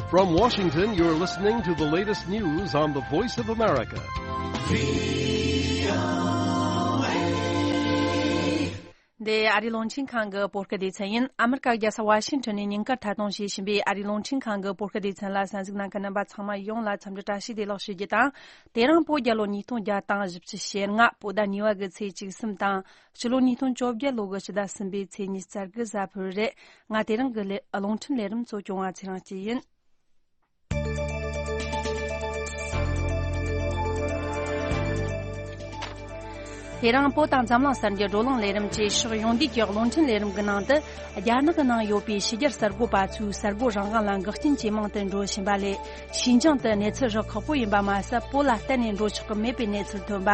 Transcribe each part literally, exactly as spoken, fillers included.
From Washington, you're listening to the latest news on the Voice of America. འདི་ཨ་རིའི་རླུང་འཕྲིན་ཁང་གི་བོད་སྐད་སྡེ་ཚན་ཡིན། ཨ་མི་རི་ཀ་རྒྱལ་ས་ཝ་ཤིང་ཊོན་ནས་ཉིན་ཀར་ཐད་གཏོང་བྱེད་བཞིན་པའི་ཨ་རིའི་རླུང་འཕྲིན་ཁང་གི་བོད་སྐད་སྡེ་ཚན་ལ་གསན་གཟིགས་གནང་མཁན་རྣམ་པ་ཚང་མ་ཡོངས་ལ་འཚམས་འདྲི་བཀྲ་ཤིས་བདེ་ལེགས་ཞུ་རྒྱུ་དང་། དེ་རིང་བོད་རྒྱལ་ལོ་ཉིས་སྟོང་བརྒྱ་དང་བཞི་བཅུ་ཞེ་ལྔ་བོད་ཟླ་གཉིས་པ་གི་ཚེས་བཅུ་གསུམ་དང་། ཕྱི་ལོ་ཉིས་སྟོང་བཅོ་བརྒྱད་ལོ་གི་ཕྱི་ཟླ་གསུམ་པའི་ཚེས་ཉི་ཤུ་རྩ་དགུ་གཟའ་ཕུར་བུ་རེད། ང་དེ་རིང་གི་ལེ་རླུང་འཕྲིན་ལས་རིམ་གཙོ་སྐྱོང་བ་ཚེ་རིང་སྐྱིད་ཡིན། དེ་རིང་བོད་དང་འཛམ་གླིང་གསར་འགྱུར་བགྲོ་གླེང་ལས་རིམ་བཅས་ཕྱོགས་ཡོངས་བསྡུས་ཀྱི་རླུང་འཕྲིན་ལས་རིམ་གྱི་ནང་དུ། རྒྱ་ནག་གི་ནང་ཡོད་པའི་ཕྱི་རྒྱལ་གསར་འགོད་པ་ཚོས་གསར་འགོད་རང་དབང་ལ་འགོག་རྐྱེན་ཇེ་མང་དུ་འགྲོ་བཞིན་པ་ལས། ཞིན་ཅང་དུ་གནས་ཚུལ་རག་ཁག་པོ་ཡིན་པ་མ་ཟད། བོད་ལ་གཏན་ནས་འགྲོ་ཆོག་གི་མེད་པའི་གནས་ཚུལ་ཐོན་པ།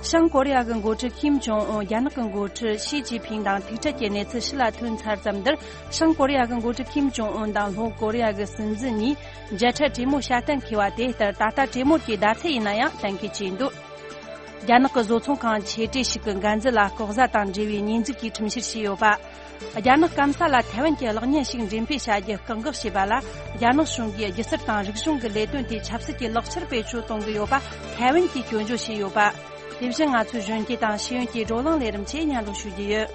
བྱང་ཀོ་རི་ཡ་གི་འགོ་ཁྲིད་ཁིམ་ཇོང་ཨུན་རྒྱ་ནག་གི་འགོ་ཁྲིད་ཞི་ཅིན་ཕིང་དང་ཐུག་འཕྲད་ཀྱི་གནས་ཚུལ་ཕྱི་ལ་ཐོན་ཚར་ཙམ་འདིར། བྱང་ཀོ་རི་ཡ་གི་འགོ་ཁྲིད་ཁིམ་ཇོང་ཨུན་དང་ལྷོ་ཀོ་རི་ཡ་གི་སྲིད་འཛིན་གཉིས་མཇལ་འཕྲད་གྲོས་མོལ་བྱ་གཏན་འཁེལ་བ་དེ་ལྟར་ད་ལྟ་གྲོས་མོལ་གྱི་ཟླ་ཚེས་ཡིན་ན་ཡང་གཏན་འཁེལ་བྱས་འདུག་རྒྱ་ནག་གི་བཟོ་ཚོང་ཁང་ཆེ་གྲས་ཤིག་གི་འགན་འཛིན་ལ་ལྐོག་ཟ་དང་འབྲེལ་བའི་ཉེས་འཛུགས་ཀྱི་ཁྲིམས་བཤེར་བྱས་ཡོད་པ། རྒྱ་ནག་སྐམ་ས་ལ་ཐའེ་ཝན་གྱི་གློག་བརྙན་ཞིག་འགྲེམས་སྤེལ་བྱ་རྒྱུ་བཀག་འགོག་བྱས་པ་ལ། རྒྱ་ནག་གཞུང་གིས་སྒྱུ་རྩལ་དང་རིག་གཞུང་གི་ལས་དོན་དེ་ཆབ་སྲིད་ཀྱི་ལག་ཆར་བེད་སྤྱོད་གཏོང་གི་ཡོད་པ་ཐའེ་ཝན་གྱིས་སྐྱོན་བརྗོད་བྱས་ཡོད་པ། དེ་བཞིན་ང་ཚོའི་གཞོན་སྐྱེས་དང་ཤེས་ཡོན་གྱི་བགྲོ་གླེང་ལས་རིམ་བཅས་སྙན་སྒྲོན་ཞུ་རྒྱུ་ཡོད།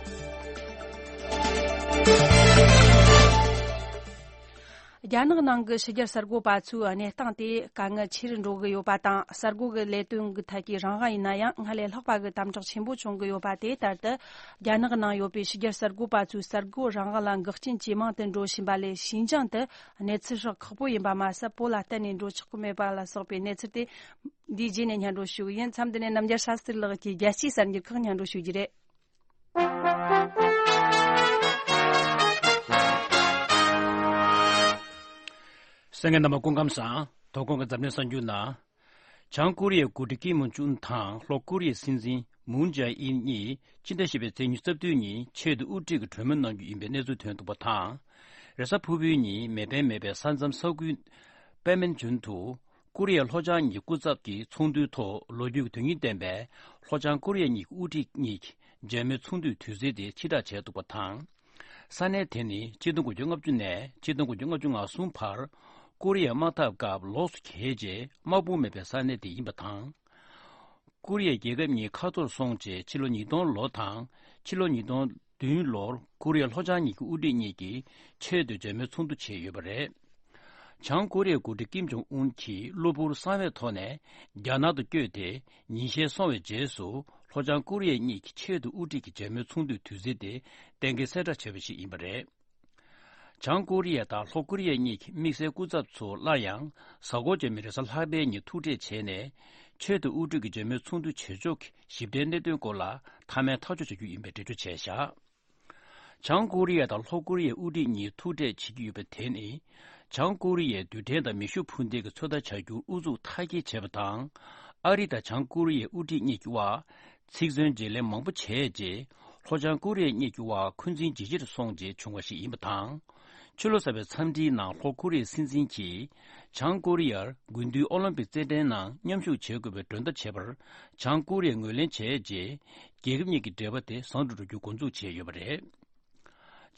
རྒྱ་ནག་ནང་གི་ཕྱི་རྒྱལ་གསར་འགོད་པ་ཚོའི་གནས་སྟངས་དེ་དཀའ་ངལ་ཆེ་རུ་འགྲོ་གི་ཡོད་པ་དང་། གསར་འགོད་ཀྱི་ལས་དོན་གྱི་ཐད་ཀྱི་རང་དབང་ཡིན་ན་ཡང་སྔར་ལས་ལྷག་པ་གི་དམ་དྲག་ཆེན་པོ་བྱུང་གི་ཡོད་པ་དེ་ལྟར་དུ། རྒྱ་ནག་ནང་ཡོད་པའི་ཕྱི་རྒྱལ་གསར་འགོད་པ་ཚོའི་གསར་འགོད་རང་དབང་ལ་འགོག་རྐྱེན་ཇེ་མང་དུ་འགྲོ་བཞིན་པ་ལས། ཞིན་ཅང་དུ་གནས་ཚུལ་རག་ཁག་པོ་ཡིན་པ་མ་ཟད། བོད་ལ་གཏན་ནས་འགྲོ་ཆོག་གི་མེད་པ་ལ་སོགས་པའི་གནས་ཚུལ་དེ་འདིའི་རྗེས་ནས་སྙན་སྒྲོན་ཞུ་གི་ཡིན། མཚམས་འདི་ནས་རྣམ་རྒྱལ་ཤཱ་སྟྲི་ལགས་ཀྱིས་རྒྱལ་སྤྱིའི་གསར་འགྱུར་ཁག་སྙན་སྒྲོན་ཞུ་རྒྱུ་རེད། གསན་མཁན་རྣམ་པ་སྐུ་ཁམས་བཟང་། དོ་དགོང་གི་འཛམ་གླིང་གསར་འགྱུར་ནང་། བྱང་ཀོ་རི་ཡའི་འགོ་ཁྲིད་ཀིམ་ཡོང་ཅུན་དང་ལྷོ་ཀོ་རི་ཡའི་སྲིད་འཛིན་མུན་ཇེ་ཨིན་གཉིས་ཕྱི་ཟླ་བཞི་པའི་ཚེས་ཉི་ཤུ་རྩ་བདུན་ཉིན་ཆེད་དུ་དབུ་ཁྲིད་ཀྱི་གྲོས་མོལ་གནང་རྒྱུ་ཡིན་པའི་གནས་ཚུལ་ཐོན་འདུག་པ་དང་། རེས་གཟའ་ཕུར་བུའི་ཉིན་མེ་འཕེན་མེད་པའི་ས་མཚམས་ས་ཁུལ་པེ་མེན་ཇུན་དུ། ཀོ་རི་ཡ་ལྷོ་བྱང་གཉིས་ཀྱི་སྐུ་ཚབ་ཀྱི་ཚོགས་འདུའི་ཐོག་ལོ་རྒྱུས་ཀྱི་དོན་སྙིང་ལྡན་པའི་ལྷོ་བྱང་ཀོ་རི་ཡ་གཉིས་ཀྱི་དབུ་ཁྲིད་གཉིས་ཀྱི་མཇལ་མོལ་ཚོགས་འདུའི་དུས་ཚོད་དེ་ཕྱིར་བསྒྲགས་བྱས་འདུག་པ་དང་། ས་གནས་དེ་ནི་ཆིག་སྟོང་དགུ་བརྒྱ་ལྔ་བཅུ་ནས་ཆིག་སྟོང་དགུ་བརྒྱ་ལྔ་བཅུ་ང་གསུམ་བར་ཀོ་རི་ཡ་དམག་འཐབ་སྐབས་ལོགས་སུ་གྱེས་རྗེས་དམག་དཔུང་མེད་པའི་ས་གནས་དེ་ཡིན་པ་དང་། ཀོ་རི་ཡ་རྒྱལ་ཁབ་གཉིས་ཁ་ཐོར་སོང་རྗེས་ཕྱི་ལོ་ཉིས་སྟོང་ལོ་དང་ཕྱི་ལོ་ཉིས་སྟོང་བདུན་ལོར་ཀོ་རི་ཡ་ལྷོ་བྱང་གཉིས་ཀྱི་དབུ་ཁྲིད་གཉིས་ཀྱིས་ཆེད་དུ་མཇལ་མོལ་ཚོགས་འདུ་བྱས་ཡོད་པ་རེད། བྱང་ཀོ་རི་ཡའི་འགོ་ཁྲིད་ཀིམ་ཇོང་ཨུན་གྱིས་གློ་བུར་གསང་བའི་ཐོག་ནས་རྒྱ་ནག་ཏུ་བསྐྱོད་དེ། ཉིན་ཤས་སོང་བའི་རྗེས་སུ་ལྷོ་བྱང་ཀོ་རི་ཡ་གཉིས་ཀྱི་ཆེད་དུ་དབུ་ཁྲིད་ཀྱི་མཇལ་མོལ་ཚོགས་འདུའི་དུས་ཚོད་དེ་གཏན་འཁེལ་གསལ་བསྒྲགས་བྱས་པ་ཞིག་ཡིན་པ་རེད། བྱང་ཀོ་རི་ཡ་དང་ལྷོ་ཀོ་རི་ཡ་གཉིས་ཀྱི་དམིགས་བསལ་སྐུ་ཚབ་ཚོ་སླར་ཡང་གཟའ་འཁོར་རྗེས་མའི་རེས་གཟའ་ལྷག་པའི་ཉིན་ཐུག་འཕྲད་བྱས་ནས། ཆེད་དུ་དབུ་ཁྲིད་ཀྱི་མཇལ་མོལ་ཚོགས་འདུ་བྱེད་ཕྱོགས་ཀྱི་ཞིབ་ཕྲའི་གནད་དོན་སྐོར་ལ་མཐའ་མའི་ཐག་གཅོད་བྱ་རྒྱུ་ཡིན་པའི་འགྲེལ་བརྗོད་བྱས་བཞག་བྱང་ཀོ་རི་ཡ་དང་ལྷོ་ཀོ་རི་ཡའི་དབུ་ཁྲིད་གཉིས་ཐུག་འཕྲད་བྱེད་ཀྱི་ཡོད་པ་དེ་ནི། བྱང་ཀོ་རི་ཡས་རྡུལ་ཕྲན་དང་མེ་ཤུགས་འཕུར་མདེལ་གྱི་ཚོད་ལྟ་བྱ་རྒྱུར་ཨུ་ཚུགས་མཐའ་སྐྱེལ་བྱས་པ་དང་། ཨ་རི་དང་བྱང་ཀོ་རི་ཡའི་དབུ་ཁྲིད་གཉིས་ཀྱི་དབར་ཚིག་མཚོན་བརྗེ་ལེན་མང་པོ་བྱས་རྗེས། ལྷོ་བྱང་ཀོ་རི་ཡ་གཉིས་ཀྱི་དབར་འཁོན་འཛིན་ཇེ་ཆེར་སོང་རྗེས་བྱུང་བ་ཞིག་ཡིན་པ་དང་། ཕྱི་ལོ་གསར་པའི་འཚམས་འདྲིའི་ནང་ལྷོ་ཀོ་རི་ཡའི་སྲིད་འཛིན་གྱིས། བྱང་ཀོ་རི་ཡར་དགུན་དུས་ཨོ་ལིམ་པིག་རྩེད་འགྲན་ནང་མཉམ་ཞུགས་བྱེད་དགོས་པའི་མགྲོན་བརྡ་བྱས་པར། བྱང་ཀོ་རི་ཡས་ངོས་ལེན་བྱས་རྗེས། རྒྱལ་ཁབ་གཉིས་ཀྱི་འབྲེལ་བ་དེ་བཟང་དུ་འགྲོ་རྒྱུ་འགོ་འཛུགས་བྱས་ཡོད་པ་རེད།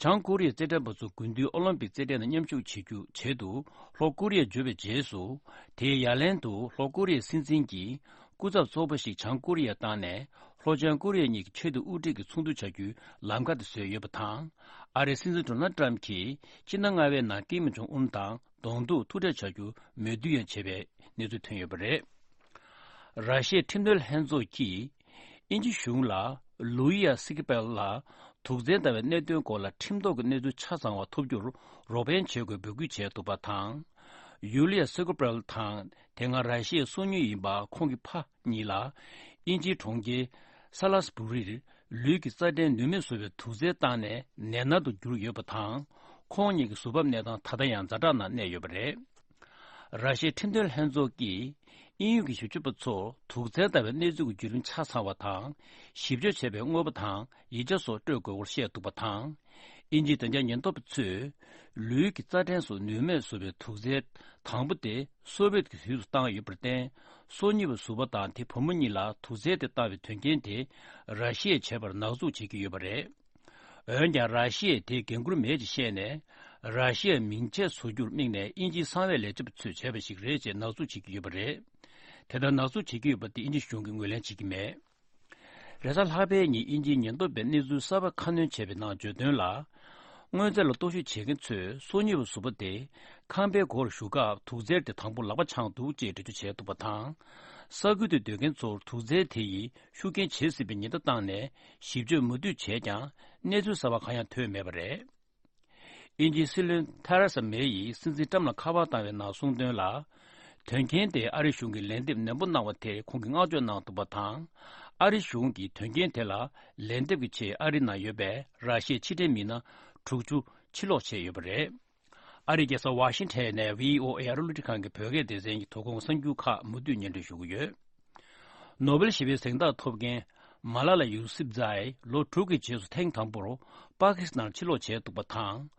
བྱང་ཀོ་རི་ཡའི་རྩེད་འགྲན་པ་ཚོ་དགུན་དུས་ཨོ་ལིམ་པིག་རྩེད་འགྲན་ནང་མཉམ་ཞུགས་བྱེད་རྒྱུ་ཆེད་དུ་ལྷོ་ཀོ་རི་ཡར་འབྱོར་བའི་རྗེས་སུ། དེའི་ཡ་ལན་དུ་ལྷོ་ཀོ་རི་ཡའི་སྲིད་འཛིན་གྱིས་སྐུ་ཚབ་ཚོགས་པ་ཞིག་བྱང་ཀོ་རི་ཡར་བཏང་ནས། ལྷོ་བྱང་ཀོ་རི་ཡ་གཉིས་ཀྱི་ཆེད་དུ་དབུ་ཁྲིད་ཀྱི་ཚོགས་འདུ་བྱ་རྒྱུའི་ལམ་ཁ་དེ་བཟོས་ཡོད་པ་དང་། ཨ་རིའི་སྲིད་འཛིན་ཌོ་ནལ་ཏྲམ་གྱིས་ཕྱི་ཟླ་ལྔ་པའི་ནང་ཀིམ་ཇོང་ཨུན་དང་གདོང་ཐུག་ཐུག་འཕྲད་བྱ་རྒྱུ་མོས་མཐུན་ཡང་བྱས་པའི་གནས་ཚུལ་ཐོན་ཡོད་པ་རེད། ར་ཤི་ཡའི་ཁྲིམས་དོན་ལྷན་ཚོགས་ཀྱིས། དབྱིན་ཇི་གཞུང་ལ་ལུའི་ཡ་སི་ཀི་པེལ་ལ་དུག་རྫས་བཏང་བའི་གནད་དོན་སྐོར་ལ་ཁྲིམས་ཐོག་གི་གནས་ཚུལ་ཆ་ཚང་བ་ཐོབ་རྒྱུར་རོགས་ཕན་བྱེད་དགོས་འབོད་སྐུལ་བྱས་འདུག་པ་དང་། ཡུ་ལི་ཡ་སི་ཀི་པེལ་དང་དེ་སྔ་ར་ཤི་ཡའི་སོ་ནུ་ཡིན་པ་ཁོང་གི་ཕ་གཉིས་ལ་དབྱིན་ཇིའི་གྲོང་ཁྱེར་ས་ལ་སི་བྷུ་རིར་ལུས་ཀྱི་རྩ་ཕྲན་ནུས་མེད་བཟོ་བའི་དུག་རྫས་བཏང་ནས་ནད་མནར་དུ་གྱུར་ཡོད་པ་དང་། ཁོང་གཉིས་ཀྱི་གཟུགས་བབ་གནས་སྟངས་ད་ལྟ་ཡང་ཛ་དྲག་ནང་གནས་ཡོད་པ་རེད། ར་ཤི་ཡའི་ཁྲིམས་དོན་ལྷན་ཚོགས་ཀྱིས་དབྱིན་ཡུལ་གྱི་ཞིབ་དཔྱོད་པ་ཚོར་དུག་རྫས་བཏང་བའི་གནས་ཚུལ་གྱི་བརྒྱུད་རིམ་ཆ་ཚང་བ་དང་། ཞིབ་དཔྱོད་བྱས་པའི་དངོས་པོ་དང་ཡིག་ཆ་སོགས་སྤྲོད་དགོས་སྐོར་བཤད་འདུག་པ་དང་། དབྱིན་ཇིའི་བདེ་འཇགས་ཉེན་རྟོག་པ་ཚོས་ལུས་ཀྱི་རྩ་ཕྲན་སོགས་ནུས་མེད་བཟོ་བའི་དུག་རྫས་དང་པོ་དེ་སོ་བེད་ཀྱི་དུས་སུ་བཏང་ཡོད་པར་བརྟེན། སོ་གཉིས་པ་ཟུར་པ་དང་དེའི་བུ་མོ་གཉིས་ལ་དུག་རྫས་དེ་བཏང་བའི་དོན་རྐྱེན་དེ་ར་ཤི་ཡས་བྱས་པར་ནག་འཛུགས་བྱེད་ཀྱི་ཡོད་པ་རེད། འོན་ཀྱང་། ར་ཤི་ཡས་དེའི་འགན་འཁུར་མེད་ཅེས་བཤད་ནས། ར་ཤི་ཡའི་མིང་ཆད་བཟོ་རྒྱུར་དམིགས་ནས་དབྱིན་ཇིའི་གསང་བའི་ལས་བྱེད་པ་ཚོས་བྱས་པ་ཞིག་རེད་ཅེས་ནག་འཛུགས་བྱེད་ཀྱི་ཡོད་པ་རེད། དེ་ལྟར་ནག་འཛུགས་བྱེད་ཀྱི་ཡོད་པ་དེ་དབྱིན་ཇི་གཞུང་གིས་ངོས་ལེན་བྱེད་ཀྱི་མེད། རེས་གཟའ་ལྷག་པའི་ཉིན་དབྱིན་ཇིའི་ཉེན་རྟོག་པས་གནས་ཚུལ་གསར་པ་ཁ་སྣོན་བྱས་པའི་ནང་བརྗོད་དོན་ལ། དངོས་རྫས་ལ་གཏོར་བཤིག་བྱེད་མཁན་ཚོས་སོ་ཉུལ་བ་ཟུར་པ་དེ་ཁང་པའི་སྒོར་ཞུགས་སྐབས་དུག་རྫས་དེ་དང་པོ་ལག་པ་འཆང་འདུག་ཅེས་འགྲེལ་བརྗོད་བྱས་འདུག་པ་དང་། ས་ཁུལ་དུ་སྡོད་མཁན་ཚོར་དུག་རྫས་དེ་ཡིས་ཤུགས་རྐྱེན་བྱེད་སྲིད་པའི་ཉེན་བརྡ་བཏང་ནས་ཞིབ་དཔྱོད་མུ་མཐུད་བྱས་ཀྱང་གནས་ཚུལ་གསར་པ་གང་ཡང་ཐོན་མེད་པ་རེད། དབྱིན་ཇིའི་སྲིད་བློན་ཐེ་རེ་ས་མེ་ཡིས་སྲིད་འཛིན་ཊམ་ལ་ཁ་པར་བཏང་བའི་ནང་གསུངས་དོན་ལ། དོན་རྐྱེན་དེ་ཨ་རི་གཞུང་གིས་ལན་འདེབས་ནན་པོ་གནང་བ་དེར་ཁོང་གིས་བསྔགས་བརྗོད་གནང་འདུག་པ་དང་། ཨ་རི་གཞུང་གིས་དོན་རྐྱེན་དེ་ལ་ལན་འདེབས་ཀྱི་ཆེད་ཨ་རི་ནང་ཡོད་པའི་ར་ཤི་ཡའི་ཕྱི་འབྲེལ་མི་སྣ་དྲུག་ཅུ་ཕྱིར་ལོག་བྱས་ཡོད་པ་རེད། ཨ་རིའི་རྒྱལ་ས་ཝ་ཤིང་ཊོན་ནས་བྷི་ཨོ་ཨེ་ཨ་རི་རླུང་འཕྲིན་ཁང་གི་བོད་སྐད་སྡེ་ཚན་གྱི་དོ་དགོང་གསར་འགྱུར་ཁག་མུ་མཐུད་སྙན་སྒྲོན་ཞུ་གི་ཡོད། ནོ་བེལ་ཞི་བའི་གཟེངས་རྟགས་ཐོབ་མཁན་མ་ལ་ལ་ཡུ་སིབ་ཛའི་ལོ་དྲུག་གི་རྗེས་སུ་ཐེངས་དང་པོར་པ་ཀི་སི་ཐན་ཕྱིར་ལོག་བྱས་འདུག་པ་དང་།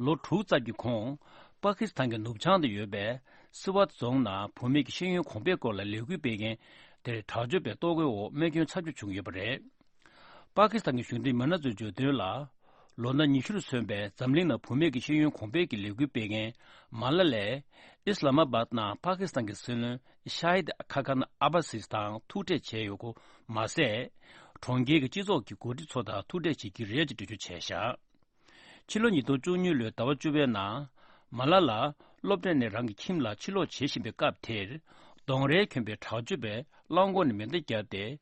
ལོ་དྲུག་ཙམ་གྱི་གོང་པ་ཀི་སི་ཐན་གྱི་ནུབ་བྱང་དུ་ཡོད་པའི་སི་ཝཱཏ་རྫོང་ནང་བུད་མེད་ཀྱི་ཤེས་ཡོན་གོང་སྤེལ་སྐོར་ལ་ལས་འགུལ་སྤེལ་མཁན་དེར་དྲག་སྤྱོད་པས་གཏོར་རྒོལ་འོག་རྨས་སྐྱོན་ཚབས་ཆེ་བྱུང་ཡོད་པ་རེད། པ་ཀི་སི་ཐན་གྱི་གཞུང་འབྲེལ་མི་སྣ་ཚོས་བརྗོད་དོན་ལ། ལོ་ན་ཉི་ཤུ་རུ་སོན་པའི་འཛམ་གླིང་ནང་བུད་མེད་ཀྱི་ཤེས་ཡོན་གོང་སྤེལ་གྱི་ལས་འགུལ་སྤེལ་མཁན་མ་ལ་ལས་ཨི་སི་ལ་མ་བཱད་ནང་པ་ཀི་སི་ཐན་གྱི་སྲིད་བློན་ཤ་ཧིད་ཁ་ཁན་ཨ་བྷ་སིས་དང་ཐུག་འཕྲད་བྱས་ཡོད་སྐོར་མ་ཟད། གྲོང་ཁྱེར་གྱི་སྤྱི་ཚོགས་ཀྱི་འགོ་ཁྲིད་ཚོ་དང་ཐུག་འཕྲད་བྱེད་ཀྱི་རེད་ཅེས་འགྲེལ་བརྗོད་བྱས་བཞག་ཕྱི་ལོ་ཉིས་སྟོང་བཅུ་གཉིས་ལོའི་ཟླ་བ་བཅུ་པའི་ནང་། མ་ལ་ལ་སློབ་གྲྭ་ནས་རང་གི་ཁྱིམ་ལ་ཕྱིར་ལོག་བྱེད་བཞིན་པའི་སྐབས་དེར། གདོང་རལ་གྱོན་པའི་དྲག་སྤྱོད་པས་རླངས་འཁོར་ནས་མེ་མདའ་བརྒྱབ་སྟེ།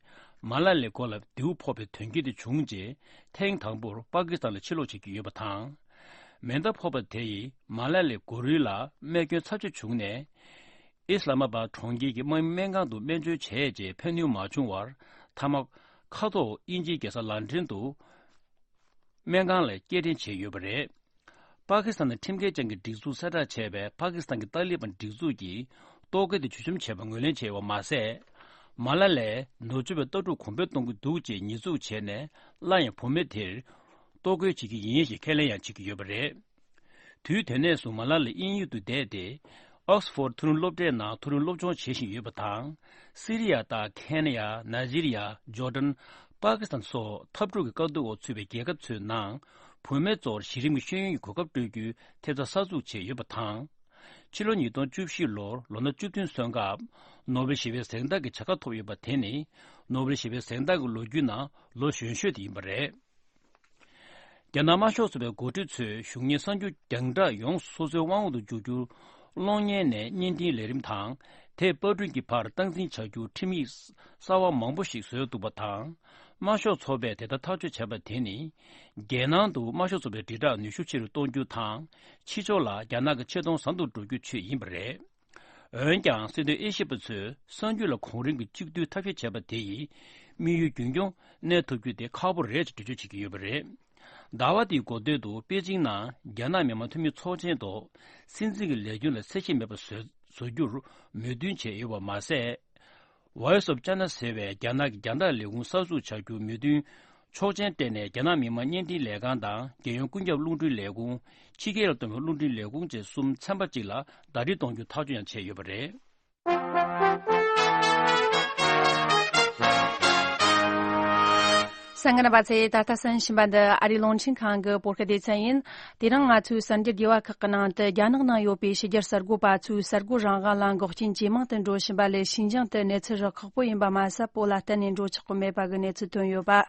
མ་ལ་ལའི་མགོ་ལ་མདེའུ་ཕོག་པའི་དོན་རྐྱེན་དེ་བྱུང་རྗེས། ཐེངས་དང་པོར་པ་ཀི་སི་ཐན་ལ་ཕྱིར་ལོག་བྱེད་ཀྱི་ཡོད་པ་དང་། མེ་མདའ་ཕོག་པ་དེ་ཡིས་མ་ལ་ལའི་མགོ་རུལ་ལ་རྨས་སྐྱོན་ཚབས་ཆེ་བྱུང་ནས། ཨི་སི་ལ་མ་བཱད་གྲོང་ཁྱེར་གྱི་དམག་མི་སྨན་ཁང་དུ་སྨན་བཅོས་བྱས་རྗེས་ཕན་ནུས་མ་བྱུང་བར། མཐའ་མ་ཁ་ཐོག་དབྱིན་ཇིའི་རྒྱལ་ས་ལན་ཀྲན་དུ། སྨན་ཁང་ལ་སྐྱེལ་འདྲེན་བྱས་ཡོད་པ་རེད། པ་ཀི་སི་ཐན་ནང་ཁྲིམས་འགལ་ཅན་གྱི་སྒྲིག་འཛུགས་གསལ་བསྒྲགས་བྱས་པའི་པ་ཀི་སི་ཐན་གྱི་ཏཱ་ལི་བན་སྒྲིག་འཛུགས་ཀྱིས་གཏོར་རྒོལ་དེ་བརྗོད་བྱ་བྱས་པ་ངོས་ལེན་བྱས་པ་མ་ཟད། མ་ལ་ལས་ནོར་འཁྲུལ་བའི་ལྟ་གྲུབ་གོང་འཕེལ་གཏོང་གི་འདུག་ཅེས་ཉེས་འཛུགས་བྱས་ནས། སླར་ཡང་བུད་མེད་དེར་གཏོར་རྒོལ་བྱེད་ཀྱི་ཡིན་ཞེས་ཁས་ལེན་ཡང་བྱེད་ཀྱི་ཡོད་པ་རེད། དུས་དེ་ནས་བཟུང་མ་ལ་ལ་དབྱིན་ཡུལ་དུ་བསྡད་དེ། ཨོག་སི་ཕོར་མཐོ་རིམ་སློབ་གྲྭའི་ནང་མཐོ་རིམ་སློབ་སྦྱོང་བྱེད་བཞིན་ཡོད་པ་དང་། སི་རི་ཡ་དང་ཁེན་ཡ། ནཱི་ཇི་རི་ཡ། ཇོར་ཌན། པ་ཀི་སི་ཐན་སོགས་འཐབ་འཁྲུག་གི་དཀའ་སྡུག་འོག་ཚུད་པའི་རྒྱལ་ཁབ་ཚོའི་ནང་། བུད་མེད་ཚོར་གཞི་རིམ་གྱི་ཤེས་ཡོན་གྱི་གོ་སྐབས་སྤྲོད་རྒྱུའི་ཐེབས་རྩ་གསར་འཛུགས་བྱས་ཡོད་པ་དང་། ཕྱི་ལོ་ཉིས་སྟོང་བཅུ་བཞི་ལོར་ལོ་ན་བཅུ་བདུན་སོན་སྐབས། ནོ་བེལ་ཞི་བའི་གཟེངས་རྟགས་ཀྱི་བྱ་དགའ་ཐོབ་ཡོད་པ་དེ་ནི། ནོ་བེལ་ཞི་བའི་གཟེངས་རྟགས་ཀྱི་ལོ་རྒྱུས་ནང་ལོ་གཞོན་ཤོས་དེ་ཡིན་པ་རེད། རྒྱ་ནག་དམར་ཤོག་ཚོགས་པའི་འགོ་ཁྲིད་ཚོས་གཞུང་གཉེར་གསར་འགྱུར་རྒྱང་བསྒྲགས་ཡོངས་སུ་སོ་སོའི་དབང་འོག་ཏུ་འཇུག་རྒྱུར། གློག་བརྙན་ནས་བརྙན་འཕྲིན་ལས་རིམ་དང་། དེབ་པར་སྐྲུན་གྱི་བར་སྟངས་འཛིན་བྱ་རྒྱུར་ཁྲིམས་ཡིག་གསར་བ་མང་པོ་ཞིག་བཟོས་འདུག་པ་དང་། དམར་ཤོག་ཚོགས་པས་དེ་ལྟར་ཐག་གཅོད་བྱས་པ་དེ་ནི། རྒྱལ་ནང་དུ་དམར་ཤོག་ཚོགས་པའི་དྲིལ་བསྒྲགས་ནུས་ཤུགས་ཆེ་རུ་གཏོང་རྒྱུ་དང་། ཕྱི་ཕྱོགས་ལ་རྒྱ་ནག་གི་ཆེ་མཐོང་ཟབ་ཏུ་འགྲོ་རྒྱུའི་ཆེད་ཡིན་པ་རེད། འོན་ཀྱང་། སྲིད་དོན་དབྱེ་ཞིབ་པ་ཚོས་གསར་འགྱུར་ལ་གོང་རིམ་གྱི་གཅིག་བསྡུས་ཐབས་ཤེས་བྱས་པ་དེ་ཡིས། དམིགས་ཡུལ་རྒྱུན་འཁྱོངས་གནས་ཐུབ་རྒྱུ་དེ་ཁག་པོ་རེད་ཅེས་འགྲེལ་བརྗོད་བྱེད་ཀྱི་ཡོད་པ་རེད། ཟླ་བ་འདིའི་འགོ་སྟོད་དུ་པེ་ཅིང་ནང་རྒྱ་ནག་མི་དམངས་འཐུས་མི་ཚོགས་ཆེན་ཐོག་སྲིད་འཛིན་གྱི་ལས་དོན་ལ་ཚད་གཞི་མེད་པ་བཟོ་བཟོ་རྒྱུར་མོས་མཐུན་བྱས་ཡོད་པ་མ་ཟད། Voice of China ཟེར་བའི་རྒྱ་ནག་གི་རྒྱང་ཐག་ལས་ཁུངས་གསར་འཛུགས་བྱ་རྒྱུར་མོས་མཐུན་ཆོག་མཆན་སྤྲད་ནས། རྒྱ་ནག་མི་དམངས་བརྙན་འཕྲིན་ལས་ཁང་དང་། རྒྱལ་ཡོངས་ཀུན་ཁྱབ་རླུང་འཕྲིན་ལས་ཁུངས། ཕྱི་རྒྱལ་ལ་གཏོང་བའི་རླུང་འཕྲིན་ལས་ཁུངས་བཅས་གསུམ་ཚན་པ་གཅིག་ལ་ཟླ་སྒྲིལ་གཏོང་རྒྱུའི་ཐག་གཅོད་ཡང་བྱས་ཡོད་པ་རེད། གསན་མཁན་རྣམ་པ་ཚོས་ད་ལྟ་གསན་བཞིན་པ་འདི་ཨ་རིའི་རླུང་འཕྲིན་ཁང་གི་བོད་སྐད་སྡེ་ཚན་ཡིན། དེ་རིང་ང་ཚོའི་གསར་འགྱུར་རྒྱས་པ་ཁག་གི་ནང་དུ། རྒྱ་ནག་ནང་ཡོད་པའི་ཕྱི་རྒྱལ་གསར་འགོད་པ་ཚོས་གསར་འགོད་རང་དབང་ལ་འགོག་རྐྱེན་ཇེ་མང་དུ་འགྲོ་བཞིན་པ་ལས། ཤིན་ཅང་དུ་གནས་ཚུལ་རག་ཁག་པོ་ཡིན་པ་མ་ཟད། བོད་ལ་གཏན་ནས་འགྲོ་ཆོག་གི་མེད་པ་གི་གནས་ཚུལ་ཐོན་ཡོད་པ།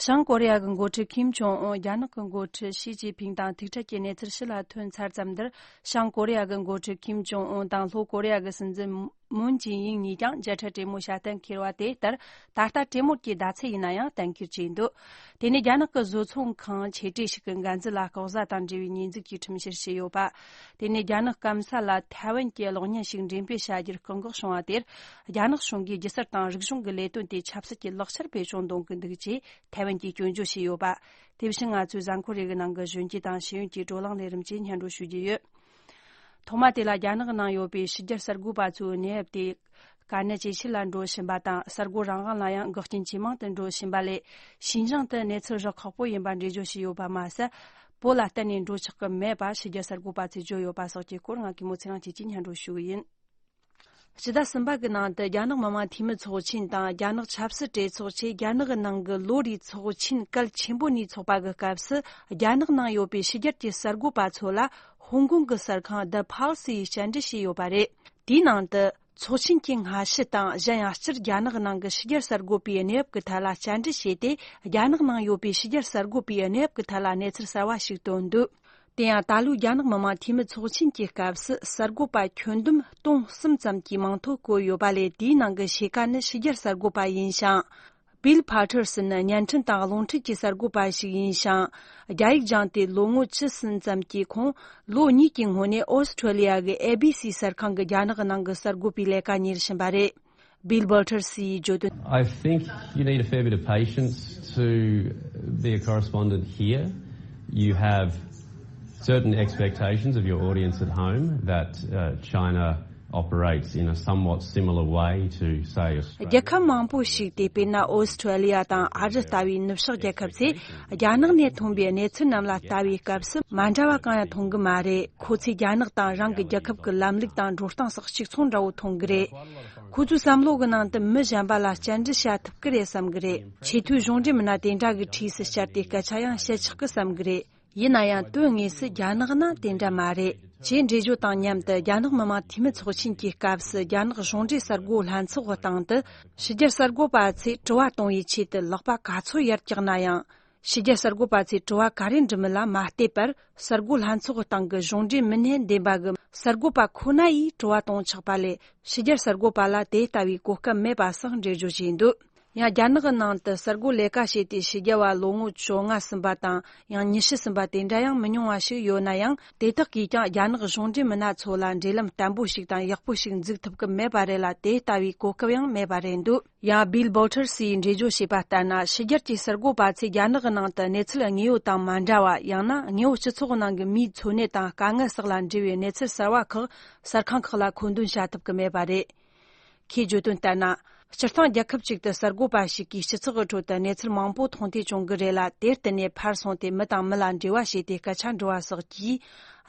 བྱང་ཀོ་རི་ཡ་གི་འགོ་ཁྲིད་ཁིམ་ཇོང་ཨུན། རྒྱ་ནག་གི་འགོ་ཁྲིད་ཞི་ཅིན་ཕིང་དང་ཐུག་འཕྲད་ཀྱི་གནས་ཚུལ་ཕྱི་ལ་ཐོན་ཚར་ཙམ་འདིར། བྱང་ཀོ་རི་ཡ་གི་འགོ་ཁྲིད་ཁིམ་ཇོང་ཨུན་དང་ལྷོ་ཀོ་རི་ཡ་གི་སྲིད་འཛིན་མུན་ཇི་ཡིང་གཉིས་ཀྱང་མཇལ་འཕྲད་གྲོས་མོལ་བྱ་གཏན་འཁེལ་བ་དེ་ལྟར། ད་ལྟ་གྲོས་མོལ་གྱི་ཟླ་ཚེས་ཡིན་ན་ཡང་གཏན་འཁེལ་བྱས་འདུག་དེ་ནས་རྒྱ་ནག་གི་བཟོ་ཚོང་ཁང་ཆེ་གྲས་ཤིག་གི་འགན་འཛིན་ལ་ལྐོག་ཟ་དང་འབྲེལ་བའི་ཉེས་འཛུགས་ཀྱི་ཁྲིམས་བཤེར་བྱས་ཡོད་པ། དེ་ནས་རྒྱ་ནག་སྐམ་ས་ལ་ཐའེ་ཝན་གྱི་གློག་བརྙན་ཞིག་འགྲེམས་སྤེལ་བྱ་རྒྱུར་བཀག་འགོག་བྱུང་བ་དེར། རྒྱ་ནག་གཞུང་གིས་སྒྱུ་རྩལ་དང་རིག་གཞུང་གི་ལས་དོན་དེ་ཆབ་སྲིད་ཀྱི་ལག་ཆར་བེད་སྤྱོད་གཏོང་གི་འདུག་ཅེས་ཐའེ་ཝན་གྱིས་སྐྱོན་བརྗོད་བྱས་ཡོད་པ། དེ་བཞིན་ང་ཚོའི་གཟའ་འཁོར་རེ་གི་ནང་གི་གཞོན་སྐྱེས་དང་ཤེས་ཡོན་གྱི་བགྲོ་གླེང་ལས་རིམ་གྱིས་སྙན་སྒྲོན་ཞུ་རྒྱུ་ཡོད། ཐོག་མ་དེ་ལ་རྒྱ་ནག་ནང་ཡོད་པའི་ཕྱི་རྒྱལ་གསར་འགོད་པ་ཚོའི་གནས་བབ་དེ་དཀའ་གནད་ཇེ་ཆེ་ལ་འགྲོ་བཞིན་པ་དང་། གསར་འགོད་རང་དབང་ལ་ཡང་འགོག་རྐྱེན་ཇེ་མང་དུ་འགྲོ་བཞིན་པ་ལས། ཤིན་ཅང་དུ་གནས་ཚུལ་རག་ཁག་པོ་ཡིན་པ་འགྲེལ་བརྗོད་བྱས་ཡོད་པ་མ་ཟད། བོད་ལ་གཏན་ནས་འགྲོ་ཆོག་གི་མེད་པ་ཕྱི་རྒྱལ་གསར་འགོད་པ་ཚོས་བརྗོད་ཡོད་པ་སོགས་ཀྱི་སྐོར། ང་གི་མོ་ཚེ་རིང་སྐྱིད་ཀྱིས་སྙན་སྒྲོན་ཞུ་གི་ཡིན། སྤྱི་ཟླ་གསུམ་པ་གི་ནང་དུ་རྒྱ་ནག་མི་དམངས་འཐུས་མི་ཚོགས་ཆེན་དང་རྒྱ་ནག་ཆབ་སྲིད་གྲོས་ཚོགས་བཅས་རྒྱ་ནག་གི་ནང་གི་ལོ་རེའི་ཚོགས་ཆེན་གལ་ཆེན་པོ་གཉིས་ཚོགས་པ་གི་སྐབས་སུ། རྒྱ་ནག་ནང་ཡོད་པའི་ཕྱི་རྒྱལ་གྱི་གསར་འགོད་པ་ཚོ་ལ་ཧོང་ཀོང་གི་གསར་ཁང་The Pulse ཡིས་བཅར་འདྲི་བྱས་ཡོད་པ་རེད། དེའི་ནང་དུ། ཚོགས་ཆེན་གྱི་སྔ་ཕྱི་དང་། གཞན་ཡང་སྤྱིར་རྒྱ་ནག་ནང་གི་ཕྱི་རྒྱལ་གསར་འགོད་པའི་གནས་བབ་ཀྱི་ཐད་ལ་བཅར་འདྲི་བྱས་ཏེ། རྒྱ་ནག་ནང་ཡོད་པའི་ཕྱི་རྒྱལ་གསར་འགོད་པའི་གནས་བབ་ཀྱི་ཐད་ལ་གནས་ཚུལ་གསར་བ་ཞིག་བཏོན་འདུག་དེ་ཡང་ད་ལོའི་རྒྱ་ནག་མི་དམངས་འཐུས་མི་ཚོགས་ཆེན་གྱི་སྐབས་སུ། གསར་འགོད་པ་ཁྱོན་བསྡོམས་སྟོང་གསུམ་ཙམ་གྱིས་མིང་ཐོ་བཀོད་ཡོད་པ་ལས། དེའི་ནང་གི་ཕྱེད་ཀ་ནི་ཕྱི་རྒྱལ་གསར་འགོད་པ་ཡིན་ཞིང་། བིལ་ཕ་ཊར་སན་ནི་བརྙན་འཕྲིན་དང་རླུང་འཕྲིན་གྱི་གསར་འགོད་པ་ཞིག་ཡིན་ཞིང་། རྒྱ་ཡིག་སྦྱངས་ཏེ་ལོ་ངོ་བཅུ་གསུམ་ཙམ་གྱི་ཁོང་ལོ་གཉིས་ཀྱི་སྔོན་ནས་ཨོ་སི་ཁྲུ་ལི་ཡ་གི་ཨེ་བི་སི་གསར་ཁང་གི་རྒྱ་ནག་ནང་གི་གསར་འགོད་པའི་ལས་ཀ་གཉེར་བཞིན་པ་རེད། བིལ་བོལ་ཊར་སི་ཡིས་བརྗོད་དོན། I think you need a fair bit of patience to be a correspondent here. You have certain expectations of your audience at home that uh, China operates in a somewhat similar way to, say, Australia. རྒྱལ་ཁབ་མང་པོ་ཞིག་སྟེ། དཔེར་ན་ཨོ་སི་ཁྲུ་ལི་ཡ་དང་ཨ་རི་ལྟ་བུའི་ནུབ་ཕྱོགས་རྒྱལ་ཁབ་ཚོས་རྒྱ་ནག་ནས་ཐོན་པའི་གནས་ཚུལ་རྣམས་ལ་ལྟ་བའི་སྐབས་སུ་མ་འདྲ་བ་གང་ཡང་མཐོང་གི་མ་རེད། ཁོ་ཚོས་རྒྱ་ནག་དང་རང་གི་རྒྱལ་ཁབ་ཀྱི་ལམ་ལུགས་དང་འགྲོ་སྟངས་སོགས་གཅིག་མཚུངས་འདྲ་བོ་མཐོང་གི་རེད། ཁོ་ཚོའི་བསམ་བློ་གི་ནང་དུ་མི་གཞན་པ་ལ་བཅར་འདྲི་བྱ་ཐུབ་ཀྱི་རེད་བསམ་གི་རེད། ཆེས་མཐོའི་གཞུང་འབྲེལ་མི་སྣ་དེ་འདྲ་གི་འཁྲིས་སུ་བཅར་ཏེ་སྐད་ཆ་ཡང་བཤད་ཆོག་གི་བསམ་གི་རེད། ཡིན་ན་ཡང་དོན་དངོས་སུ་རྒྱ་ནག་ནང་དེ་འདྲ་མ་རེད། ཅེས་འགྲེལ་བརྗོད་དང་མཉམ་དུ། རྒྱ་ནག་མི་དམངས་འཐུས་མི་ཚོགས་ཆེན་གྱི་སྐབས་སུ་རྒྱ་ནག་གཞུང་འབྲེལ་གསར་འགོད་ལྷན་ཚོགས་སྟེང་དུ། ཕྱི་རྒྱལ་གསར་འགོད་པ་ཚོས་དྲི་བ་གཏོང་བའི་ཆེད་དུ་ལག་པ་ག་ཚོད་ཡར་བཀྱགས་ན་ཡང་། ཕྱི་རྒྱལ་གསར་འགོད་པ་ཚོས་དྲི་བ་ག་རེ་འདྲི་མིན་ལ་མ་བལྟས་པར། གསར་འགོད་ལྷན་ཚོགས་སྟེང་གི་གཞུང་འབྲེལ་མི་སྣ་འདེམས་པ་གི་གསར་འགོད་པ་ཁོ་ན་ཡིས་དྲི་བ་གཏོང་ཆོག་པ་ལས། ཕྱི་རྒྱལ་གསར་འགོད་པ་ལ་དེ་ལྟ་བུའི་གོ་སྐབས་མེད་པ་སོགས་འགྲེལ་བརྗོད་བྱས་འདུག་ཡང་རྒྱ་ནག་གི་ནང་དུ་གསར་འགོད་ལས་ཀ་བྱས་ཏེ་ཕྱི་རྒྱལ་བ་ལོ་ངོ་བཅོ་ལྔ་ཟིན་པ་དང་ཡང་ཉི་ཤུ་ཟིན་པ་དེ་འདྲ་ཡང་མི་ཉུང་བ་ཞིག་ཡོད་ན་ཡང་། དེ་དག་གིས་ཀྱང་རྒྱ་ནག་གཞུང་འབྲེལ་མི་སྣ་ཚོ་ལ་འབྲེལ་ལམ་བརྟན་པོ་ཞིག་དང་ཡག་པོ་ཞིག་འཛུགས་ཐུབ་ཀྱི་མེད་པ་རེད་ལ། དེ་ལྟ་བུའི་གོ་སྐབས་ཡང་མེད་པ་རེད་འདུག་ཡང་བིལ་བོལ་ཊར་སི་ཡིས་འགྲེལ་བརྗོད་བྱས་པ་ལྟར་ན། ཕྱི་རྒྱལ་གྱི་གསར་འགོད་པ་ཚོས་རྒྱ་ནག་གི་ནང་དུ་གནས་ཚུལ་དངོས་ཡོད་དང་མ་འདྲ་བ། ཡང་ན་དངོས་པོ་སྤྱི་ཚོགས་ནང་གི་མིའི་འཚོ་གནས་དང་དཀའ་ངལ་སོགས་ལ་འབྲེལ་བའི་གནས་ཚུལ་གསར་བ་ཁག་གསར་ཁང་ཁག་ལ་མཁོ་འདོན་བྱ་ཐུབ་ཀྱི་མེད་པ་རེད། ཁོས་བརྗོད་དོན་ལྟར་ན། སྤྱིར་བཏང་རྒྱལ་ཁབ་ཅིག་ཏུ་གསར་འགོད་པ་ཞིག་གིས་སྤྱི་ཚོགས་ཀྱི་ཁྲོད་དུ་གནས་ཚུལ་མང་པོ་མཐོང་ཐོས་བྱུང་གི་རེད་ལ། དེར་བརྟེན་ནས་ཕར་སོང་སྟེ་མི་དང་མི་ལ་འབྲེལ་བ་བྱས་ཏེ་སྐད་ཆ་འགྲོ་བ་སོགས་ཀྱིས་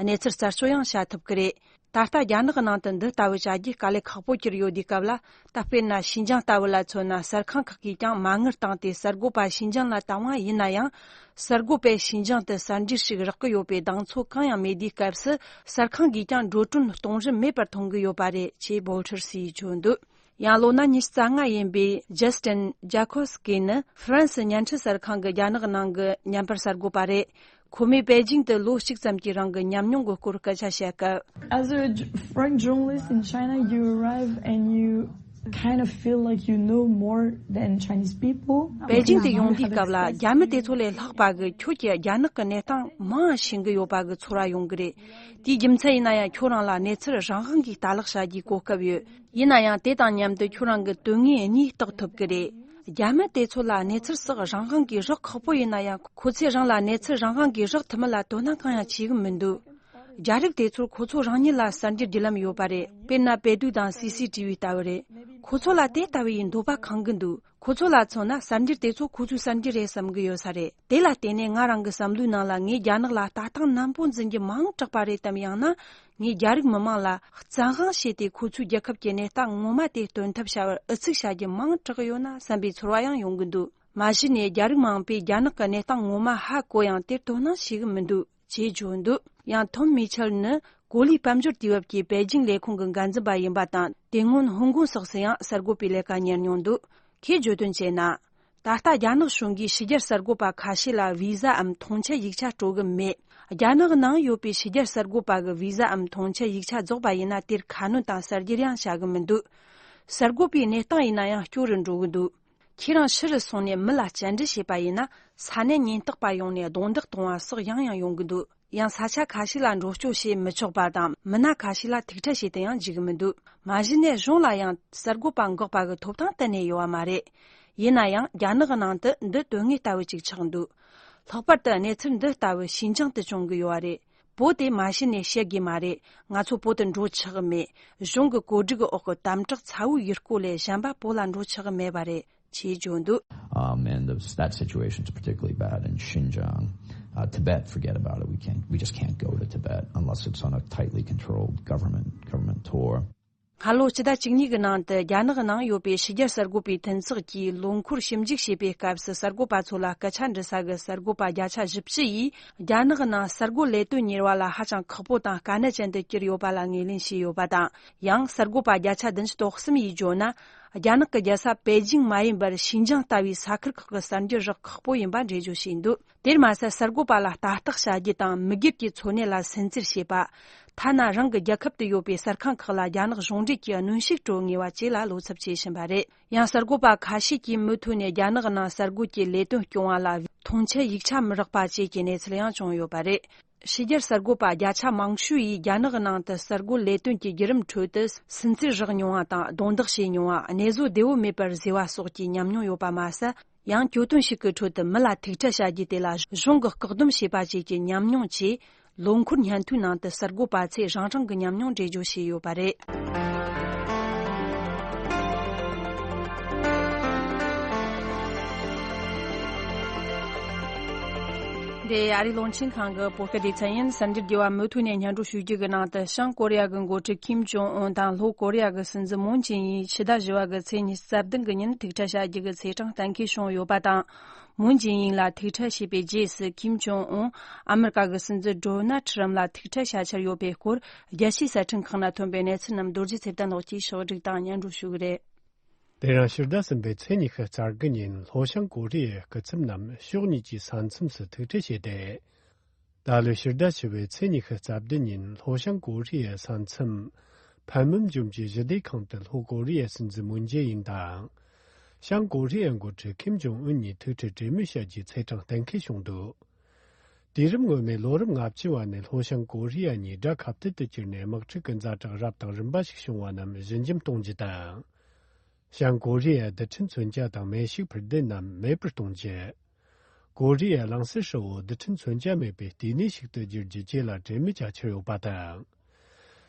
གནས་ཚུལ་རྩད་གཅོད་ཡང་བྱ་ཐུབ་ཀྱི་རེད། ད་ལྟ་རྒྱ་ནག་གི་ནང་དུ་འདི་ལྟ་བུ་བྱ་རྒྱུ་དཀའ་ལས་ཁག་པོ་གྱུར་ཡོད་དུས་སྐབས་ལ། ད་དཔེར་ན་ཞིན་ཅང་ལྟ་བུ་ལ་མཚོན་ན། གསར་ཁང་ཁག་གིས་ཀྱང་མ་དངུལ་བཏང་སྟེ་གསར་འགོད་པ་ཞིན་ཅང་ལ་བཏང་བ་ཡིན་ན་ཡང་། གསར་འགོད་པས་ཞིན་ཅང་དུ་གསར་འགྱུར་ཞིག་རག་གི་ཡོད་པའི་གདེང་ཚོད་གང་ཡང་མེད་དུས་སྐབས་སུ། གསར་ཁང་གིས་ཀྱང་འགྲོ་གྲོན་གཏོང་རིན་མེད་པར་མཐོང་གི་ཡོད་པ་རེད། ཅེས་བོལ་ཊར་སིས་བརྗོད་འདུག་ཡང་ལོ་ན་ཉི་ཤུ་རྩ་ལྔ་ཡིན་པའི་ཇ་སི་ཏིན་ཇ་ཁོ་སི་ཀི་ནི་ཧྥ་རན་སི་བརྙན་འཕྲིན་གསར་ཁང་གི་རྒྱ་ནག་ནང་གི་བརྙན་པར་གསར་འགོད་པ་རེད། ཁོ་མོས་པེ་ཅིང་དུ་ལོ་གཅིག་ཙམ་གྱི་རིང་གི་ཉམས་མྱོང་གི་སྐོར་སྐད་ཆ་བཤད་སྐབས། As a j- foreign journalist in China, you arrive and you kind of feel like you know more than Chinese people. པེ་ཅིང་དུ་ཡོང་དུས་སྐབས་ལ། རྒྱ་མི་དེ་ཚོ་ལས་ལྷག་པ་གི་ཁྱོད་ཀྱིས་རྒྱ་ནག་གི་གནས་སྟངས་མང་ཤེས་གི་ཡོད་པ་གི་ཚོར་བ་ཡོང་གི་རེད། དེའི་རྒྱུ་མཚན་ཡིན་ན་ཡང་། ཁྱོད་རང་ལ་གནས་ཚུལ་རང་དབང་གིས་ལྟ་ཀློག་བྱ་རྒྱུའི་གོ་སྐབས་ཡོད། ཡིན་ན་ཡང་། དེ་དང་མཉམ་དུ་ཁྱོད་རང་གི་དོན་དངོས་གཉིས་རྟོགས་ཐུབ་ཀྱི་རེད། རྒྱ་མི་དེ་ཚོ་ལ་གནས་ཚུལ་སོགས་རང་དབང་གིས་རག་ཁག་པོ་ཡིན་ན་ཡང་། ཁོ་ཚོས་རང་ལ་གནས་ཚུལ་རང་དབང་གིས་རག་ཐུབ་མིན་ལ་དོ་སྣང་གང་ཡང་བྱེད་གི་མི་འདུག་རྒྱ་རིགས་དེ་ཚོར་ཁོ་ཚོ་རང་ཉིད་ལ་གསར་འགྱུར་བརྒྱུད་ལམ་ཡོད་པ་རེད། དཔེར་ན། པེ་ཏུའུ་དང་སི་སི་ཊི་ཝི་ལྟ་བུ་རེད། ཁོ་ཚོ་ལ་དེ་ལྟ་བུ་ཡི་འདོད་པ་ཁེངས་གི་འདུག་ཁོ་ཚོ་ལ་མཚོན་ན། གསར་འགྱུར་དེ་ཚོ་ཁོ་ཚོའི་གསར་འགྱུར་རེད་བསམ་གི་ཡོད་ས་རེད། དེ་ལ་བརྟེན་ནས་ང་རང་གི་བསམ་བློའི་ནང་ལ། ངས་རྒྱ་ནག་ལ་ལྟ་སྟངས་ནན་པོ་འཛིན་རྒྱུ་མང་དྲགས་པ་རེད་དམ། ཡང་ན། ངས་རྒྱ་རིགས་མི་དམངས་ལ་བཙན་དབང་བྱས་ཏེ། ཁོ་ཚོའི་རྒྱལ་ཁབ་ཀྱི་གནས་སྟངས་ངོ་མ་དེ་སྟོན་ཐབས་བྱ་བར་ཨུ་ཚུགས་བྱ་རྒྱུ་མང་དྲགས་ཡོད་ན་བསམ་པའི་ཚོར་བ་ཡང་ཡོང་གི་འདུག་མ་གཞི་ནས་རྒྱ་རིགས་མང་པོས་རྒྱ་ནག་གི་གནས་སྟངས་ངོ་མ་ཧ་གོ་ཡང་། དེར་དོ་སྣང་བྱེད་གི་མི་འདུག་ཅེས་བརྗོད་འདུག་ཡང་ཐོམ་མི་ཆལ་ནི་གོ་ལའི་དཔལ་འབྱོར་དུས་བབ་ཀྱི་པེ་ཅིང་ལས་ཁུངས་ཀྱི་འགན་འཛིན་པ་ཡིན་པ་དང་། དེ་སྔོན་ཧོང་ཀོང་སོགས་སུ་ཡང་གསར་འགོད་པའི་ལས་ཀ་གཉེར་མྱོང་འདུག་ཁོས་བརྗོད་དོན་བྱས་ན། ད་ལྟ་རྒྱ་ནག་གཞུང་གིས་ཕྱི་རྒྱལ་གསར་འགོད་པ་ཁ་ཤས་ལ་བི་ཟ་འམ་ཐོངས་མཆན་ཡིག་ཆ་སྤྲོད་གི་མེད། རྒྱ་ནག་ནང་ཡོད་པའི་ཕྱི་རྒྱལ་གསར་འགོད་པ་གི་བི་ཟ་འམ་ཐོངས་མཆན་ཡིག་ཆ་རྫོགས་པ་ཡིན་ན། དེར་ཁ་སྣོན་དང་གསར་བརྗེ་ཡང་བྱ་གི་མི་འདུག་གསར་འགོད་པའི་གནས་སྟངས་ཡིན་ན་ཡང་སྐྱོ་རུ་འགྲོ་གི་འདུག་ཁྱེད་རང་ཕྱི་རུ་སོང་ནས་མི་ལ་བཅར་འདྲི་བྱས་པ་ཡིན་ན། ས་གནས་ཉེན་རྟོག་པ་ཡོང་ནས་རྡུང་རྡེག་གཏོང་བ་སོགས་ཡང་ཡང་ཡོང་གི་འདུག་ཡང་ས་ཆ་ཁ་ཤས་ལ་འགྲོ་སྐྱོད་བྱེད་མི་ཆོག་པ་དང་། མི་སྣ་ཁ་ཤས་ལ་ཐུག་འཕྲད་བྱེད་དུ་ཡང་འཇུག་གི་མི་འདུག་མ་གཞི་ནས་གཞུང་ལ་ཡང་གསར་འགོད་པ་འགོག་པ་གི་ཐོབ་ཐང་གཏན་ནས་ཡོད་པ་མ་རེད། ཡིན་ན་ཡང་རྒྱ་ནག་གི་ནང་དུ་འདི་དོན་དངོས་ལྟ་བུ་ཅིག་ཆགས་འདུག་ལྷག་པར་དུ་གནས་ཚུལ་འདི་ལྟ་བུ་ཞིན་ཅང་དུ་བྱུང་གི་ཡོད་པ་རེད། བོད་དེ་མ་གཞི་ནས་བཤད་དགོས་མ་རེད། ང་ཚོ་བོད་དུ་འགྲོ་ཆོག་གི་མེད། གཞུང་གི་བཀོད་སྒྲིག་གི་འོག་གི་དམ་དྲག་ཚ་བོའི་ཡུལ་སྐོར་ལས་གཞན་པ་བོད་ལ་འགྲོ་ཆོག་གི་མེད་པ་རེད། ཅེས་བརྗོད་འདུག Um, and the, that situation is particularly bad in Xinjiang. Uh, Tibet, forget about it. We can't, we just can't go to Tibet unless it's on a tightly controlled government, government tour. སྔ་ལོ་སྤྱི་ཟླ་བཅུ་གཉིས་ཀྱི་ནང་དུ་རྒྱ་ནག་ནང་ཡོད་པའི་ཕྱི་རྒྱལ་གསར་འགོད་པའི་མཐུན་ཚོགས་ཀྱིས་ལོ་འཁོར་ཞིབ་འཇུག་བྱེད་པའི་སྐབས་སུ། གསར་འགོད་པ་ཚོ་ལ་སྐད་ཆ་འདྲི་ས་གི་གསར་འགོད་པ་བརྒྱ་ཆ་བཞི་བཅུ་ཡིས། རྒྱ་ནག་ནང་གསར་འགོད་ལས་དོན་གཉེར་བ་ལ་ཧ་ཅང་ཁག་པོ་དང་དཀའ་གནད་ཅན་དུ་གྱུར་ཡོད་པ་ལ་ངོས་ལེན་བྱས་ཡོད་པ་དང་། ཡང་གསར་འགོད་པ་བརྒྱ་ཆ་བདུན་ཅུ་དོན་གསུམ་ཡིས་བརྗོད་ན། རྒྱ་ནག་གི་རྒྱལ་ས་པེ་ཅིང་མ་ཡིན་པར་ཤིན་ཅང་ལྟ་བུའི་ས་ཁུལ་ཁག་གི་གསར་འགྱུར་རག་ཁག་པོ་ཡིན་པ་འགྲེལ་བརྗོད་བྱས་འདུག་དེར་མ་ཟད། གསར་འགོད་པ་ལ་ལྟ་རྟོག་བྱ་རྒྱུ་དང་། མི་སྒེར་གྱི་འཚོ་གནས་ལ་སུན་གཙེར་བྱེད་པ། ཐ་ན་རང་གི་རྒྱལ་ཁབ་ཏུ་ཡོད་པའི་གསར་ཁང་ཁག་ལ་རྒྱ་ནག་གཞུང་འབྲེལ་གྱི་གནོན་ཤུགས་སྤྲོད་ངེས་པ་བཅས་ལ་བློ་འཚབ་བྱེད་བཞིན་པ་རེད། ཡང་གསར་འགོད་པ་ཁ་ཤས་ཀྱིས་མུ་མཐུད་ནས་རྒྱ་ནག་ནང་གསར་འགོད་ཀྱི་ལས་དོན་སྐྱོང་བ་ལ་མཐོང་ཆེན་ཡིག་ཆ་མི་རག་པ་བཅས་ཀྱི་གནས་ཚུལ་ཡང་བྱུང་ཡོད་པ་རེད། ཕྱི་རྒྱལ་གསར་འགོད་པ་བརྒྱ་ཆ་མང་ཤོས་ཡིས་རྒྱ་ནག་ནང་དུ་གསར་འགོད་ལས་དོན་གྱི་བརྒྱུད་རིམ་ཁྲོད་དུ་སུན་གཙེར་རག་མྱོང་བ་དང་། རྡུང་རྡེག་བྱས་མྱོང་བ། གནས་བཟོ་བདེ་བོ་མེད་པར་བཟོས་པ་སོགས་ཀྱི་ཉམས་མྱོང་ཡོད་པ་མ་ཟད། ཡང་གྱོད་དོན་ཞིག་གི་ཁྲོད་དུ་མི་ལ་ཐུག་འཕྲད་བྱ་རྒྱུ་དེ་ལ་གཞུང་གིས་བཀག་སྡོམ་བྱས་པ་བཅས་ཀྱི་ཉམས་མྱོང་བཅས། ལོ་འཁོར་སྙན་ཐོའི་ནང་དུ་གསར་འགོད་པ་ཚོས་རང་རང་གི་ཉམས་མྱོང་འགྲེལ་བརྗོད་བྱས་ཡོད་པ་རེད། འདི་ཨ་རིའི་རླུང་འཕྲིན་ཁང་གི་བོད་སྐད་སྡེ་ཚན་ཡིན། གསར་འགྱུར་རྒྱས་པ་མུ་མཐུད་ནས་སྙན་སྒྲོན་ཞུ་རྒྱུ་གི་ནང་དུ། བྱང་ཀོ་རི་ཡ་གི་འགོ་ཁྲིད་ཁིམ་ཇོང་ཨུན་དང་ལྷོ་ཀོ་རི་ཡ་གི་སྲིད་འཛིན་མུན་ཇེ་ཨིན་ཕྱི་ཟླ་བཞི་པ་གི་ཚེས་ཉི་ཤུ་རྩ་བདུན་གི་ཉིན་ཐུག་འཕྲད་བྱ་རྒྱུ་གི་ཚེས་གྲངས་གཏན་འཁེལ་བྱུང་ཡོད་པ་དང་། མུན་ཇེ་ཨིན་ལ་ཐུག་འཕྲད་བྱས་པའི་རྗེས་སུ། ཁིམ་ཇོང་ཨུན་ཨ་མི་རི་ཀ་གི་སྲིད་འཛིན་ཌོ་ནལ་ཁྲི་རམ་ལ་ཐུག་འཕྲད་བྱ་འཆར་ཡོད་པའི་སྐོར། རྒྱལ་སྤྱིའི་གསར་འཕྲིན་ཁག་ནས་ཐོན་པའི་གནས་ཚུལ་རྣམས་རྡོ་རྗེ་ཚེ་བརྟན་ལགས་ཀྱིས་ཕྱོགས་བསྒྲིགས་དང་སྙན་སྒྲོན་ཞུ་གི་རེད། དེ་རིང་ཕྱི་ཟླ་གསུམ་པའི་ཚེས་ཉི་ཤུ་རྩ་དགུ་ཉིན་ལྷོ་བྱང་ཀོ་རི་ཡའི་སྐུ་ཚབ་རྣམས་ཕྱོགས་གཉིས་ཀྱི་ས་མཚམས་སུ་ཐུག་འཕྲད་བྱས་ཏེ། ད་ལོའི་ཕྱི་ཟླ་བཞི་པའི་ཚེས་ཉི་ཤུ་རྩ་བདུན་ཉིན་ལྷོ་བྱང་ཀོ་རི་ཡའི་ས་མཚམས། ཕན་མུམ་ཇོམ་གྱི་ཞི་བདེ་ཁང་དུ་ལྷོ་ཀོ་རི་ཡའི་སྲིད་འཛིན་མུན་ཇེ་ཨིན་དང་། བྱང་ཀོ་རི་ཡའི་འགོ་ཁྲིད་ཁིམ་ཇོང་ཨུན་གཉིས་ཐུག་འཕྲད་གྲོས་མོལ་བྱ་རྒྱུའི་ཚེས་གྲངས་གཏན་འཁེལ་བྱུང་འདུག་དུས་རབས་སྔོན་མའི་ལོ་རབས་ལྔ་བཅུ་བ་ནས་ལྷོ་བྱང་ཀོ་རི་ཡ་གཉིས་དགྲ་ཁ་གཏད་དུ་གྱུར་ནས། དམག་འཁྲུག་གི་ཛ་དྲག་རབ་དང་རིམ་པ་ཞིག་བྱུང་བ་རྣམས་ཞི་འཇམ་གཏོང་རྒྱུ་དང་། བྱང་ཀོ་རི་ཡའི་རྡུལ་ཕྲན་མཚོན་ཆ་དང་མེ་ཤུགས་འཕུར་མདེལ་རྣམས་མེད་པར་གཏོང་རྒྱུ། ཀོ་རི་ཡའི་གླིང་ཟུར་ཧྲིལ་བོ་རྡུལ་ཕྲན་མཚོན་ཆ་མེད་པའི་ལྟེ་གནས་ཤིག་ཏུ་བསྒྱུར་རྒྱུ་བཅས་ལ་གྲོས་མོལ་བྱ་འཆར་ཡོད་པ་དང་།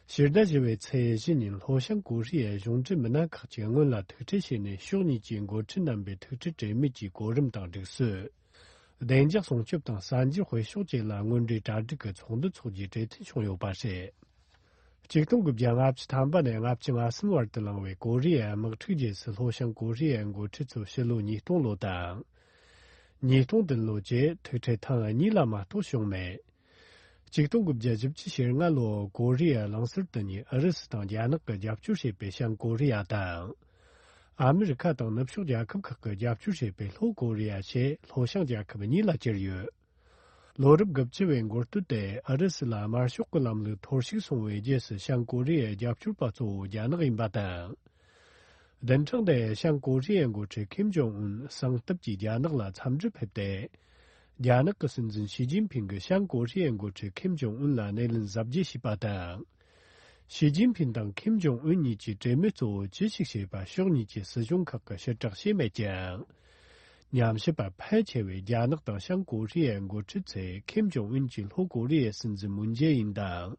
ཕྱི་ཟླ་བཞི་པའི་ཚེས་བཞི་ཉིན་ལྷོ་བྱང་ཀོ་རི་ཡའི་གཞུང་འབྲེལ་མི་སྣ་ཁག་ཅིག་སྔོན་ལ་ཐུག་འཕྲད་བྱས་ནས། ཕྱོགས་གཉིས་ཀྱི་འགོ་ཁྲིད་རྣམ་པའི་ཐུག་འཕྲད་གྲོས་མོལ་གྱི་གོ་རིམ་དང་སྒྲིག་སྲོལ། བདེ་འཇགས་སྲུང་སྐྱོབ་དང་གསར་འགྱུར་སྤེལ་ཕྱོགས་བཅས་ལ་དངོས་འབྲེལ་གྲ་སྒྲིག་གི་ཚོགས་འདུ་འཚོགས་རྒྱུའི་གྲོས་མཐུན་བྱུང་ཡོད་པ་རེད། ཆིག་སྟོང་དགུ་བརྒྱ་ལྔ་བཅུ་ཐམ་པ་ནས་ལྔ་བཅུ་ང་གསུམ་བར་དུ་བསླངས་པའི་ཀོ་རི་ཡའི་དམག་འཁྲུག་རྗེས་སུ། ལྷོ་བྱང་ཀོ་རི་ཡའི་འགོ་ཁྲིད་ཚོ་ཕྱི་ལོ་ཉིས་སྟོང་ལོ་དང་། ཉིས་སྟོང་བདུན་ལོ་བཅས་ཐུག་འཕྲད་ཐེངས་གཉིས་ལ་མ་གཏོགས་བྱུང་མེད། ཆིག་སྟོང་དགུ་བརྒྱ་བཞི་བཅུ་ཞེ་ལྔ་ལོ་ཀོ་རི་ཡའི་གླིང་ཟུར་དེ་ཉིད་ཨུ་རུ་སུ་དང་རྒྱ་ནག་གིས་རྒྱབ་སྐྱོར་བྱེད་པའི་བྱང་ཀོ་རི་ཡ་དང་། ཨ་མི་རི་ཁ་དང་ནུབ་ཕྱོགས་རྒྱལ་ཁབ་ཁག་གིས་རྒྱབ་སྐྱོར་བྱེད་པའི་ལྷོ་ཀོ་རི་ཡ་ཞེས་ལྷོ་བྱང་རྒྱལ་ཁབ་གཉིས་ལ་གྱུར་ཡོད། ལོ་རབས་དགུ་བཅུ་བའི་འགོ་སྟོད་དེ་ཨུ་རུ་སུ་ལ་དམར་ཤོག་གི་ལམ་ལུགས་འཐོར་ཞིག་སོང་བའི་རྗེས་སུ། བྱང་ཀོ་རི་ཡའི་རྒྱབ་སྐྱོར་པ་གཙོ་བོ་རྒྱ་ནག་ཡིན་པ་དང་། བདུན་ཕྲག་འདིའི་བྱང་ཀོ་རི་ཡའི་འགོ་ཁྲིད་ཁིམ་ཇོང་ཨུན་གསང་སྟབས་ཀྱིས་རྒྱ་ནག་ལ་འཚམས་འདྲི་ཕེབས་ཏེ། རྒྱ་ནག་གི་སྲིད་འཛིན་ཞི་ཅིན་ཕིང་གིས་བྱང་ཀོ་རི་ཡའི་འགོ་ཁྲིད་ཁིམ་ཇོང་ཨུན་ལ་སྣེ་ལེན་གཟབ་རྒྱས་བྱས་པ་དང་། ཞི་ཅིན་ཕིང་དང་ཁིམ་ཇོང་ཨུན་གཉིས་ཀྱིས་གྲོས་མོལ་གཙོ་བོ་ཅི་ཞིག་བྱས་པ་ཕྱོགས་གཉིས་ཀྱི་སྲིད་གཞུང་ཁག་གིས་ཕྱིར་བསྒྲགས་བྱས་མེད་ཀྱང་། ཉམས་ཞིབ་པ་ཕལ་ཆེ་བས་རྒྱ་ནག་དང་བྱང་ཀོ་རི་ཡའི་འགོ་ཁྲིད་ཚོས་ཁིམ་ཇོང་ཨུན་གྱིས་ལྷོ་ཀོ་རི་ཡའི་སྲིད་འཛིན་མུན་ཇེ་ཨིན་དང་།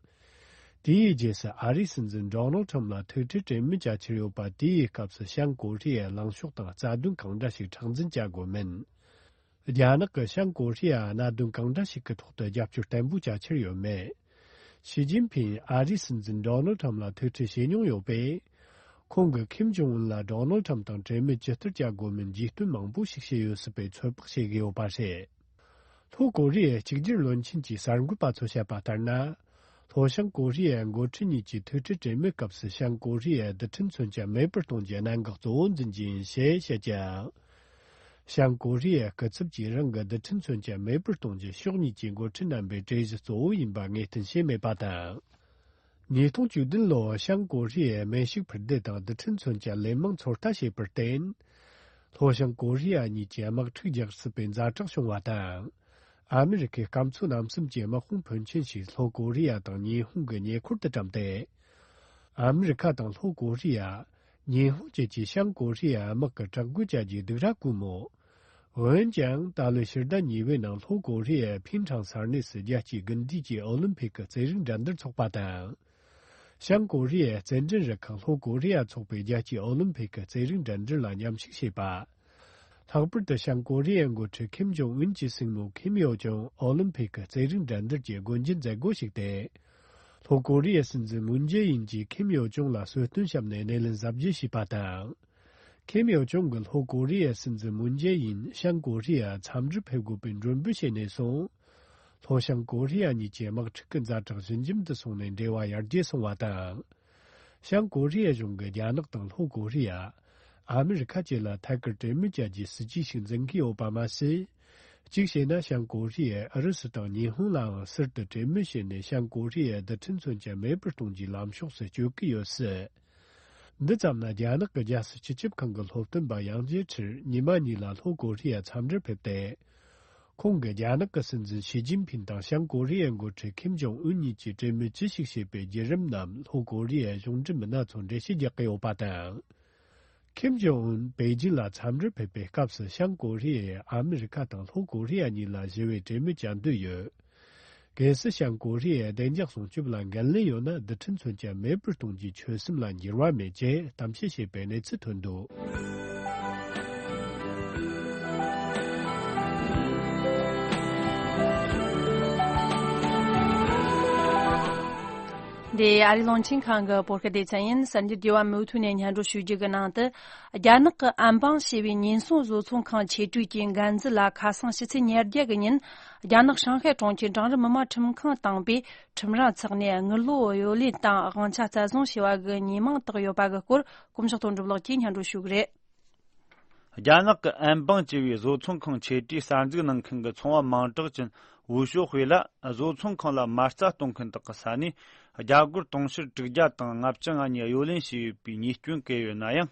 དེའི་རྗེས་སུ་ཨ་རིའི་སྲིད་འཛིན་ཌོ་ནལ་ཁྲམ་ལ་ཐུག་འཕྲད་གྲོས་མོལ་བྱ་འཆར་ཡོད་པ། དེའི་སྐབས་སུ་བྱང་ཀོ་རི་ཡའི་ལངས་ཕྱོགས་དང་རྩ་དོན་གང་འདྲ་ཞིག་མཁྲེགས་འཛིན་བྱ་དགོས་མིན། རྒྱ་ནག་གིས་བྱང་ཀོ་རི་ཡར་གནད་དོན་གང་འདྲ་ཞིག་གི་ཐོག་ཏུ་རྒྱབ་སྐྱོར་བརྟན་པོ་བྱ་འཆར་ཡོད་མེད། ཞི་ཅིན་ཕིང་ཨ་རིའི་སྲིད་འཛིན་ཌོ་ནལ་ཁྲམ་ལ་ཐུག་འཕྲད་བྱས་མྱོང་ཡོད་པས། ཁོང་གིས་ཁིམ་ཇོང་ཨུན་ལ་ཌོ་ནལ་ཁྲམ་དང་གྲོས་མོལ་ཇི་ལྟར་བྱ་དགོས་མིན་རྒྱས་སྟོན་མང་པོ་ཞིག་བྱས་ཡོད་སྲིད་པའི་ཚོད་དཔག་བྱེད་ཀྱི་ཡོད་པ་རེད། ལྷོ་ཀོ་རི་ཡའི་གཅིག་གྱུར་བློན་ཆེན་གྱི་གསར་འགོད་པ་ཚོས་བཤད་པ་ལྟར་ན། ལྷོ་བྱང་ཀོ་རི་ཡའི་འགོ་ཁྲིད་གཉིས་ཀྱི་ཐུག་འཕྲད་གྲོས་མོལ་སྐབས་སུ། བྱང་ཀོ་རི་ཡའི་རྡུལ་ཕྲན་མཚོན་ཆ་མེད་པར་གཏོང་རྒྱུའི་གནད་འགག་གཙོ་བོ་འཛིན་རྒྱུ་ཡིན་ཞེས་བཤད་ཀྱང་། བྱང་ཀོ་རི་ཡའི་སྐུ་ཚབ་ཀྱིས་རང་གི་རྡུལ་ཕྲན་མཚོན་ཆ་མེད་པར་གཏོང་རྒྱུ་ཕྱོགས་གཉིས་ཀྱི་འགོ་ཁྲིད་རྣམ་པའི་གྲོས་གཞི་གཙོ་བོ་ཡིན་པ་ངེས་གཏན་བྱས་མེད་པ་དང་། ཉིས་སྟོང་བཅུ་བདུན་ལོར་བྱང་ཀོ་རི་ཡས་མེ་ཤུགས་འཕུར་མདེལ་དང་རྡུལ་ཕྲན་མཚོན་ཆ་ལན་མང་ཚོད་ལྟ་བྱས་པར་བརྟེན། ལྷོ་བྱང་ཀོ་རི་ཡ་གཉིས་ཀྱི་དམག་འཁྲུག་རྒྱག་སྲིད་པའི་ཛ་དྲག་བྱུང་བ་དང་། ཨ་མི་རི་ཁའི་སྐམ་མཚོ་རྣམ་གསུམ་གྱི་དམག་དཔུང་ཕོན་ཆེན་ཞིག་ལྷོ་ཀོ་རི་ཡ་དང་ཉི་ཧོང་གི་ཉེ་འཁོར་དུ་བཀྲམ་སྟེ། ཨ་མི་རི་ཁ་དང་ལྷོ་ཀོ་རི་ཡ། ཉི་ཧོང་བཅས་ཀྱིས་བྱང་ཀོ་རི་ཡའི་དམག་གི་དྲག་རྒོལ་བྱ་རྒྱུའི་སྡིགས་ར་བསྐུལ་མོད། འོན་ཀྱང་། ད་ལོའི་ཕྱི་ཟླ་གཉིས་པའི་ནང་ལྷོ་ཀོ་རི་ཡའི་ཕིན་ཁྲང་ས་གནས་སུ་རྒྱལ་སྤྱིའི་དགུན་དུས་ཀྱི་ཨོ་ལིམ་ཕིག་གི་རྩེད་རིགས་འགྲན་བསྡུར་འཚོགས་པ་དང་། བྱང་ཀོ་རི་ཡའི་རྩེད་འགྲན་རུ་ཁག་ལྷོ་ཀོ་རི་ཡ་ཚོགས་པའི་རྒྱལ་སྤྱིའི་ཨོ་ལིམ་ཕིག་གི་རྩེད་རིགས་འགྲན་བསྡུར་ལ་མཉམ་ཞུགས་བྱས་པ། ལྷག་པར་དུ་བྱང་ཀོ་རི་ཡའི་འགོ་ཁྲིད་ཁིམ་ཇོང་ཨུན་གྱི་སྲིང་མོ་ཁིམ་ཡོ་ཇོང་ཨོ་ལིམ་ཕིག་གི་རྩེད་རིགས་འགྲན་བསྡུར་གྱི་སྒོ་འབྱེད་མཛད་སྒོར་ཞུགས་ཏེ། ལྷོ་ཀོ་རི་ཡའི་སྲིད་འཛིན་མུན་ཇེ་ཡིན་གྱིས་ཁིམ་ཡོ་ཅུང་ལ་གསོལ་སྟོན་བཤམས་ནས་སྣེ་ལེན་གཟབ་རྒྱས་བྱས་པ་དང་། ཁིམ་ཡོ་ཅུང་གིས་ལྷོ་ཀོ་རི་ཡའི་སྲིད་འཛིན་མུན་ཇེ་ཡིན་བྱང་ཀོ་རི་ཡར་འཚམས་འདྲིར་ཕེབས་དགོས་པའི་མགྲོན་འབོད་བྱས་ནས་བཟུང་། ལྷོ་བྱང་ཀོ་རི་ཡ་གཉིས་ཀྱི་དམག་འཁྲུག་གི་ཛ་དྲག་ཞི་འཇམ་དུ་སོང་ནས་འབྲེལ་བ་ཡར་རྒྱས་སོང་བ་དང་། བྱང་ཀོ་རི་ཡ་གཞུང་གིས་རྒྱ་ནག་དང་ལྷོ་ཀོ་རི་ཡ། ཨ་མི་རི་ཁ་བཅས་ལ་ཐད་ཀར་གྲོས་མོལ་བྱ་རྒྱུའི་སྲིད་ཇུས་ཤིག་འཛིན་གྱི་ཡོད་པ་མ་ཟད། གཅིག་བྱས་ན་བྱང་ཀོ་རི་ཡས་ཨུ་རུ་སུ་དང་ཉི་ཧོང་ལའང་ཟུར་དུ་གྲོས་མོལ་བྱས་ནས་བྱང་ཀོ་རི་ཡའི་རྡུལ་ཕྲན་མཚོན་ཆ་མེད་པར་གཏོང་རྒྱུའི་ལམ་ཕྱོགས་སུ་བསྐྱོད་ཀྱི་ཡོད་སྲིད། འདི་ཙམ་ན་རྒྱ་ནག་གི་རྒྱལ་སྲིད་སྤྱི་ཁྱབ་ཁང་གི་སློབ་སྟོན་པ་ཡང་ཇེ་ཁྲིར་ཉི་མ་གཉིས་ལ་ལྷོ་ཀོ་རི་ཡར་འཚམས་འདྲིར་ཕེབས་ཏེ། ཁོང་གིས་རྒྱ་ནག་གི་སྲིད་འཛིན་ཞི་ཅིན་ཕིན་དང་བྱང་ཀོ་རི་ཡའི་འགོ་ཁྲིད་ཁིམ་ཇོང་ཨུན་གཉིས་ཀྱིས་གྲོས་མོལ་ཅི་ཞིག་བྱས་པའི་བརྒྱུད་རིམ་རྣམས་ལྷོ་ཀོ་རི་ཡའི་གཞུང་འབྲེལ་མི་སྣ་ཚོར་འགྲེལ་བཤད་རྒྱག་གི་ཡོད་པ་དང་། ཁིམ་ཇོང་ཨུན་པེ་ཅིན་ལ་འཚམས་འདྲིར་ཕེབས་པའི་སྐབས་སུ་བྱང་ཀོ་རི་ཡས་ཨ་མི་རི་ཁ་དང་ལྷོ་ཀོ་རི་ཡ་གཉིས་ལ་ཞི་བའི་གྲོས་མོལ་བྱ་འདོད་ཡོད། གལ་སྲིད་བྱང་ཀོ་རི་ཡས་བདེ་འཇགས་སྲུང་སྐྱོབ་ལ་འགན་ལེན་ཡོད་ན་རྡུལ་ཕྲན་མཚོན་ཆ་མེད་པར་གཏོང་རྒྱུའི་ཆོད་སེམས་ལ་འགྱུར་བ་མེད་ཅེས་གཏམ་བཤད་བྱས་པའི་གནས་ཚུལ་ཐོན་འདུག། འདི་ཨ་རིའི་རླུང་འཕྲིན་ཁང་གི་བོད་སྐད་སྡེ་ཚན་ཡིན། གསར་འགྱུར་རྒྱས་པ་མུ་མཐུད་ནས་སྙན་སྒྲོན་ཞུ་རྒྱུ་གི་ནང་དུ། རྒྱ་ནག་གི་ཨན་པང་ཞེས་པའི་ཉེན་སྲུང་བཟོ་ཚོང་ཁང་ཆེ་གྲས་ཀྱི་འགན་འཛིན་ལ་ཁ་སང་ཕྱི་ཚེས་ཉེར་བརྒྱད་གི་ཉིན། རྒྱ་ནག་ཧྲང་ཧའེ་གྲོང་ཁྱེར་འབྲིང་རིམ་མི་དམངས་ཁྲིམས་ཁང་དང་པོས་ཁྲིམས་ར་འཚོགས་ནས་དངུལ་ལོར་གཡོ་ལེན་དང་དབང་ཆ་རྩ་བཟུང་བྱས་པ་གི་ཉེས་མིང་བཏགས་ཡོད་པ་གི་སྐོར་གོམས་ཞོགས་དོན་གྲུབ་ལགས་ཀྱིས་སྙན་སྒྲོན་ཞུ་གི་རེད། རྒྱ་ནག་གི་ཨན་པང་ཅེས་པའི་བཟོ་ཚོང་ཁང་ཆེ་གྲས་གསར་འཛུགས་གནང་མཁན་གྱི་ཚོང་པ་མིང་གྲགས་ཅན་ཝུ་ཞོ་ཧུའེ་ལ་བཟོ་ཚོང་ཁང་ལ་མ་རྩ་གཏོང་མཁན་དག་གི་ས་ནས་རྒྱ་སྒོར་དུང་ཕྱུར་དྲུག་བརྒྱ་དང་ལྔ་བཅུ་ང་གཉིས་གཡོ་ལེན་བྱས་ཡོད་པའི་ཉེས་སྐྱོན་བཀལ་ཡོད་ན་ཡང་།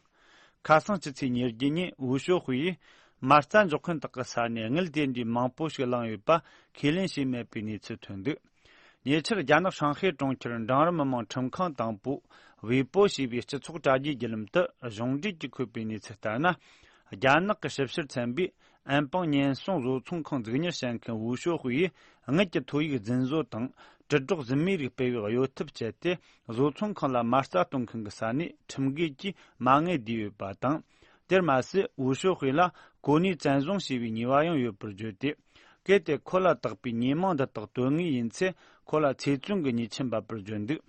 ཁ་སང་ཕྱི་ཚེས་ཉེར་བརྒྱད་ཉིན་ཝུ་ཞོ་ཧུའེ་ཡིས་མ་རྩ་འཇོག་མཁན་དག་གི་ས་ནས་དངུལ་དེ་འདྲའི་མང་པོ་ཞིག་བླངས་ཡོད་པ་ཁས་ལེན་བྱས་མེད་པའི་གནས་ཚུལ་ཐོན་འདུག། ཉེ་ཆར་རྒྱ་ནག་ཧྲང་ཧའེ་གྲོང་ཁྱེར་འབྲིང་རིམ་མི་དམངས་ཁྲིམས་ཁང་དང་པོ་ཝེ་པོ་ཞེས་པའི་སྤྱི་ཚོགས་དྲ་རྒྱའི་བརྒྱུད་ལམ་དུ་གཞུང་འབྲེལ་གྱིས་འཁོད་པའི་གནས་ཚུལ་ལྟར་ན། རྒྱ་ནག་གི་ཞིབ་བཤེར་ཚན་པས་ཨན་པང་ཉེན་སྲུང་བཟོ་ཚོང་ཁང་འཛུགས་གཉེར་བྱེད་མཁན་ཝུ་ཞོ་ཧུའེ་ཡིས་དངུལ་གྱི་ཐོ་ཡིག་རྫུན་བཟོ་དང་དྲིལ་སྒྲོག་རྫུན་མའི་རིགས་སྤེལ་བའི་གཡོ་ཐབས་སྤྱད་དེ་བཟོ་ཚོང་ཁང་ལ་མ་རྩ་གཏོང་མཁན་གྱི་ས་ནས་ཁྲིམས་འགལ་གྱིས་མ་དངུལ་བསྡུས་ཡོད་པ་དང་། དེར་མ་ཟད་ཝུ་ཞོ་ཧུའེ་ལ་གོ་གནས་བཙན་བཟུང་བྱས་པའི་ཉེས་པ་ཡང་ཡོད་པར་བརྗོད་དེ། གལ་ཏེ་ཁོ་ལ་བཏགས་པའི་ཉེས་མིང་འདི་དག་དོན་དངོས་ཡིན་ཚེ་ཁོ་ལ་ཚེ་བཙོན་གྱི་ཉེས་ཆད་འབབ་པར་བརྗོད་འདུག།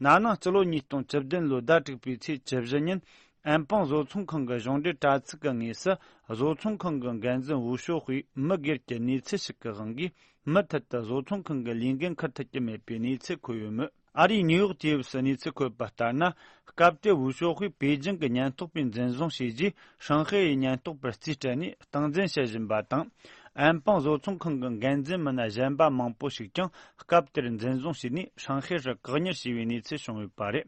ན་ནིང་སྤྱི་ལོ་ཉིས་སྟོང་བཅུ་བདུན་ལོའི་ཟླ་དྲུག་པའི་ཚེས་བཅུ་བཞི་ཉིན་ཨན་པང་བཟོ་ཚོང་ཁང་གི་གཞུང་འབྲེལ་དྲ་ཚིགས་ཀྱི་ངོས་སུ་བཟོ་ཚོང་ཁང་གི་འགན་འཛིན་ཝུ་ཞོ་ཧུའེ་མི་སྒེར་གྱི་གནས་ཚུལ་ཞིག་གི་དབང་གིས་མུ་མཐུད་དུ་བཟོ་ཚོང་ཁང་གི་ལས་འགན་འཁུར་ཐུབ་ཀྱི་མེད་པའི་གནས་ཚུལ་འཁོད་ཡོད་མོད། ཨ་རིའི་ནིའུ་ཡོག་ཊེམ་སི་གནས་ཚུལ་འཁོད་པ་ལྟར་ན། སྐབས་དེར་ཝུ་ཞོ་ཧུའེ་པེ་ཅིང་གི་ཉེན་རྟོག་པས་འཛིན་བཟུང་བྱས་རྗེས་ཧྲང་ཧའེ་ཡི་ཉེན་རྟོག་པར་རྩིས་སྤྲད་ནས་སྟངས་འཛིན་བྱེད་བཞིན་པ་དང་། ཨན་པང་བཟོ་ཚོང་ཁང་གི་འགན་འཛིན་མི་སྣ་གཞན་པ་མང་པོ་ཞིག་ཀྱང་སྐབས་དེར་འཛིན་བཟུང་བྱས་ནས་ཧྲང་ཧའེ་རུ་བཀག་ཉར་བྱས་པའི་གནས་ཚུལ་བྱུང་ཡོད་པ་རེད།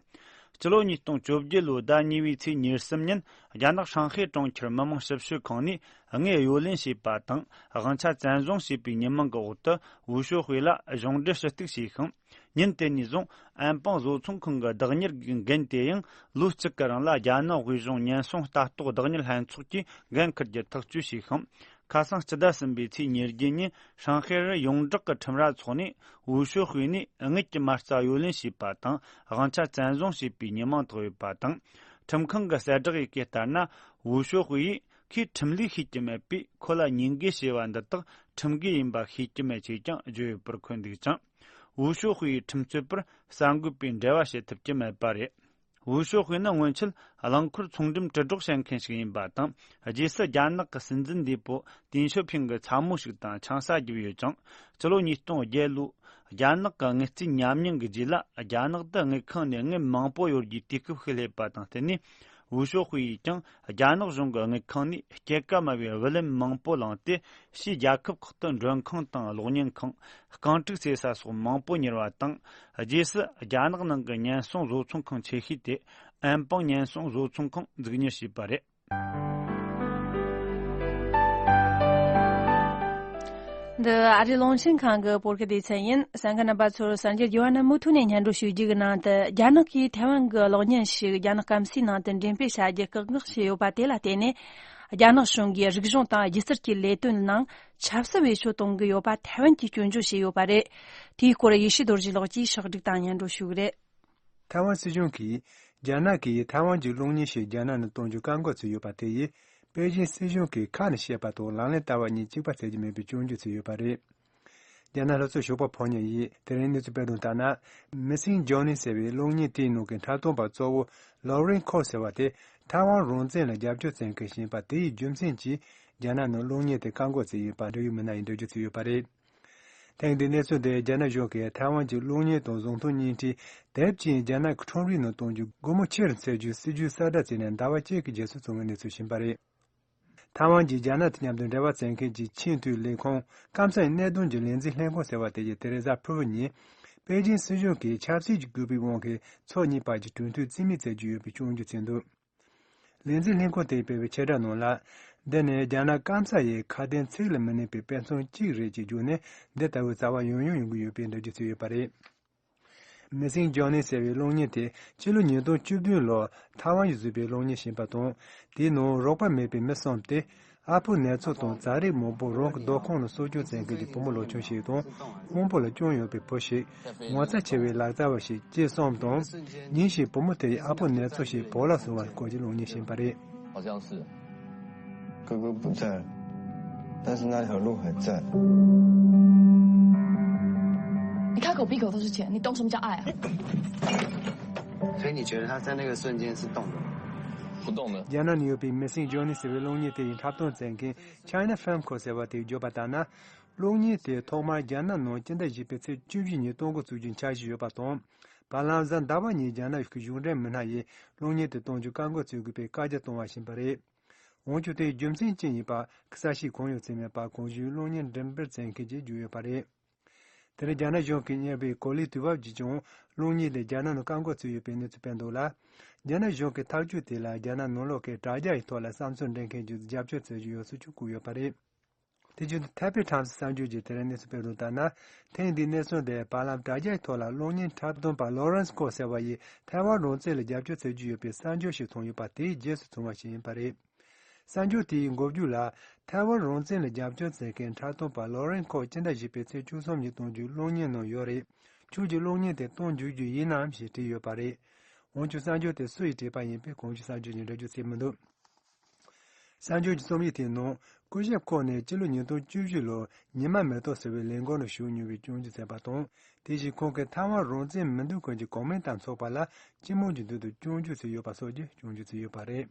སྤྱི་ལོ་ཉིས་སྟོང་བཅོ་བརྒྱད་ལོའི་ཟླ་གཉིས་པའི་ཚེས་ཉེར་གསུམ་ཉིན་རྒྱ་ནག་ཧྲང་ཧའེ་གྲོང་ཁྱེར་མི་དམངས་ཞིབ་དཔྱོད་ཁང་ནས་དངུལ་གཡོ་ལེན་བྱས་པ་དང་དབང་ཆ་བཙན་བཟུང་བྱས་པའི་ཉེས་མིང་གི་འོག་ཏུ་ཝུ་ཞོ་ཧུའེ་ལ་གཞུང་འབྲེལ་ཞུ་གཏུག་བྱས་ཤིང་། ཉིན་དེ་ནས་བཟུང་ཨན་པང་བཟོ་ཚོང་ཁང་གི་བདག་གཉེར་གྱི་འགན་དེ་ཡང་ལོ་གཅིག་གི་རིང་ལ་རྒྱ་ནག་དབུས་གཞུང་ཉེན་སྲུང་ལྟ་རྟོག་བདག་གཉེར་ལྷན་ཚོགས་ཀྱིས་འགན་འཁུར་རྒྱུ་ཐག་གཅོད་བྱས་ཤིང་། ཁ་སང་སྤྱི་ཟླ་གསུམ་པའི་ཚེས་ཉེར་བརྒྱད་ཉིན་ཧྲང་ཧའེ་རུ་ཡོངས་གྲགས་ཀྱི་ཁྲིམས་ར་འཚོགས་ནས་ཝུ་ཞོ་ཧུའེ་ནས་དངུལ་གྱི་མ་རྩ་གཡོ་ལེན་བྱས་པ་དང་དབང་ཆ་བཙན་བཟུང་བྱས་པའི་ཉེས་མིང་བཏགས་ཡོད་པ་དང་། ཁྲིམས་ཁང་གི་གསལ་བསྒྲགས་ཡི་གེ་ལྟར་ན་ཝུ་ཞོ་ཧུའེ་ཡིས་ཁོས་ཁྲིམས་ལུགས་ཤེས་ཀྱི་མེད་པས་ཁོ་ལ་ཉེས་འགེལ་བྱས་པ་འདི་དག་ཁྲིམས་འགལ་ཡིན་པ་ཤེས་ཀྱི་མེད་ཅེས་ཀྱང་བརྗོད་ཡོད་པར་འཁོད་འདུག་ཅིང་། ཝུ་ཞོ་ཧུའེ་ཡི་ཁྲིམས་རྩོད་པར་གསར་འགོད་པས་འབྲེལ་བ་བྱེད་ཐུབ་ཀྱི་མེད་པ་རེད། ཝུ་ཞོ་ཧུའེ་ནི་སྔོན་ཆད་རླངས་འཁོར་ཚོང་འགྲེམས་དྲིལ་སྒྲོག་བྱེད་མཁན་ཞིག་ཡིན་པ་དང་། རྗེས་སུ་རྒྱ་ནག་གི་སྲིད་འཛིན་འདས་པོ་ཏིན་ཞོ་ཕིང་གི་ཚ་མོ་ཞིག་དང་ཆང་ས་བརྒྱབ་ཡོད་ཅིང་། སྤྱི་ལོ་ཉིས་སྟོང་བརྒྱད་ལོའི་རྒྱ་ནག་གི་དངུལ་རྩིས་ཉམས་མྱོང་གི་རྗེས་ལ་རྒྱ་ནག་ཏུ་དངུལ་ཁང་ནས་དངུལ་མང་པོ་གཡོར་རྒྱུའི་དུས་སྐབས་ཤིག་སླེབས་པ་དང་བསྟུན་ནས། ཝུ་ཞོ་ཧུའེ་ཡིས་ཀྱང་རྒྱ་ནག་གཞུང་གི་དངུལ་ཁང་ནས་སྐྱེད་ཀ་དམའ་བའི་བུ་ལོན་མང་པོ་བླངས་ཏེ། ཕྱིའི་རྒྱལ་ཁབ་ཁག་ཏུ་མགྲོན་ཁང་དང་གློག་བརྙན་ཁང་། རྐང་དཀྲུག་ཟེར་ས་སོགས་མང་པོ་གཉེར་བ་དང་། རྗེས་སུ་རྒྱ་ནག་ནང་གི་ཉེན་སྲུང་བཟོ་ཚོང་ཁང་ཆེ་ཤོས་དེ་ཨན་པང་ཉེན་སྲུང་བཟོ་ཚོང་ཁང་འཛུགས་གཉེར་བྱས་པ་རེད། འདི་ཨ་རིའི་རླུང་འཕྲིན་ཁང་གི་བོད་སྐད་སྡེ་ཚན་ཡིན། གསན་མཁན་རྣམ་པ་ཚོར་གསར་འགྱུར་རྒྱས་པ་རྣམས་མུ་མཐུད་ནས་སྙན་སྒྲོན་ཞུ་རྒྱུ་གི་ནང་དུ། རྒྱ་ནག་གིས་ཐའེ་ཝན་གྱི་གློག་བརྙན་ཞིག་རྒྱ་ནག་སྐམ་སའི་ནང་དུ་འགྲེམས་སྤེལ་བྱ་རྒྱུ་བཀག་འགོག་བྱས་ཡོད་པ་དེ་ལ་བརྟེན་ནས། རྒྱ་ནག་གཞུང་གིས་རིག་གཞུང་དང་སྒྱུ་རྩལ་གྱི་ལས་དོན་ནང་ཆབ་སྲིད་བེད་སྤྱོད་གཏོང་གི་ཡོད་པ་ཐའེ་ཝན་གྱིས་སྐྱོན་བརྗོད་བྱས་ཡོད་པ་རེད། དེའི་སྐོར་ཡེ་ཤེས་རྡོ་རྗེ་ལགས་ཀྱིས་ཕྱོགས་བསྒྲིགས་དང་སྙན་སྒྲོན་ཞུ་གི་རེད། ཐའེ་ཝན་སྲིད་གཞུང་གིས་རྒྱ་ནག་གིས་ཐའེ་ཝན་གྱི་གློག་བརྙན་ཞིག་རྒྱ་ནག་ནང་གཏོང་རྒྱུ་བཀག་འགོག་བྱས་ཡོད་པ་དེ་ཡིས་པེ་ཅིན་སྲིད་གཞུང་གིས་ཁ་ནས་བཤད་པ་དང་ལག་ལེན་བསྟར་བ་གཉིས་གཅིག་པ་བྱེད་ཀྱི་མེད་པའི་སྐྱོན་བརྗོད་བྱས་ཡོད་པ་རེད། རྒྱ་ནག་སློབ་གསོ་ཞོགས་པ་ཕོ་ཉ་ཡིས་དེ་རིང་གནས་ཚུལ་སྤེལ་དོན་ལྟར་ན། Missing Journey ཟེར་བའི་གློག་བརྙན་དེའི་ནང་གི་འཁྲབ་སྟོན་པ་གཙོ་བོ་Lauren Koh ཟེར་བ་དེ་ཐའེ་ཝན་རང་བཙན་ལ་རྒྱབ་སྐྱོར་བྱེད་མཁན་ཞིག་ཡིན་པ། དེའི་རྒྱུ་མཚན་གྱིས་རྒྱ་ནག་ནང་གློག་བརྙན་དེ་བཀག་འགོག་བྱས་ཡོད་པ་འབྲེལ་ཡོད་མི་སྣ་ཡིས་འགྲེལ་བརྗོད་བྱས་ཡོད་པ་རེད། ཐེངས་འདིའི་གནས་ཚུལ་དེ་རྒྱ་ནག་གཞུང་གིས་ཐའེ་ཝན་གྱི་གློག་བརྙན་དང་གཟུགས་མཐོང་བརྙན་འཕྲིན་དེབ་ཅིང་རྒྱ་ནག་གི་ཁྲོམ་རའི་ནང་གཏོང་རྒྱུ་སྒོ་མོ་ཕྱེ་རུ་འཚལ་རྒྱུའི་སྲིད་ཇུས་གསལ་བསྒྲགས་བྱས་ནས་ཟླ་བ་གཅིག་གི་རྗེས་སུ་བྱུང་བའི་གནས་ཚུལ་ཞིག་ཡིན་པ་རེད། ཐའེ་ཝན་གྱིས་རྒྱ་ནག་དང་མཉམ་དུ་འབྲེལ་བ་བྱེད་མཁན་གྱི་ཆེས་མཐོའི་ལས་ཁུངས་སྐམ་ས་ཡི་གནད་དོན་གྱི་ལས་འཛིན་ལྷན་ཁང་ཟེར་བ་དེ་ཡིས་དེ་རེས་གཟའ་ཕུར་བུ་ཉིན་པེ་ཅིང་སྲིད་གཞུང་གིས་ཆབ་སྲིད་ཀྱི་བཀོད་པའི་དབང་གིས་ཕྱོགས་གཉིས་བར་གྱི་གྲོས་མཐུན་རྩིས་མེད་བྱེད་རྒྱུ་ཡོད་པའི་སྐྱོན་བརྗོད་བྱས་འདུག་ལས་འཛིན་ལྷན་ཁང་དེས་སྤེལ་བའི་ཆེད་བསྒྲགས་ནང་ལ། འདི་ནི་རྒྱ་ནག་སྐམ་ས་ཡི་ཁ་དན་ཚིག་ལ་མི་གནས་པའི་དཔེ་མཚོན་གཅིག་རེད་ཅེས་བརྗོད་ནས། འདི་ལྟ་བུའི་བྱ་བ་ཡང་ཡང་ཡོང་གི་ཡོད་པའི་འགྲེལ་བརྗོད་བྱས་ཡོད་པ་རེད། Missing Journey ཟེར་བའི་གློག་བརྙན་དེ་ཕྱི་ལོ་ཉིས་སྟོང་བཅུ་བདུན་ལོར་ཐའེ་ཝན་གྱིས་བཟོས་པའི་གློག་བརྙན་ཞིག་ཡིན་པ་དང་། དེའི་ནང་རོགས་པ་མེད་པའི་མི་གསུམ་སྟེ། ཨ་ཕོ་ནད་མཚོན་དང་བྱ་རིགས་མང་པོ་རང་གི་སྡོད་ཁང་ལ་གསོ་སྐྱོང་བྱེད་མཁན་གྱི་བུ་མོ་ལོ་ཆུང་ཞིག་དང་། དབང་པོ་ལ་སྐྱོན་ཡོད་པའི་བུ་ཞིག་ངོ་ཚ་ཆེ་བའི་ལག་རྩལ་བ་ཞིག་བཅས་གསུམ་དང་། ཉིན་ཞིག་བུ་མོ་དེ་ཡིས་ཨ་ཕོ་ནད་མཚོན་ཞིག་བོར་བརླག་སོང་བ་སྐོར་གྱི་གློག་བརྙན་ཞིག་ཡིན་པ་རེད། 好像是。哥哥不在，但是那条路还在。你开口闭口都是钱，你懂什么叫爱啊？所以你觉得他在那个瞬间是动的吗？不动的。 རྒྱ་ནག་ནང་ཡོད་པའི་Missing Journey ཟེར་བའི་གློག་བརྙན་དེ་ཡི་འཁྲབ་སྟོན་མཛད་མཁན་China Film Co ཟེར་བ་དེས་བརྗོད་པ་ལྟར་ན། གློག་བརྙན་དེ་ཐོག་མར་རྒྱ་ནག་ནང་སྤྱི་ཟླ་བཞི་པའི་ཚེས་བཅུ་བཞི་ཉིན་གཏོང་འགོ་བཙུགས་རྒྱུའི་འཆར་གཞི་ཡོད་པ་དང་། བར་ལམ་གཟའ་ཟླ་བ་ཉིན་རྒྱ་ནག་གཞུང་འབྲེལ་མི་སྣ་ཡིས་གློག་བརྙན་དེ་གཏོང་རྒྱུ་བཀག་འགོག་བྱེད་དགོས་པའི་བཀའ་རྒྱ་བཏང་བ་ཞིག་ཡིན་པ་རེད། འོན་ཀྱང་དེའི་རྒྱུ་མཚན་ཅི་ཡིན་པ་གསལ་བཤད་གང་ཡང་བྱས་མེད་པ་གོང་ཞུས་གློག་བརྙན་འགྲེམས་སྤེལ་མཛད་མཁན་གྱིས་བརྗོད་ཡོད་པ་རེད། དེ་ནས་རྒྱ་ནག་གཞུང་གིས་གཉེར་བའི་གོ་ལའི་དུས་བབ་ཀྱིས་ཀྱང་གློག་བརྙན་དེ་རྒྱ་ནག་ནང་བཀག་འགོག་བྱས་ཡོད་པའི་གནས་ཚུལ་སྤེལ་འདུག་ལ། རྒྱ་ནག་གཞུང་གིས་ཐག་གཅོད་དེ་ལ་རྒྱ་ནག་ནང་ལོགས་ཀྱི་དྲ་རྒྱ་ཡི་ཐོག་ལ་བསམ་ཚུལ་འགྲེལ་མཁན་བརྒྱུད་དེ་རྒྱབ་སྐྱོར་བྱེད་རྒྱུ་ཡོད་ཚུལ་ཀྱང་བཀོད་ཡོད་པ་རེད། དེ་བཞིན་དུ་Taipei Times གསར་འགྱུར་གྱིས་དེ་རིང་གནས་ཚུལ་སྤེལ་དོན་ལྟར་ན། ཐེངས་འདིའི་གནས་ཚུལ་དེ་བར་ལམ་དྲ་རྒྱའི་ཐོག་ལ་གློག་བརྙན་འཁྲབ་སྟོན་པ་Lauren Koh ཟེར་བ་ཡིས་ཐའེ་ཝན་རང་བཙན་ལ་རྒྱབ་སྐྱོར་བྱེད་ཀྱི་ཡོད་པའི་གསར་འགྱུར་ཞིག་བྱུང་ཡོད་པ་དེའི་རྗེས་སུ་བྱུང་བ་ཞིག་ཡིན་པ་རེད། གསར་འགྱུར་དེའི་འགོ་མཇུག་ལ། ཐའེ་ཝན་རང་བཙན་ལ་རྒྱབ་སྐྱོར་བྱེད་མཁན་འཁྲབ་སྟོན་པ་Lauren Koh སྤྱི་ཟླ་བཞི་པའི་ཚེས་བཅུ་གསུམ་ཉིན་གཏོང་རྒྱུའི་གློག་བརྙན་ནང་ཡོད་རེད། ཁྱོད་ཀྱིས་གློག་བརྙན་དེ་གཏོང་འཇུག་རྒྱུ་ཡིན་ནམ་ཞེས་དྲིས་ཡོད་པ་རེད། འོན་ཀྱང་གསར་འགྱུར་དེ་སུ་ཡིས་བྲིས་པ་ཡིན་པའི་གོང་ཞུས་གསར་འགྱུར་གྱིས་འགྲེལ་བརྗོད་བྱས་མི་འདུག་གསར་འགྱུར་གྱི་རྩོམ་ཡིག་དེའི་ནང་སྐུ་ཞབས་ཁོ་ནི་སྤྱི་ལོ་ཉིས་སྟོང་བཅུ་བཞི་ལོར་ཉི་མ་མེ་ཏོག་ཟེར་བའི་ལས་འགུལ་ནང་ཞུགས་མྱོང་བའི་སྐྱོན་བརྗོད་མཛད་པ་དང་། དེ་བཞིན་ཁོང་གིས་ཐའེ་ཝན་རང་བཙན་མི་འདོད་མཁན་གྱི་གོ་མིན་ཏང་ཚོགས་པ་ལ་སྤྱི་དམངས་ཀྱི་མདུན་དུ་སྐྱོན་བརྗོད་བྱས་ཡོད་པ་སོགས་ཀྱི་སྐྱོན་བརྗོད་བྱས་ཡོད་པ་རེད།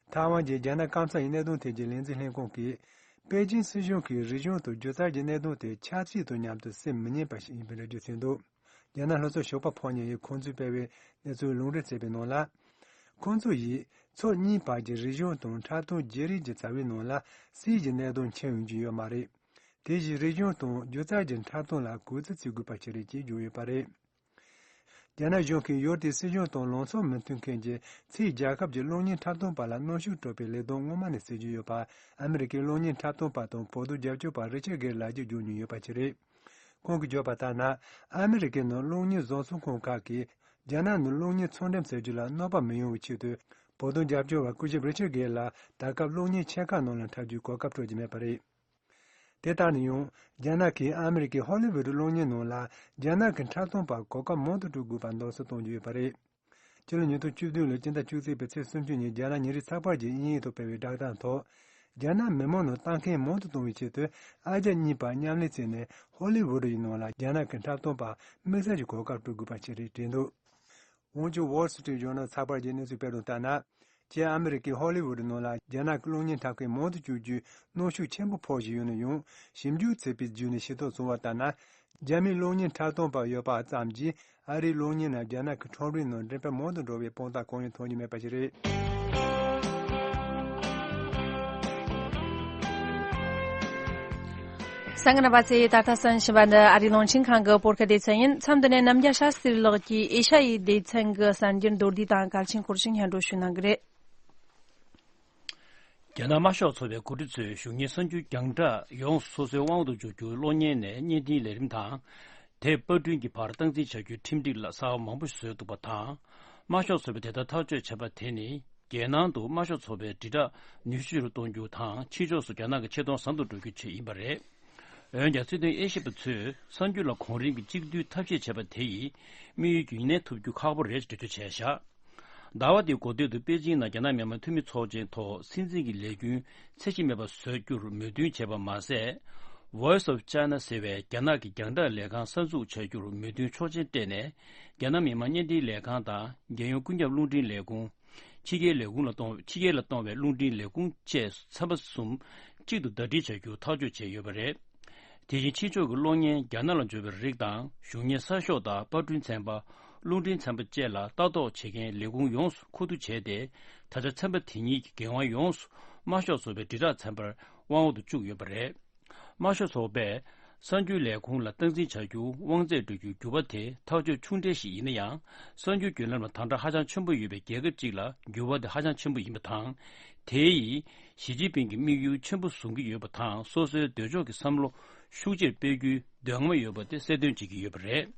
ཐའེ་ཝན་གྱིས་རྒྱ་ནག་སྐམ་ས་ཡི་གནད་དོན་ཐད་ཀྱི་ལས་འཛིན་ལྷན་ཁང་གིས། པེ་ཅིང་སྲིད་གཞུང་གིས་རིག་གཞུང་དང་སྒྱུ་རྩལ་གྱི་གནད་དོན་དེ་ཆབ་སྲིད་དང་མཉམ་དུ་སེལ་མི་ཉན་པ་ཞིག་ཡིན་པའི་འགྲེལ་བརྗོད་བྱས་འདུག་རྒྱ་ནག་སློབ་གསོ་ཞོགས་པ་ཕོ་ཉ་ཡིས་ཁོང་ཚོས་སྤེལ་བའི་གནས་ཚུལ་ལུང་འདྲེན་བྱས་པའི་ནང་ལ། ཁོང་ཚོ་ཡིས་ཕྱོགས་གཉིས་བར་གྱི་རིག་གཞུང་དང་འཁྲབ་སྟོན་བརྗེ་རེས་ཀྱི་བྱ་བའི་ནང་ལ་སྲིད་ཀྱི་གནད་དོན་མཁྱེན་ཡོང་རྒྱུ་ཡོད་མ་རེད། དེ་བཞིན་རིག་གཞུང་དང་སྒྱུ་རྩལ་གྱི་འཁྲབ་སྟོན་ལ་གུས་བརྩི་བྱེད་དགོས་པ་ཞིག་རེད་ཅེས་བརྗོད་ཡོད་པ་རེད། རྒྱ་ནག་གཞུང་གིས་ཡུལ་དེའི་སྲིད་གཞུང་དང་ལངས་ཕྱོགས་མི་མཐུན་མཁན་གྱི་ཕྱིའི་རྒྱལ་ཁབ་ཀྱི་གློག་བརྙན་འཁྲབ་སྟོན་པ་ལ་གནོན་ཤུགས་སྤྲོད་པའི་ལས་དོན་སྔོན་མ་ནས་སེལ་རྒྱུ་ཡོད་པ། ཨ་མི་རི་ཀའི་གློག་བརྙན་འཁྲབ་སྟོན་པ་དང་བོད་དོན་རྒྱབ་སྐྱོར་པ་རི་ཆར་གྷེར་ལགས་ཀྱིས་བརྗོད་མྱོང་ཡོད་པ་ཞིག་རེད། ཁོང་གིས་བརྗོད་པ་ལྟར་ན། ཨ་མི་རི་ཀའི་ནང་གློག་བརྙན་བཟོ་ཚོང་ཁང་ཁག་གིས་རྒྱ་ནག་ནང་གློག་བརྙན་ཚོང་འགྲེམས་བྱ་རྒྱུ་ལ་གནོད་པ་མི་ཡོང་བའི་ཆེད་དུ། བོད་དོན་རྒྱབ་སྐྱོར་བ་སྐུ་ཞབས་རི་ཆར་གྷེར་ལགས་ད་སྐབས་གློག་བརྙན་ཆེ་ཁག་ནང་ལ་འཁྲབ་རྒྱུའི་གོ་སྐབས་སྤྲོད་ཀྱི་མེད་པ་རེད། དེ་ལྟར་ན་ཡང་། རྒྱ་ནག་གིས་ཨ་མི་རི་ཀའི་ཧོ་ལི་ཝུད་གློག་བརྙན་ནང་ལ་རྒྱ་ནག་གི་འཁྲབ་སྟོན་པར་གོ་སྐབས་མང་དུ་སྤྲོད་དགོས་པར་མདུན་སྐྱོད་གཏོང་རྒྱུ་ཡོད་པ་རེད། སྤྱི་ལོ་ཉིས་སྟོང་བཅུ་བདུན་ལོའི་སྤྱི་ཟླ་བཅུ་གཅིག་པའི་ཚེས་སུམ་ཅུ་ཉིན་རྒྱ་ནག་ཉིན་རེའི་ཚགས་པར་གྱིས་དབྱིན་ཡིག་ཐོག་སྤེལ་བའི་བསྒྲགས་གཏམ་ཐོག་རྒྱ་ནག་མི་མང་ནང་ལྟ་མཁན་མང་དུ་གཏོང་བའི་ཆེད་དུ་ཨ་རྒྱ་གཉིས་བར་མཉམ་ལས་བྱས་ནས་ཧོ་ལི་ཝུད་ཡི་ནང་ལ་རྒྱ་ནག་གི་འཁྲབ་སྟོན་པར་དམིགས་བསལ་གྱི་གོ་སྐབས་སྤྲོད་དགོས་པ་ཞིག་རེད་བྲིས་འདུག་འོན་ཀྱང་Wall Street Journal ཚགས་པར་གྱིས་གནས་ཚུལ་སྤེལ་དོན་ལྟར་ན། སྤྱིར་ཨ་མི་རི་ཀའི་ཧོ་ལི་ཝུད་ནང་ལ་རྒྱ་ནག་གི་གློག་བརྙན་འཁྲབ་མཁན་མང་དུ་བཅུག་རྒྱུའི་གནོན་ཤུགས་ཆེན་པོ་ཕོག་བཞིན་ཡོད་ན་ཡང་། ཞིབ་འཇུག་བྱས་པའི་བརྒྱུད་ནས་ཤེས་རྟོགས་བྱུང་བ་ལྟར་ན། རྒྱ་མིའི་གློག་བརྙན་འཁྲབ་སྟོན་པ་ཡོད་པ་ཙམ་གྱིས་ཨ་རིའི་གློག་བརྙན་རྣམས་རྒྱ་ནག་གི་ཁྲོམ་རའི་ནང་འགྲེམས་སྤེལ་མང་དུ་འགྲོ་བའི་དཔང་རྟགས་གང་ཡང་ཐོན་རྒྱུ་མེད་པ་ཞིག་རེད། གསན་མཁན་རྣམ་པ་ཚོས་ད་ལྟ་གསན་བཞིན་པ་འདི་ཨ་རིའི་རླུང་འཕྲིན་ཁང་གི་བོད་སྐད་སྡེ་ཚན་ཡིན། མཚམས་འདི་ནས་ནམ་རྒྱལ་ཤཱ་སྟྲི་ལགས་ཀྱིས་ཨེ་ཤ་ཡའི་སྡེ་ཚན་གྱི་གསར་འགྱུར་མདོར་བསྡུས་དང་གལ་ཆེན་སྐོར་ཞིག་སྙན་སྒྲོན་ཞུ་གནང་གི་རེད། རྒྱ་ནག་དམར་ཤོག་ཚོགས་པའི་འགོ་ཁྲིད་ཚོས་གཞུང་གཉེར་གསར་འགྱུར་རྒྱང་བསྒྲགས་ཡོངས་སུ་སོ་སོའི་དབང་དུ་འཇུག་རྒྱུའི་གློག་བརྙན་ནས་བརྙན་འཕྲིན་ལས་རིམ་དང་། དེབ་པར་སྐྲུན་གྱི་བར་སྟངས་འཛིན་བྱ་རྒྱུའི་ཁྲིམས་སྒྲིག་ལ་གསར་པ་མང་པོ་ཞིག་བཟོས་འདུག་པ་དང་། དམར་ཤོག་ཚོགས་པས་དེ་ལྟར་ཐག་གཅོད་བྱས་པ་དེ་ནི། རྒྱལ་ནང་དུ་དམར་ཤོག་ཚོགས་པའི་དྲིལ་བསྒྲགས་ནུས་ཤུགས་ཆེ་རུ་གཏོང་རྒྱུ་དང་། ཕྱི་ཕྱོགས་སུ་རྒྱ་ནག་གི་ཆེ་མཐོང་བཟང་དུ་འགྲོ་རྒྱུའི་ཆེད་ཡིན་པ་རེད། འོན་ཀྱང་སྲིད་དོན་དབྱེ་ཞིབ་པ་ཚོས་གསར་འགྱུར་ལ་གོང་རིམ་གྱི་གཅིག་བསྡུས་ཐབས་ཤེས་བྱས་པ་དེ་ཡིས་དམིགས་ཡུལ་རྒྱུན་གནས་ཐུབ་རྒྱུ་ཁག་པོ་རེད་ཅེས་འགྲེལ་བརྗོད་བྱས་བཞག་ཟླ་བ་འདིའི་འགོ་སྟོད་དུ་པེ་ཅིང་ནང་རྒྱ་ནག་མི་དམངས་འཐུས་མི་ཚོགས་ཆེན་ཐོག་སྲིད་འཛིན་གྱི་ལས་རྒྱུན་ཚད་གཞི་མེད་པར་བཟོ་རྒྱུར་མོས་མཐུན་བྱས་པ་མ་ཟད། Voice of China ཟེར་བའི་རྒྱ་ནག་གི་རྒྱང་བསྒྲགས་ལས་ཁང་གསར་འཛུགས་བྱ་རྒྱུར་མོས་མཐུན་ཆོག་མཆན་སྤྲད་ནས། རྒྱ་ནག་མི་དམངས་བརྙན་འཕྲིན་ལས་ཁང་དང་རྒྱལ་ཡོངས་ཀུན་ཁྱབ་རླུང་འཕྲིན་ལས་ཁུངས། ཕྱི་རྒྱལ་ལས་ཁུངས་ལ་གཏོང་ཕྱི་རྒྱལ་ལ་གཏོང་བའི་རླུང་འཕྲིན་ལས་ཁུངས་བཅས་ཚན་པ་གསུམ་གཅིག་ཏུ་ཟླ་སྒྲིལ་བྱ་རྒྱུ་ཐག་གཅོད་བྱས་ཡོད་པ་རེད། དེ་བཞིན་ཕྱི་ཕྱོགས་ཀྱི་གློག་བརྙན་རྒྱ་ནག་ལ་འབྱོར་བའི་རིགས་དང་གཞུང་གཉེར་གསར་ཤོག་དང་པར་སྐྲུན་ཚན་པ། རླུང་འཕྲིན་ཚན་པ་བཅས་ལ་ལྟ་རྟོག་བྱེད་མཁན་ལས་ཁུངས་ཡོངས་སུ་མཁོ་བསྡུ་བྱས་ཏེ། ད་ཆ་ཚན་པ་དེ་གཉིས་ཀྱི་འགན་དབང་ཡོངས་སུ་དམར་ཤོག་ཚོགས་པའི་དྲིལ་བསྒྲགས་ཚན་པར་དབང་འོག་ཏུ་བཅུག་ཡོད་པ་རེད། དམར་ཤོག་ཚོགས་པས་གསར་འགྱུར་ལས་ཁུངས་ལ་སྟངས་འཛིན་བྱ་རྒྱུ་དབང་ཚད་སྤྲོད་རྒྱུའི་འགྱུར་བ་དེ་ཐག་གཅོད་ཆུང་གྲས་ཤིག་ཡིན་ན་ཡང་། གསར་འགྱུར་བརྒྱུད་ལམ་ལ་དམ་དྲག་ཧ་ཅང་ཆེན་པོ་ཡོད་པའི་རྒྱལ་ཁབ་ཅིག་ལ་འགྱུར་བ་དེ་ཧ་ཅང་ཆེན་པོ་ཡིན་པ་དང་། དེ་ཡིས་ཞི་ཅིན་ཕིང་གི་དམིགས་ཡུལ་ཆེན་པོ་བཟུང་གི་ཡོད་པ་དང་། སོ་སོའི་འདོད་ཕྱོགས་ཀྱི་བསམ་བློ་ཤུགས་ཆེར་སྤེལ་རྒྱུའི་འདོད་རྔམ་ཡོད་པ་དེ་གསལ་སྟོན་བྱེད་ཀྱི་ཡོད་པ་རེད།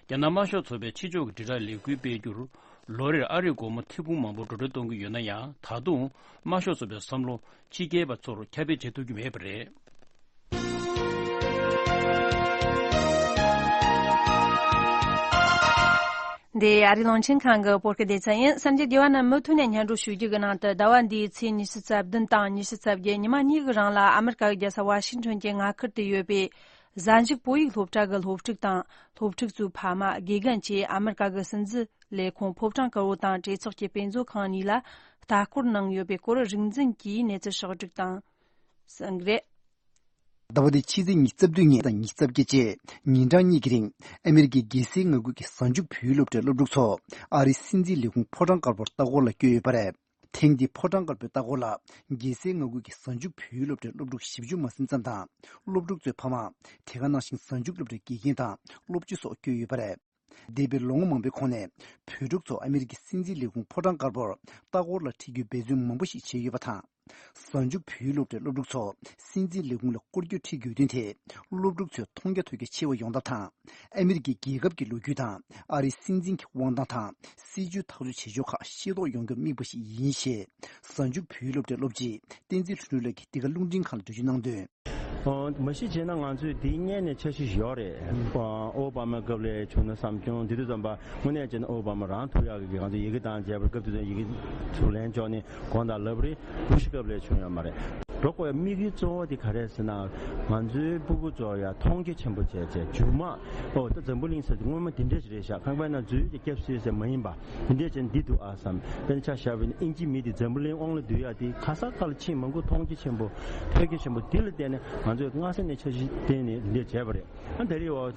རྒྱ་ནག་དམར་ཤོག་ཚོགས་པས་ཕྱི་ཕྱོགས་ཀྱི་དྲིལ་བསྒྲགས་ལས་འགུལ་སྤེལ་རྒྱུར། ལོ་རེར་ཨ་རིའི་སྒོར་མོ་ཐེར་འབུམ་མང་པོ་འགྲོ་གྲོན་གཏོང་གི་ཡོད་ན་ཡང་། ད་དུང་དམར་ཤོག་ཚོགས་པའི་བསམ་བློ་ཕྱི་རྒྱལ་པ་ཚོར་ཁྱབ་སྤེལ་བྱེད་ཐུབ་ཀྱི་མེད་པ་རེད། འདི་ཨ་རིའི་རླུང་འཕྲིན་ཁང་གི་བོད་སྐད་སྡེ་ཚན་ཡིན། གསར་འགྱུར་དེ་བ་རྣམས་མུ་མཐུད་ནས་སྙན་སྒྲོན་ཞུ་རྒྱུ་གི་ནང་དུ། ཟླ་བ་འདིའི་ཚེས་ཉི་ཤུ་རྩ་བདུན་དང་ཉི་ཤུ་རྩ་བརྒྱད་ཉི་མ་གཉིས་ཀྱི་རིང་ལ་ཨ་མེ་རི་ཀ་གི་རྒྱལ་ས་ཝ་ཤིང་ཊོན་གྱི་མངའ་ཁུལ་དུ་ཡོད་པའི་གཟའ་མཇུག་བོད་ཡིག་སློབ་གྲྭ་གི་སློབ་ཕྲུག་དང་། སློབ་ཕྲུག་ཚོའི་ཕ་མ། དགེ་རྒན་བཅས་ཨ་མེ་རི་ཀ་གི་སྲིད་འཛིན་ལས་ཁུངས་ཕོ་བྲང་དཀར་པོ་དང་གྲོས་ཚོགས་ཀྱི་དཔེ་མཛོད་ཁང་གཉིས་ལ་ལྟ་སྐོར་གནང་ཡོད་པའི་སྐོར་རིག་འཛིན་གྱིས་གནས་ཚུལ་ཕྱོགས་བསྒྲིགས་དང་། གསན་གྱི་རེད། ཟླ་བ་འདིའི་ཕྱི་ཚེས་ཉི་ཤུ་རྩ་བདུན་ཉིན་དང་ཉི་ཤུ་རྩ་བརྒྱད་བཅས་ཉིན་གྲངས་གཉིས་ཀྱི་རིང་། ཨ་མེ་རི་ཀའི་རྒྱལ་སའི་མངའ་ཁུལ་གྱི་གཟའ་མཇུག་བོད་ཡིག་སློབ་གྲྭའི་སློབ་ཕྲུག་ཚོ་ཨ་རིའི་སྲིད་འཛིན་ལས་ཁུངས་ཕོ་བྲང་དཀར་པོར་ལྟ་སྐོར་ལ་བསྐྱོད་ཡོད་པ་རེད། ཐེངས་འདིའི་ཕོ་བྲང་དཀར་པོའི་ལྟ་སྐོར་ལ། རྒྱལ་སའི་མངའ་ཁུལ་གྱི་གཟའ་མཇུག་བོད་ཡིག་སློབ་གྲྭའི་སློབ་ཕྲུག་བཞི་བཅུ་མ་ཟིན་ཙམ་དང་། སློབ་ཕྲུག་ཚོའི་ཕ་མ། དེ་ག་ནང་བཞིན་གཟའ་མཇུག་སློབ་གྲྭའི་དགེ་རྒན་དང་སློབ་སྤྱི་སོགས་བསྐྱོད་ཡོད་པ་རེད། འདས་པའི་ལོ་ངོ་མང་པོའི་གོང་ནས་བོད་ཕྲུག་ཚོ་ཨ་མེ་རི་ཀའི་སྲིད་འཛིན་ལས་ཁུངས་ཕོ་བྲང་དཀར་པོར་ལྟ་སྐོར་ལ་ཁྲིད་རྒྱུའི་འབད་བརྩོན་མང་པོ་ཞིག་བྱས་ཡོད་པ་དང་། གཟའ་མཇུག་བོད་ཡིག་སློབ་གྲྭའི་སློབ་ཕྲུག་ཚོ་སྲིད་འཛིན་ལས་ཁུངས་ལ་སྐོར་སྐྱོད་ཁྲིད་དགོས་དོན་དེ། སློབ་ཕྲུག་ཚོས་མཐོང་རྒྱ་ཐོས་རྒྱ་ཆེ་བ་ཡོང་ཐབས་དང་། ཨ་མེ་རི་ཀའི་རྒྱལ་ཁབ་ཀྱི་ལོ་རྒྱུས་དང་ཨ་རིའི་སྲིད་འཛིན་གྱི་དབང་ཐང་དང་སྲིད་བྱུས་ཐག་གཅོད་བྱེད་ཕྱོགས་ཁག་ཤེས་རྟོགས་ཡོང་རྒྱུར་དམིགས་པ་ཞིག་ཡིན་ཞེས། གཟའ་མཇུག་བོད་ཡིག་སློབ་གྲྭའི་སློབ་སྤྱི་བསྟན་འཛིན་ལྷུན་གྲུབ་ལགས་ཀྱིས་འདི་ག་རླུང་འཕྲིན་ཁང་ལ་འགྲེལ་བརྗོད་གནང་དོན། ཨོ། མ་གཞི་བྱས་ན་ང་ཚོས་འདི་སྔོན་ནས་འཆར་གཞི་ཞིག་ཡོད་རེད། ཨོ་བྷ་མ་སྐབས་ལ་བྱུང་ན་བསམ་བྱུང་། དེ་དུས་ཙམ་པ་དངོས་གནས་བྱས་ན་ཨོ་བྷ་མ་རང་ཐུག་ཡག་གི་ང་ཚོ་ཡི་གེ་བཏང་བྱས་པར་སྐབས་དེ་ཚོ་ཡི་གེ་ཚུར་ལན་འཇོག་ནས་དགོངས་དག་ལབ་རེད། བུ་ཤི་སྐབས་ལ་བྱུང་ཡོད་མ་རེད། འགྲོ་དགོས་དམིགས་ཡུལ་གཙོ་བོ་དེ་ག་རེད་ཟེར་ན། ང་ཚོའི་སྤུ་གུ་ཚོ་ཡ་མཐོང་རྒྱ་ཆེན་པོ་བྱས་བྱས་མཇུག་མ། ཨོ་ད་འཛམ་བུ་གླིང་ཟེར་དུས་སྔོན་མ་དེ་འདྲས་ཞིག་རེད་ཤག་ཁང་པའི་ནང་འཛུལ་ཏེ་སྐྱབས་སུ་ཟེར་མ་ཡིན་པ། དེ་འདྲས་བྱས་འདི་འདུག་ཨ་བསམ། དཔེར་ན་ཆ་བཞག་པ་ཡིན་ན་ཨིན་ཇི་མི་དེ་འཛམ་བུ་གླིང་དབང་ལ་བསྡུ་ཡག་དེ་ག་ས་ག་ལ་ཕྱིན་མང་པོ་མཐོང་རྒྱ་ཆེན་པོ། ཐོས་རྒྱ་ཆེན་པོ་དེ་ལ་བརྟེན་ནས་ང་ཚོས་སྔ་ས་ནས་འཆར་གཞི་བཏིང་ནས་འདི་འདྲས་བྱས་པ་རེད། ཨ་ད་རེས་འོ་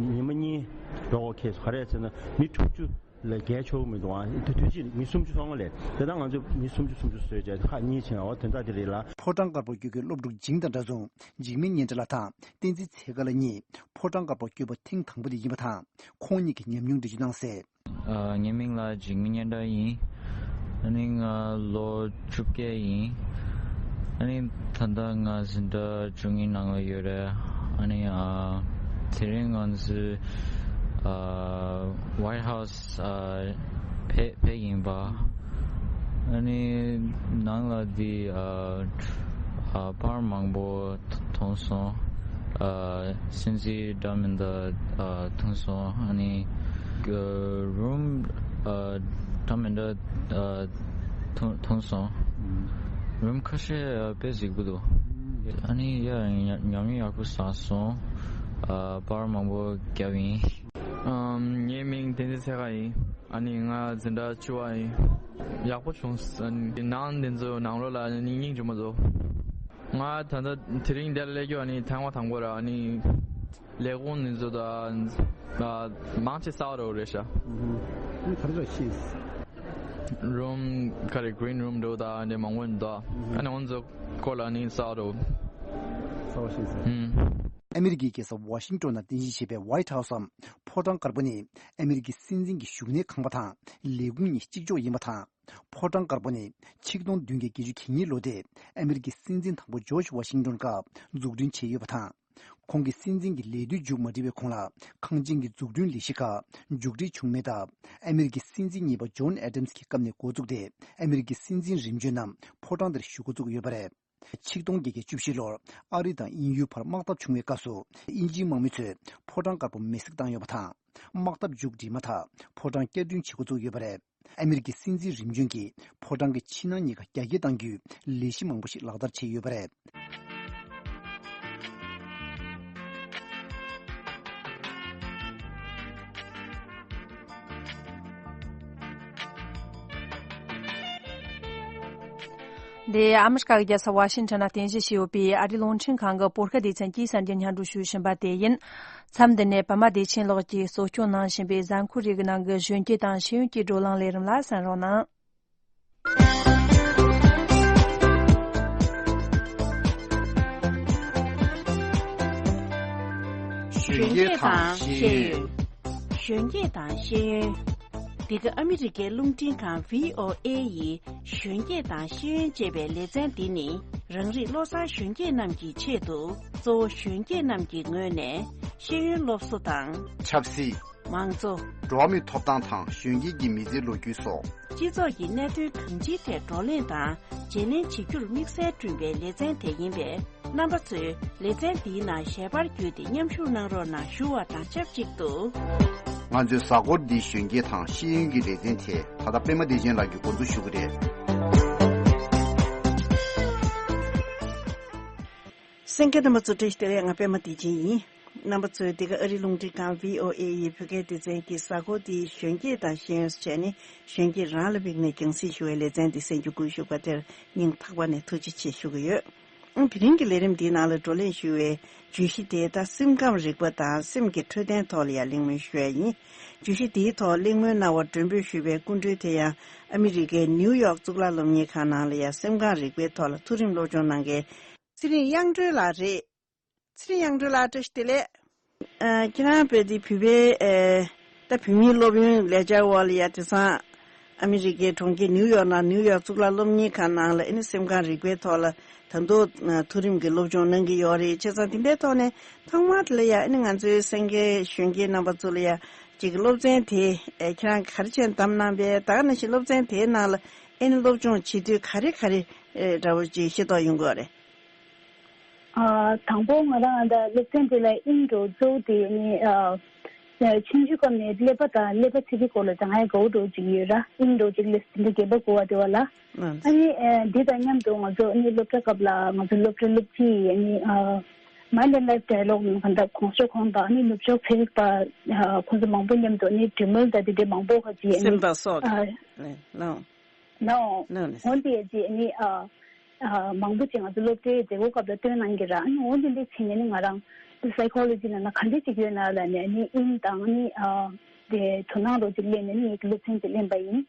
ཉི་མ་གཉིས་འགྲོ་དགོས་ཁེལ་སོང་། ག་རེ་ཟེར་ན་མི་དྲུག་ཅུ་ལས་བརྒལ་ཆོག་གི་མི་འདུག་ཨ། དུས་དུས་ཕྱིན་མི་སུམ་ཅུ་སོང་བ་ལས། དེ་ལྟར་ང་ཚོས་མི་སུམ་ཅུ་སུམ་ཅུ་བཟོས་བྱས་ཁག་གཉིས་ཕྱིན། འོ་དོན་དག་དེ་རེད་ལ། ཕོ་བྲང་དཀར་པོར་བསྐྱོད་མཁན་སློབ་ཕྲུག་འཇིང་དང་འདྲ་མཚུངས་འཇིགས་མེད་སྙན་གྲགས་ལགས་དང་བསྟན་འཛིན་ཚེ་དཀར་ལགས་གཉིས་ཕོ་བྲང་དཀར་པོར་བསྐྱོད་པ་ཐེངས་དང་པོ་དེ་ཡིན་པ་དང་། ཁོང་གཉིས་ཀྱིས་ཉམས་མྱོང་འགྲེལ་བརྗོད་གནང་གསལ། ཨ། ངའི་མིང་ལ་འཇིགས་མེད་སྙན་གྲགས་ཡིན། ཨ་ནི་ང་ལོ་བཅོ་བརྒྱད་ཡིན། ཨ་ནི་ད་ལྟ་ང་འཛིན་གྲྭ་བཅུ་གཉིས་ནང་ལ་ཡོད་རེད། ཨ་ནི་ཨ། དེ་རིང་ང་ཚོས་ཨ། White House ཨ། ཕེབས་ཕེབས་ཡིན་པ། ཨ་ནི་ནང་ལ་འདི་ཨ། ཨ། པར་མང་པོ་མཐོང་སོང་། ཨ། སྲིད་འཛིན་འདྲ་མི་འདྲ་ཨ། མཐོང་སོང་། ཨ་ནི་རུམ་ཨ། འདྲ་མི་འདྲ་ཨ། མཐོང་མཐོང་སོང་། རུམ་ཁ་ཤས་ཨ། དཔེ་གཟིགས་པོ་འདུག་ཨ་ནི་ཡ་ཉམས་མྱོང་ཡག་པོ་བསགས་སོང་། ཨ། པར་མང་པོ་བརྒྱབ་ཡིན། ཨམ། ངའི་མིང་བསྟན་འཛིན་ཚེ་དཀར་ཡིན། ཨ་ནི་ང་འཛིན་གྲྭ་བཅུ་པ་ཡིན། ཡག་པོ་བྱུང་། ཨ་ནི་ནང་འདི་ཚོ་ནང་ལོགས་ལ་ཨ་ནི་སྙིང་རྗེ་མོ་བཟོ། ང་ད་ལྟ་དེ་རིང་འདིར་སླེབས་རྒྱུ་ཨ་ནི་ཐེངས་མ་དང་པོ་ར། ཨ་ནི་ལས་ཁུངས་འདི་ཚོ་ད་ཨ། མང་ཆེ་གསར་པ་རེད་ཤག་ཨ་ནི་ག་རེ་ཤེས། རུམ་ག་རེ་green room འདྲ་བོ་ད་འདི་མང་པོ་འདུག་ཨ་ནི་འོན་ཚོ་སྐོར་ལ་ནི་གསར་པ་རེད། གསར་པ་ཤེས་སོང་། ཨ་མེ་རི་ཀའི་རྒྱལ་ས་ཝ་ཤིང་ཏོན་ན་རྟེན་གཞི་བྱས་པའི་White House འམ་ཕོ་བྲང་དཀར་པོ་ནི་ཨ་མེ་རི་ཀའི་སྲིད་འཛིན་གྱི་བཞུགས་གནས་ཁང་པ་དང་ལས་ཁུངས་གཉིས་གཅིག་ལྕོགས་ཡིན་པ་དང་། ཕོ་བྲང་དཀར་པོ་ནི་ཆིག་སྟོང་བདུན་བརྒྱ་བརྒྱད་ཅུ་གྱ་གཉིས་ལོ་དེ་ཨ་མེ་རི་ཀའི་སྲིད་འཛིན་དང་པོ་ཇོརྗ་ཝ་ཤིང་ཏོན་སྐབས་འཛུགས་སྐྲུན་བྱས་ཡོད་པ་དང་། ཁོང་གིས་སྲིད་འཛིན་གྱི་ལས་དུས་མཇུག་མ་སྒྲིལ་བའི་གོང་ལ་ཁང་ཆེན་གྱི་འཛུགས་སྐྲུན་ལས་གཞི་ཁག་མཇུག་སྒྲིལ་བྱུང་མེད་སྟབས། ཨ་མེ་རི་ཀའི་སྲིད་འཛིན་གཉིས་པ་ཇོན་ཨེ་ཌམ་སི་གི་སྐབས་ནས་འགོ་བཙུགས་ཏེ་ཨ་མེ་རི་ཀའི་སྲིད་འཛིན་རིམ་བྱོན་རྣམས་ཕོ་བྲང་དེར་བཞུགས་འགོ་བཙུགས་ཡོད་པ་རེད། ཆིག་སྟོང་བརྒྱད་བརྒྱ་བཅུ་བཞི་ལོར་ཨ་རི་དང་དབྱིན་ཡུལ་བར་དམག་འཐབ་བྱུང་བའི་སྐབས་སུ་དབྱིན་ཇིའི་དམག་མི་ཚོས་ཕོ་བྲང་དཀར་པོ་མེ་བསྲེགས་བཏང་ཡོད་པ་དང་། དམག་འཐབ་མཇུག་སྒྲིལ་མ་ཐག་ཕོ་བྲང་བསྐྱར་སྐྲུན་བྱེད་འགོ་བཙུགས་ཡོད་པ་རེད། ཨ་མེ་རི་ཀའི་སྲིད་འཛིན་རིམ་བྱོན་གྱིས་ཕོ་བྲང་གི་ཕྱི་ནང་གཉིས་ཀ་རྒྱ་སྐྱེད་གཏང་རྒྱུའི་ལས་གཞི་མང་པོ་ཞིག་ལག་བསྟར་བྱས་ཡོད་པ་རེད། འདི་ཨ་མི་རི་ཀ་གི་རྒྱལ་ས་ཝ་ཤིང་ཊོན་ལ་རྟེན་གཞི་བྱས་ཡོད་པའི་ཨ་རིའི་རླུང་འཕྲིན་ཁང་གི་བོད་སྐད་སྡེ་ཚན་གྱིས་གསར་འགྱུར་སྙན་སྒྲོན་ཞུ་བཞིན་པ་དེ་ཡིན། མཚམས་འདི་ནས་པདྨ་བདེ་ཆེན་ལགས་ཀྱིས་གཙོ་སྐྱོང་གནང་བཞིན་པའི་གཟའ་འཁོར་རེ་གི་ནང་གི་གཞོན་སྐྱེས་དང་ཤེས་ཡོན་གྱི་བགྲོ་གླེང་ལས་རིམ་ལ་གསན་རོགས་གནང་། གཞོན་སྐྱེས་དང་ཤེས་ཡོན། གཞོན་སྐྱེས་དང་ཤེས་ཡོན། འདི་ག་ཨ་མི་རི་ཀའི་རླུང་འཕྲིན་ཁང་བྷི་ཨོ་ཨེ་ཡི་གཞོན་སྐྱེས་དང་ཤེས་ཡོན་ཅེས་པའི་ལེ་ཚན་འདི་ནི། རང་རིགས་བློ་བཟང་གཞོན་སྐྱེས་རྣམས་ཀྱི་ཆེད་དུ། གཙོ་བོ་གཞོན་སྐྱེས་རྣམས་ཀྱི་ངོས་ནས་ཤེས་ཡོན་སློབ་གསོ་དང་། ཆབ་སྲིད། མང་གཙོ། འགྲོ་བ་མིའི་ཐོབ་ཐང་དང་གཞོན་སྐྱེས་ཀྱི་མི་ཚེའི་ལོ་རྒྱུས་སོགས། སྤྱི་ཚོགས་ཀྱི་གནད་དོན་གང་ཅིའི་ཐད་བགྲོ་གླེང་དང་བརྗེ་ལེན་བྱེད་རྒྱུར་དམིགས་བསལ་བསྐྲུན་པའི་ལེ་ཚན་དེ་ཡིན་པས། རྣམ་པ་ཚོས་ལེ་ཚན་འདིའི་ནང་ཞལ་པར་བརྒྱུད་དེ་མཉམ་ཞུགས་གནང་རོགས་གནང་ཞུ་བ་དང་ཆབས་ཅིག་ཏུ། ང་ཚོའི་གཟའ་འཁོར་འདིའི་གཞོན་སྐྱེས་དང་ཤེས་ཡོན་གྱི་ལེ་ཚན་དེ་ད་ལྟ་པད་མ་བདེ་ཆེན་ལགས་ཀྱིས་འགོ་འཛུགས་ཞུ་གི་རེད། གསན་མཁན་རྣམ་པ་ཚོ་བཀྲ་ཤིས་བདེ་ལེགས། ང་པད་མ་བདེ་ཆེན་ཡིན། རྣམ་པ་ཚོས་འདི་ག་ཨ་རིའི་རླུང་འཕྲིན་ཁང་བྷི་ཨོ་ཨེ་ཡི་བོད་སྐད་སྡེ་ཚན་གྱི་གཟའ་འཁོར་འདིའི་གཞོན་སྐྱེས་དང་ཤེས་ཡོན་བྱས་ནས་གཞོན་སྐྱེས་རང་ལ་དམིགས་ནས་རྒྱང་སྲིང་ཞུ་བའི་ལེ་ཚན་འདི་གསན་རྒྱུ་བསྐུལ་ཞུ་བ་དེར་སྙིང་ཐག་པ་ནས་ཐུགས་རྗེ་ཆེ་ཞུ་གི་ཡོད། ཨང་། དེ་རིང་གི་ལས་རིམ་འདིའི་ནང་ལ་བགྲོ་གླེང་ཞུ་བའི་བརྗོད་གཞི་དེ་ད་སེམས་ཁམས་རིག་པ་དང་སེམས་ཀྱི་འཕྲོད་བསྟེན་ཐོག་ལ་ཡང་གླེང་མོལ་ཞུ་ཡ་ཡིན། བརྗོད་གཞི་འདིའི་ཐོག་གླེང་མོལ་གནང་བར་མགྲོན་འབོད་ཞུས་པའི་སྐུ་མགྲོན་དེ་ཡང་ཨ་མི་རི་ཀའི་ནིའུ་ཡོག་གཙུག་ལག་སློབ་གཉེར་ཁང་ནང་ལ་ཡང་སེམས་ཁམས་རིག་པའི་ཐོག་ལ་མཐོ་རིམ་སློབ་སྦྱོང་གནང་མཁན་ཚེ་རིང་དབྱངས་སྒྲོན་ལགས་རེད། ཚེ་རིང་དབྱངས་སྒྲོན་ལགས་བཀྲ་ཤིས་བདེ་ལེགས། ཨ། ཁྱེད་རང་བོད་འདི་བོད་པའི་ཨ། ད་བོད་མིའི་སློབ་ཡོན་ལས་འཆར་འོག་ལ་ཡ་དེང་སང་ཨ་མི་རི་ཀའི་གྲོང་ཁྱེར་ནིའུ་ཡོག་ནང་ནིའུ་ཡོག་གཙུག་ལག་སློབ་གཉེར་ཁང་ནང་ལ་ཨ་ནི་སེམས་ཁམས་རིག་པའི་ཐོག་ལ་ད་དུང་མཐོ་རིམ་གྱི་སློབ་སྦྱོང་གནང་གི་ཡོད་རེད། བྱས་ཙང་དེ་འདྲའི་ཐོག་ནས་ཐོག་མར་དེ་ལ་ཡ་ཨ་ནི་ང་ཚོའི་གསན་མཁན་གཞོན་སྐྱེས་རྣམ་པ་ཚོ་ལ་ཡ་ཅིག་སློབ་ཚན་དེ་ཨེ་ཁྱེད་རང་གིས་ག་རེ་བྱས་བདམས་གནང་པས། ད་ག་ནང་བཞིན་སློབ་ཚན་དེའི་ནང་ལ་ཨ་ནི་སློབ་སྦྱོང་བྱེད་དུས་ག་རེ་ག་རེ་ཨེ་འདྲ་བོ་ཅིག་ཤེས་རྟོགས་ཡོང་གི་ཡོད་རེད། ཨ། དང་པོ་ང་རང་ད་སློབ་ཚན་དེ་ལ་དབྱིངས་འགྲོ་གཙོ་བོ་དེ་ནི་ཨ། ཆུང་ཆུང་སྐབས་ནས་ཀླད་པ་དང་ཀླད་པ་ཚད་གཞི་སྐོར་ལ་སྦྱང་ཡ་དགའ་བོ་འདྲ་བོ་ཅིག་ཡོད་ར། དབྱིངས་འགྲོ་ཅིག་ལས་དེ་འདྲ་རྒན་པ་གོ་བ་དེ་བ་ལ། ཨ་ནི་ཨ། འདི་དང་མཉམ་དུ་ང་ཚོ་ཨ་ནི་སློབ་གྲྭ་སྐབས་ལ་ང་ཚོ་སློབ་གྲྭ་སློབ་སྤྱིས་ཨ་ནི་ཨ། Mind and Life Dialogue ནང་གང་ལྟར་གོང་ས་མཆོག་ཁོང་དང་ཨ་ནི་ནུབ་ཕྱོགས་ཚན་རིག་པ་ཨ། ཁོང་ཚོ་མང་པོ་མཉམ་དུ་ཨ་ནི་གྲོས་མོལ་དང་དེ་འདྲའི་མང་པོ་ག་ཅིག་ཨ་ནི་སེམས་པ་སོགས་ཨ། ལགས། ནའོ། ནའོ་ནས། འོན་ཏེ་ཅི་ཨ་ནི་ཨ་ཨ་མང་པོ་ཅིག་ང་ཚོ་སློབ་གྲྭའི་མཛད་སྒོ་སྐབས་ལ་སྟོན་གནང་གི་ར། ཨ་ནི་འོན་ཏེ་འདི་ཕྱིན་ནས་ནི་ང་རང་སའི་ཁོ་ལོ་ཇི་ནང་ན་ག་འདྲ་ཅིག་ཡོད་ན་ལབ་ནས་ཨ་ནི་དབྱིངས་དང་ཨ་ནི་ཨ་དེ་དོ་སྣང་རོགས་ཅིག་སླེབས་ནས་ནི་ངེད་ཀྱི་སློབ་ཚན་ཅིག་ལེན་པ་ཡིན།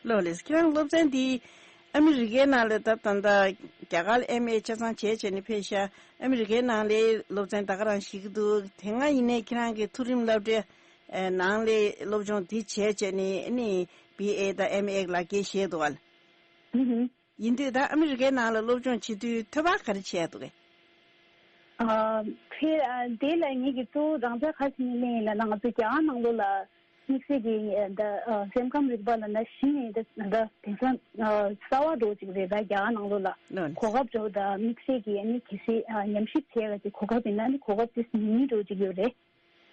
ལགས་ལགས། ཁྱེད་རང་སློབ་ཚན་འདི་ཨ་མི་རི་ཀའི་ནང་ལ་ད་ད་ལྟ་རྒྱ་གར་ལ་ཨེམ་ཨེ་ཆ་ཚང་བྱས་བྱས་ནས་ཕེབས་ཤག་ཨ་མི་རི་ཀའི་ནང་ལའི་སློབ་ཚན་ད་ག་རང་ཞིག་གི་འདུག་དེ་སྔ་ཡིན་ནའི་ཁྱེད་རང་གི་མཐོ་རིམ་སློབ་གྲྭའི་ནང་ལའི་སློབ་སྦྱོང་འདི་བྱས་བྱས་ནས་ཨ་ནི་བི་ཨེ་དང་ཨེམ་ཨེ་ལག་འཁྱེར་བཞེས་འདུག་བ། ཨུ་ཧུ། ཡིན་དུས་ད་ཨ་མི་རི་ཀའི་ནང་ལ་སློབ་སྦྱོང་བྱེད་དུས་ཐོས་པ་ག་རེ་བྱས་འདུག་གས། ཨ། དེ་ཨ་དེ་ལ་ངེད་ཀྱི་གཙོ་བོ་རང་འཇགས་ག་ཞིག་ནས་ལེན་ཡིན་ལབ་ན་ང་ཚོ་རྒྱ་གར་ནང་ལོགས་ལ་དམིགས་བསལ་གྱི་ད་ཨ་སེམས་ཁམས་རིག་པ་ལབ་ན་གཞི་ནས་ད་ད་དེང་སང་ཨ་གསར་བ་འདྲ་བོ་ཅིག་རེད། ད་རྒྱ་གར་ནང་ལོགས་ལ་ལགས། གོ་སྐབས་འདྲ་བོ་ད་དམིགས་བསལ་གྱི་ཨ་ནི་གལ་སྲིད་ཨ་ཉམས་ཞིབ་བྱས་པ་ཅིག་གོ་སྐབས་ཡིན་ན་ཨ་ནི་གོ་སྐབས་དེ་ཉུང་ཉུང་འདྲ་བོ་ཅིག་ཡོད་རེད།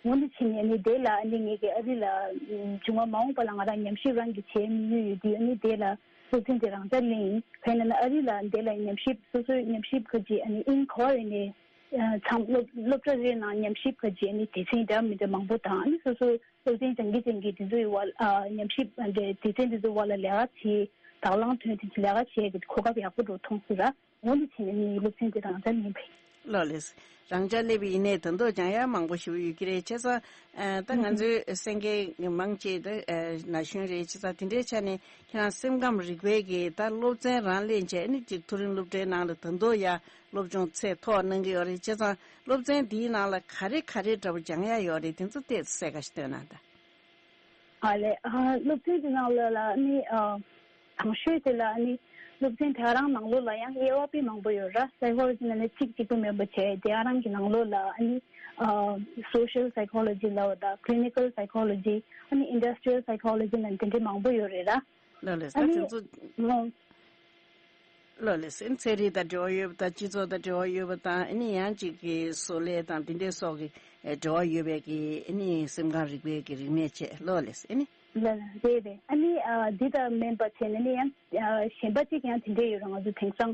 འོ་འདི་ཕྱིན་ནས་ཨ་ནི་དེ་ལ་ཨ་ནི་ངེད་ཀྱི་ཨ་རི་ལ་ཨམ་བྱུང་བ་མ་འོངས་པ་ལ་ང་རང་ཉམས་ཞིབ་རང་གིས་བྱེད་མྱོང་ཡོད་དུས་ཨ་ནི་དེ་ལ་སློབ་ཚན་དེ་རང་འཇགས་ལེན་ཡིན། དཔེར་ན་ཨ་རི་ལ་དེ་ལ་ཉམས་ཞིབ་སོ་སོའི་ཉམས་ཞིབ་ཁ་ཅིག་ཨ་ནི་ཨིན་ཁོ་རེ་ནས་ཨ་ཚང་སློབ་སློབ་གྲྭ་རེ་ནང་ཉམས་ཞིབ་ཁ་ཅིག་ཨ་ནི་སྡེ་ཚན་འདྲ་མི་འདྲ་མང་པོ་དང་ཨ་ནི་སོ་སོའི་སློབ་ཚན་སྦྱང་གི་སྦྱང་གི་དེ་ཚོའི་བར་ཨ་ཉམས་ཞིབ་ཨ་འདྲ་སྡེ་ཚན་དེ་ཚོའི་བར་ལ་ལས་ཀ་བྱེད་དང་བླངས་ཐོན་དེ་ཚོ་ལས་ཀ་བྱེད་ཀྱི་གོ་སྐབས་ཡག་པོ་འདྲ་མཐོང་སོང་ར། འོ་ནི་བྱས་ནས་ངའི་སློབ་ཚན་དེ་རང་འཇགས་ལེན་པ་ཡིན། ལགས་ལགས། རང་འཇགས་སླེབས་པ་ཡིན་ནའི་ད་མདོ་སྦྱང་ཡག་མང་པོ་ཞིག་ཡོད་ཀྱི་རེད། བྱས་ཙང་ཨ་ད་ང་ཚོའི་གསན་མཁན་མང་ཆེ་ད་ཨ་ན་གཞོན་རེད། བྱས་ཙང་དེ་འདྲའི་ཆ་ནས་ཁྱེད་རང་སེམས་ཁམས་རིག་པའི་གི་ད་སློབ་ཚན་རང་ལེན་བྱས་ཨ་ནི་ཅིག་མཐོ་རིམ་སློབ་གྲྭའི་ནང་ལ་ད་མདོ་ཡ་སློབ་སྦྱོང་ཚད་མཐོ་གནང་གི་ཡོད་རེད། བྱས་ཙང་སློབ་ཚན་འདིའི་ནང་ལ་ག་རེ་ག་རེ་འདྲ་པོ་སྦྱང་ཡག་ཡོད་རེད། དེ་ཚོ་ཏོག་ཙམ་གསལ་ཁ་ཞིག་སྟོན་གནང་དང་། ཨ་ལས། ཨ་སློབ་ཚན་དེ་ནང་ལ་ལ་ནི་ཨ་དང་ཤོས་དེ་ལ་ནི་སློབ་ཚན་དེ་རང་ནང་ལོགས་ལ་ཡང་དབྱེ་བ་དཔེ་མང་པོ་ཡོད་ར། སའི་ཁོ་ལོ་ཇི་ནང་ནས་གཅིག་གཅིག་པུ་མེད་པ་བྱས་དེ་རང་གི་ནང་ལོགས་ལ་ཨ་ནི་ཨ་social psychology ལབ་དང་clinical psychology ཨ་ནི་industrial psychology ནང་དེ་འདྲའི་མང་པོ་ཡོད་རེད་ར། ལགས་ལགས། ད་ཨ་ནི་དེ་ཚོ་ཨ། ལགས་ལགས། ཨ་ནི་ཚན་རིག་དང་འབྲེལ་བ་ཡོད་པ་དང་སྤྱི་ཚོགས་དང་འབྲེལ་བ་ཡོད་པ་དང་ཨ་ནི་ཡང་གཅིག་གི་བཟོ་ལས་དང་དེ་འདྲའི་སོགས་ཀྱི་འབྲེལ་བ་ཡོད་པའི་གི་ཨ་ནི་སེམས་ཁམས་རིག་པའི་གི་རིག་གནས་བྱས། ལགས་ལགས། ཨ་ནི། ལགས་ལགས། རེད་རེད། ཨ་ནི་ཨ་འདི་ལྟར་མིན་པ་བྱས་ནས་ནི་ཡང་ཨ་གཞན་པ་གཅིག་ཡང་དེ་འདྲས་ཡོད་རེད། ང་ཚོ་དེང་སང་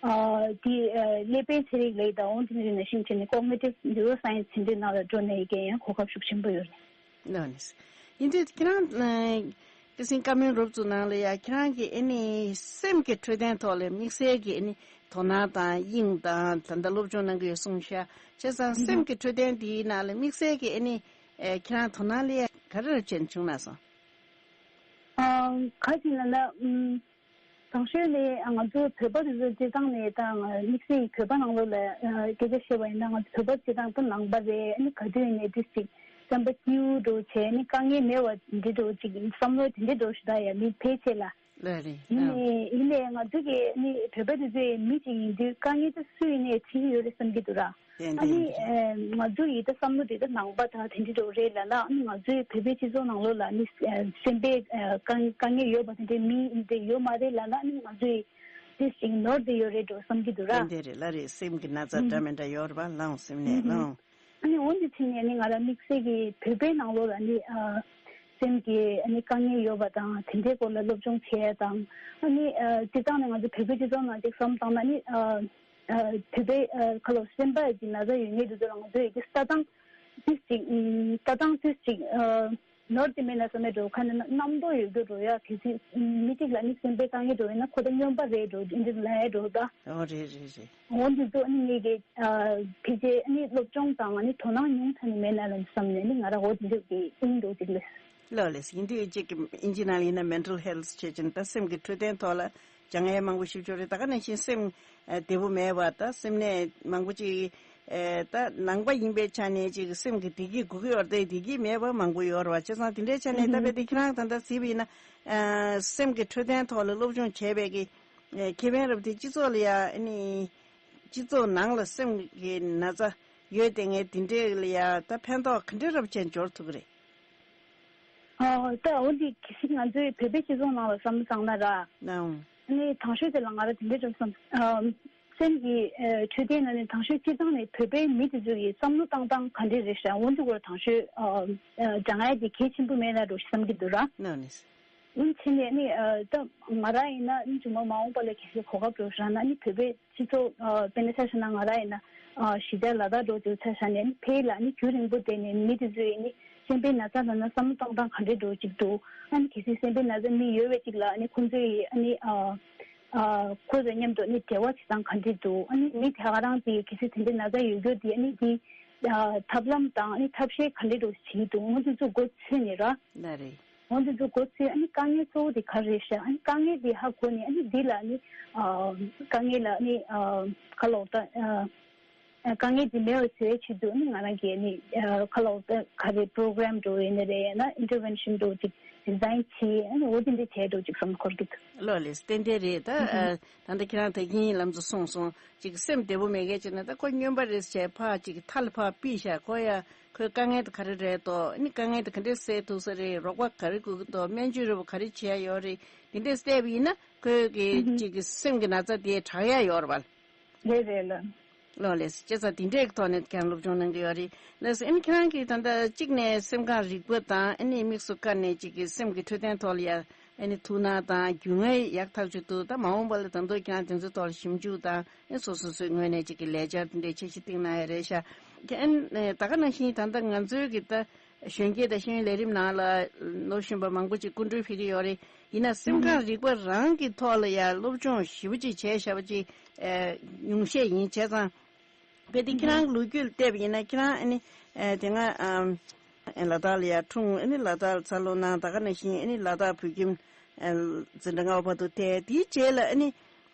ཨ་འདི་ཨ་ཀླད་པའི་ཚན་རིག་ལབ་དང་འོ་དེ་འདྲས་ནང་བཞིན་བྱས་ནས་cognitive neuroscience དེ་འདྲས་ནང་ལ་འགྲོ་ནས་ཡི་གེ་ཡང་གོ་སྐབས་ཤུགས་ཆེན་པོ་ཡོད་རེད། ལགས་ནས། ཡིན་དུས་ཁྱེད་རང་ཨ་ སྐྱེད་སྲིང་བཀའ་མོལ་རོབ་ཙམ་གནང་ལ་ཡ། ཁྱེད་རང་གིས་ཨ་ནི་སེམས་ཀྱི་འཕྲོད་བསྟེན་ཐོག་ལ་དམིགས་བསལ་གྱི་ཨ་ནི་དོ་སྣང་དང་དབྱིངས་དང་ད་ལྟ་སློབ་སྦྱོང་གནང་གི་ཡོད་གསུངས་ཤག་བྱས་ཙང་སེམས་ཀྱི་འཕྲོད་བསྟེན་འདིའི་ནང་ལ་དམིགས་བསལ་གྱི་ཨ་ནི་ཨེ་ཁྱེད་རང་དོ་སྣང་ལ་ཡ་ག་རེ་རེ་བྱས་ནས་བྱུང་ན་སོང་། ཨ། ག་ཅིག་ལབ་ན། ཨམ། དང་ཤོས་ནི་ང་ཚོ་བོད་པ་དེ་ཚོ་སྤྱིར་བཏང་ནས་ད་དམིགས་བསལ་གྱི་བོད་པ་ནང་ལོགས་ལ་ཨ་སྐད་ཆ་བཤད་པ་ཡིན་ན། ང་ཚོ་བོད་པ་སྤྱིར་བཏང་ད་ནང་པ་རེད། ཨ་ནི་ག་དུས་ནས་དེ་ཅིག་བསམ་པ་སྐྱིད་པོ་འདྲ་བོ་བྱས། ཨ་ནི་དཀའ་ངལ་མེད་པ་འདི་འདྲ་བོ་ཅིག་བསམ་བློ་དེ་འདྲ་འདྲ་བོ་ཞིག་ད་ཡ་མི་ཕལ་ཆེར་ལ། ལགས་རེད། ཡིན་ནའི་ཡིན་ནའི་ང་ཚོ་གི་ཨ་ནི་བོད་པ་དེ་ཚོས་མི་ཅིག་ཡིན་དུས་དཀའ་ངལ་དེ་སུ་ཡིན་ནའི་འཕྲད་ཀྱི་ཡོད་རེད་བསམ་གྱི་འདུག་ར། ཏན་ཨ་ནི་ཏན་ཏན། ཨེ་ང་ཚོ་ཡི་ད་བསམ་བློ་དེ་ད་ནང་པ་དང་དེ་འདྲ་འདྲ་བོ་རེད་ལབ་ན། ཨ་ནི་ང་ཚོའི་བོད་པའི་སྤྱི་ཚོགས་ནང་ལོགས་ལ་ཨ་ནི་ཨེ་སེམས་པའི་ཨེ་དཀའ་དཀའ་ངལ་ཡོད་པ་དེ་འདྲའི་མི་དེ་ཡོད་མ་རེད་ལབ་ན། ཨ་ནི་ང་ཚོ་ཡི་དེ་ཅིག་ནོར་བསྡད་ཡོད་རེད་འགྲོ་བསམ་གྱི་འདུག་ར། ཏན་ཏན་རེད། ལགས་རེད། སེམས་ཀྱི་ན་ཚ་འདྲ་མི་འདྲ་ཡོད་རེད་པ། ལགས་སེམས་ནད་ལགས། ཨ་ནི་འོན་ཏེ་ཕྱིན་ནས་ཨ་ནི་ང་རང་དམིགས་བསལ་གྱི་བོད་པའི་ནང་ལོགས་ལ་ཨ་ནི་ཨ་སེམས་ཀྱི་ཨ་ནི་དཀའ་ངལ་ཡོད་པ་དང་དེ་འདྲའི་སྐོར་ལ་སློབ་སྦྱོང་བྱས་དང་། ཨ་ནི་ཨ་སྤྱིར་བཏང་ནས་ང་ཚོ་བོད་པའི་སྤྱི་ཚོགས་ནང་ཅིག་བསམ་བློ་བཏང་ན། ཨ་ནི་ཨ་ཨ་བོད་པའི་ཨ་ཁ་ལོ་སེམས་པ་ཀྱི་ན་ཚ་ཡོད་མཁན་དེ་ཚོ་ལ་ང་ཚོས་ཀྱི་ལྟ་སྟངས་ཏིས་ཅིག་ཨམ་ལྟ་སྟངས་ཏིས་ཅིག་ཨ་ནོར་དེ་མེད་ན་བསམ་མེད་འགྲོ། ཁ་ནས་རྣམ་རྟོག་ཡོད་རྒྱུ་འགྲོ་ཡ། གལ་སྲིད་མི་གཅིག་ལ་ནི་སེམས་པའི་དཀའ་ངལ་འགྲོ་ཡིན་ན་ཁོ་ད་སྨྱོན་པ་རེད་འགྲོ། འདི་འདྲ་ལ་ཡ་འགྲོ་ད། ཨོ་རེད་རེད་རེད། འོ་འདི་ཚོ་ནི་ངེད་ཀྱི་ཨ་ཕལ་ཆེར་ནི་སློབ་སྦྱོང་དང་ནི་དོ་སྣང་ཉུང་ཙམ་ནི་མེད་ན་ལ་བསམ་ནས་ནི་ང་རང་འོ་འདི་འདྲ་གི་ཨིན་འགྲོ་ཅིག་ལས། ལགས་ལགས། ཡིན་དུས་ཅིག་ཨིན་ཇི་ནང་ལ་ཡིན་ན་mental health བྱེད་ཀྱིན་ད་སེམས་ཀྱི་འཕྲོད་བསྟེན་ཐོག་ལ་སྦྱང་ཡས་མང་པོ་ཞིག་ཡོད་རེད། ད་ག་ནང་བཞིན་སེམས་ཨ་བདེ་པོ་མེད་པ་ད་སེམས་ནད་མང་པོ་ཅིག་ཨ་ད་ནང་པ་ཡིན་པའི་ཆ་ནས་ཅིག་སེམས་ཀྱི་བདེ་སྐྱིད་དགོས་ཀྱི་ཡོད་རེད། བདེ་སྐྱིད་མེད་པ་མང་པོ་ཡོད་རེད་བ། བྱས་ཙང་དེ་འདྲའི་ཆ་ནས་ད་དཔེ་དེ་ཁྱེད་རང་ད་ལྟ་གཟིགས་པ་ཡིན་ན་ཨ་སེམས་ཀྱི་འཕྲོད་བསྟེན་ཐོག་ལ་སློབ་སྦྱོང་བྱས་པའི་གི་ཨ་ཁེ་ཕན་རབ་དེ་སྤྱི་ཚོགས་ལ་ཡ་ཨ་ནི་སྤྱི་ཚོགས་ནང་ལ་སེམས་ཀྱི་ན་ཚ་ཡོད་དེ་ངས་དེ་འདྲའི་ལ་ཡ་ད་ཕན་ཐོགས་ག་འདྲའི་རབ་ཅན་འབྱོར་ཐུབ་ཀྱི་རེད། ཨོ་ད་འོ་འདི་གལ་སྲིད་ང་ཚོའི་བོད་པའི་སྤྱི་ཚོགས་ནང་ལ་བསམ་བློ་བཏང་ན་ར། ནའང་། ཨ་ནི་དང་ཤོས་དེ་ལ་ང་ར་དེ་འདྲའི་འདྲ་བསམ། ཨམ་སེམས་ཀྱི་ཨ་འཕྲོད་བསྟེན་ནང་ནས་དང་ཤོས་སྤྱིར་བཏང་ནས་བོད་པའི་མི་དེ་ཚོ་ཡི་བསམ་བློ་བཏང་སྟངས་ག་འདྲ་རེད་ཤག་འོ་འདི་སྐོར་དང་ཤོས་ཨ་ཨ་སྦྱང་ཡ་དེ་གལ་ཆེན་པོ་མེད་ན་འགྲོ་བསམ་གྱི་འདུག་ར། ནའང་ནི། ཨིན་ཕྱིན་ནས་ནི་ཨ་ད་ང་ར་ཡིན་ན་ཨིན་ཅུང་མ་མ་འོངས་པ་ལ་གལ་སྲིད་གོ་སྐབས་འགྲོ་ཤག་ན་ཨ་ནི་བོད་པའི་སྤྱི་ཚོགས་ཨ་དཔེར་ན་ཆ་བཞག་ན་ང་ར་ཡིན་ན་ཨ་གཞིས་ཆགས་ལ་དྭགས་འགྲོ་དུས་ཆ་བཞག་ནས་ཨ་ནི་ཕེ་ལ་ཨ་ནི་རྒྱུན་རིང་པོ་བསྡད་ནས་མི་དེ་ཚོས་ཨ་ནི་སེམས་པའི་ན་ཚ་ལབ་ན་བསམ་བློ་གཏོང་སྟངས་ག་འདྲས་འགྲོ་ཅིག་འདུག་ཨ་ནི་གལ་སྲིད་སེམས་པའི་ན་ཚ་མི་ཡོད་པ་ཅིག་ལ་ཨ་ནི་ཁོང་ཚོའི་ཨ་ནི་ཨ་ཨ་ཁོ་ཚོ་མཉམ་དུ་ཨ་ནི་འབྲེལ་བ་བྱེད་སྟངས་ག་འདྲས་འདུག་ཨ་ནི་མི་དེ་ག་རང་དེ་གལ་སྲིད་དེ་འདྲའི་ན་ཚ་ཡོད་རྒྱུ་དེ་ཨ་ནི་དེ་ཨ་ཐབས་ལམ་དང་ཨ་ནི་ཐབས་ཤེས་ག་འདྲས་འགྲོ་བྱེད་ཀྱི་འདུག་ཨ་ནི་དེ་ཚོ་མགོ་ཚོས་ནས་ར། ལགས་རེད། འོན་ཏེ་ཚོ་གོ་ཚེ་ཨ་ནི་དཀའ་ངལ་གཙོ་བོ་དེ་ག་རེ་རེད་ཤག་ཨ་ནི་དཀའ་ངལ་དེ་ཧ་གོ་ནས་ཨ་ནི་འདི་ལ་ཨ་ནི་ཨ་དཀའ་ངལ་ལ་ཨ་ནི་ཨ་ཁ་ལོག་ད་ཨ་དཀའ་ངལ་དེ་མེད་པ་བཟོ་ཡའི་ཆེད་དུ་ཨ་ནི་ང་རང་གིས་ཨ་ནི་ཨ་ཁ་ལོག་ད་ག་རེ་པྲོ་གྷ་རམ་འགྲོ་ཡིན་ན་རེད། ཡང་ན་ཨིན་ཊར་ཝེན་ཤན་འགྲོ་ཅིག་ཌི་ཛའིན་བྱས་ཨ་ནི་འོ་དེ་འདྲ་བྱས་འགྲོ་ཅིག་བསམ་འཁོར་གི་འདུག་ལགས་ལགས། ཏན་ཏན་རེད་ད། ཨ་ད་ལྟ་ཁྱེད་རང་ད་གིན་ལམ་དུ་སོང་སོང་ཅིག་སེམས་བདེ་པོ་མེད་མཁན་ཅིག་ན་ད་ཁོ་སྨྱོན་པ་རེད་ཟེར་ཕར་ཅིག་མཐའ་ལ་ཕར་ཕུད་ཤག་ཁོ་ཡ། ཁོའི་དཀའ་ངལ་དེ་ག་རེ་རེད་དོ། ཨ་ནི་དཀའ་ངལ་དེ་ག་འདྲས་སེལ་ཐུབ་ས་རེད། རོགས་པ་ག་རེ་དགོས་ཀྱི་འདུག་སྨན་བཅོས་རེ་བ་ག་རེ་བྱེད་ཡ་ཡོད་རེད། དེ་འདྲས་བལྟས་པ་ཡིན་ན་ཁོའི་གི་ཨུ་ཧུམ། ཅིག་གི་སེམས་ཀྱི་ན་ཚ་དེ་དྲག་ཡ་ཡོད་རེད་པ། རེད་རེད་ལགས། ལགས་ལགས། བྱས་ཙང་དེ་འདྲས་ཀྱི་ཐོག་ནས་ཁྱེད་རང་སློབ་སྦྱོང་གནང་གི་ཡོད་རེད། ལགས་སོ། ཨ་ནི་ཁྱེད་རང་གིས་ད་ལྟ་གཅིག་ནས་སེམས་ཁམས་རིག་པ་དང་ཨ་ནི་དམིགས་སུ་བཀར་ནས་ཅིག་གི་སེམས་ཀྱི་འཕྲོད་བསྟེན་ཐོག་ལ་ཡ་ཨ་ནི་ཐུགས་སྣང་དང་རྒྱུས་མངའ་ཡག་ཐག་ཆོད་འདུག་ད་མ་འོངས་པ་ལ་ད་དུང་ཁྱེད་རང་དེ་ཚོའི་ཐོག་ལ་ཞིབ་འཇུག་དང་ཨ་ནི་སོ་སོ་སོའི་ངོས་ནས་ཅིག་གི་ལས་འཆར་དེ་འདྲའི་འཆར་གཞི་བཏིང་གནང་ཡ་རེད་ཤག་ཨ་ནི་ད་ག་ནང་བཞིན་ད་ལྟ་ང་ཚོའི་གི་ད་གཞོན་སྐྱེས་དང་ཤེས་ཡོན་ལས་རིམ་ནང་ལ་ནོར་བཞིན་པ་མང་པོ་ཅིག་སྐུ་མགྲོན་ཕེབས་ཀྱི་ཡོད་རེད། ཡིན་ན་སེམས་ཁམས་རིག་པ་རང་གི་ཐོག་ལ་ཡ་སློབ་སྦྱོང་ཞེ་པོ་ཅིག་བྱས་བཞག་པ་ཅིག་ཨ་ཉུང་ཤས་ཡིན། བྱས་ཙང་དཔེ་དེ་ཁྱེད་རང་ལོ་རྒྱུས་ལ་བལྟས་པ་ཡིན་ན་ཁྱེད་རང་ཨ་ནི་ཨ་དེ་སྔ་ཨམ་ལ་དྭགས་ལ་ཡ་འཁྲུངས། ཨ་ནི་ལ་དྭགས་ལ་འཚར་ལོངས་གནང་། ད་ག་ནང་བཞིན་ཨ་ནི་ལ་དྭགས་བོད་ཁྱིམ་ཨ་འཛིན་གྲྭ་ལྔ་པ་བར་དུ་བསྡད། དེའི་རྗེས་ལ་ཨ་ནི་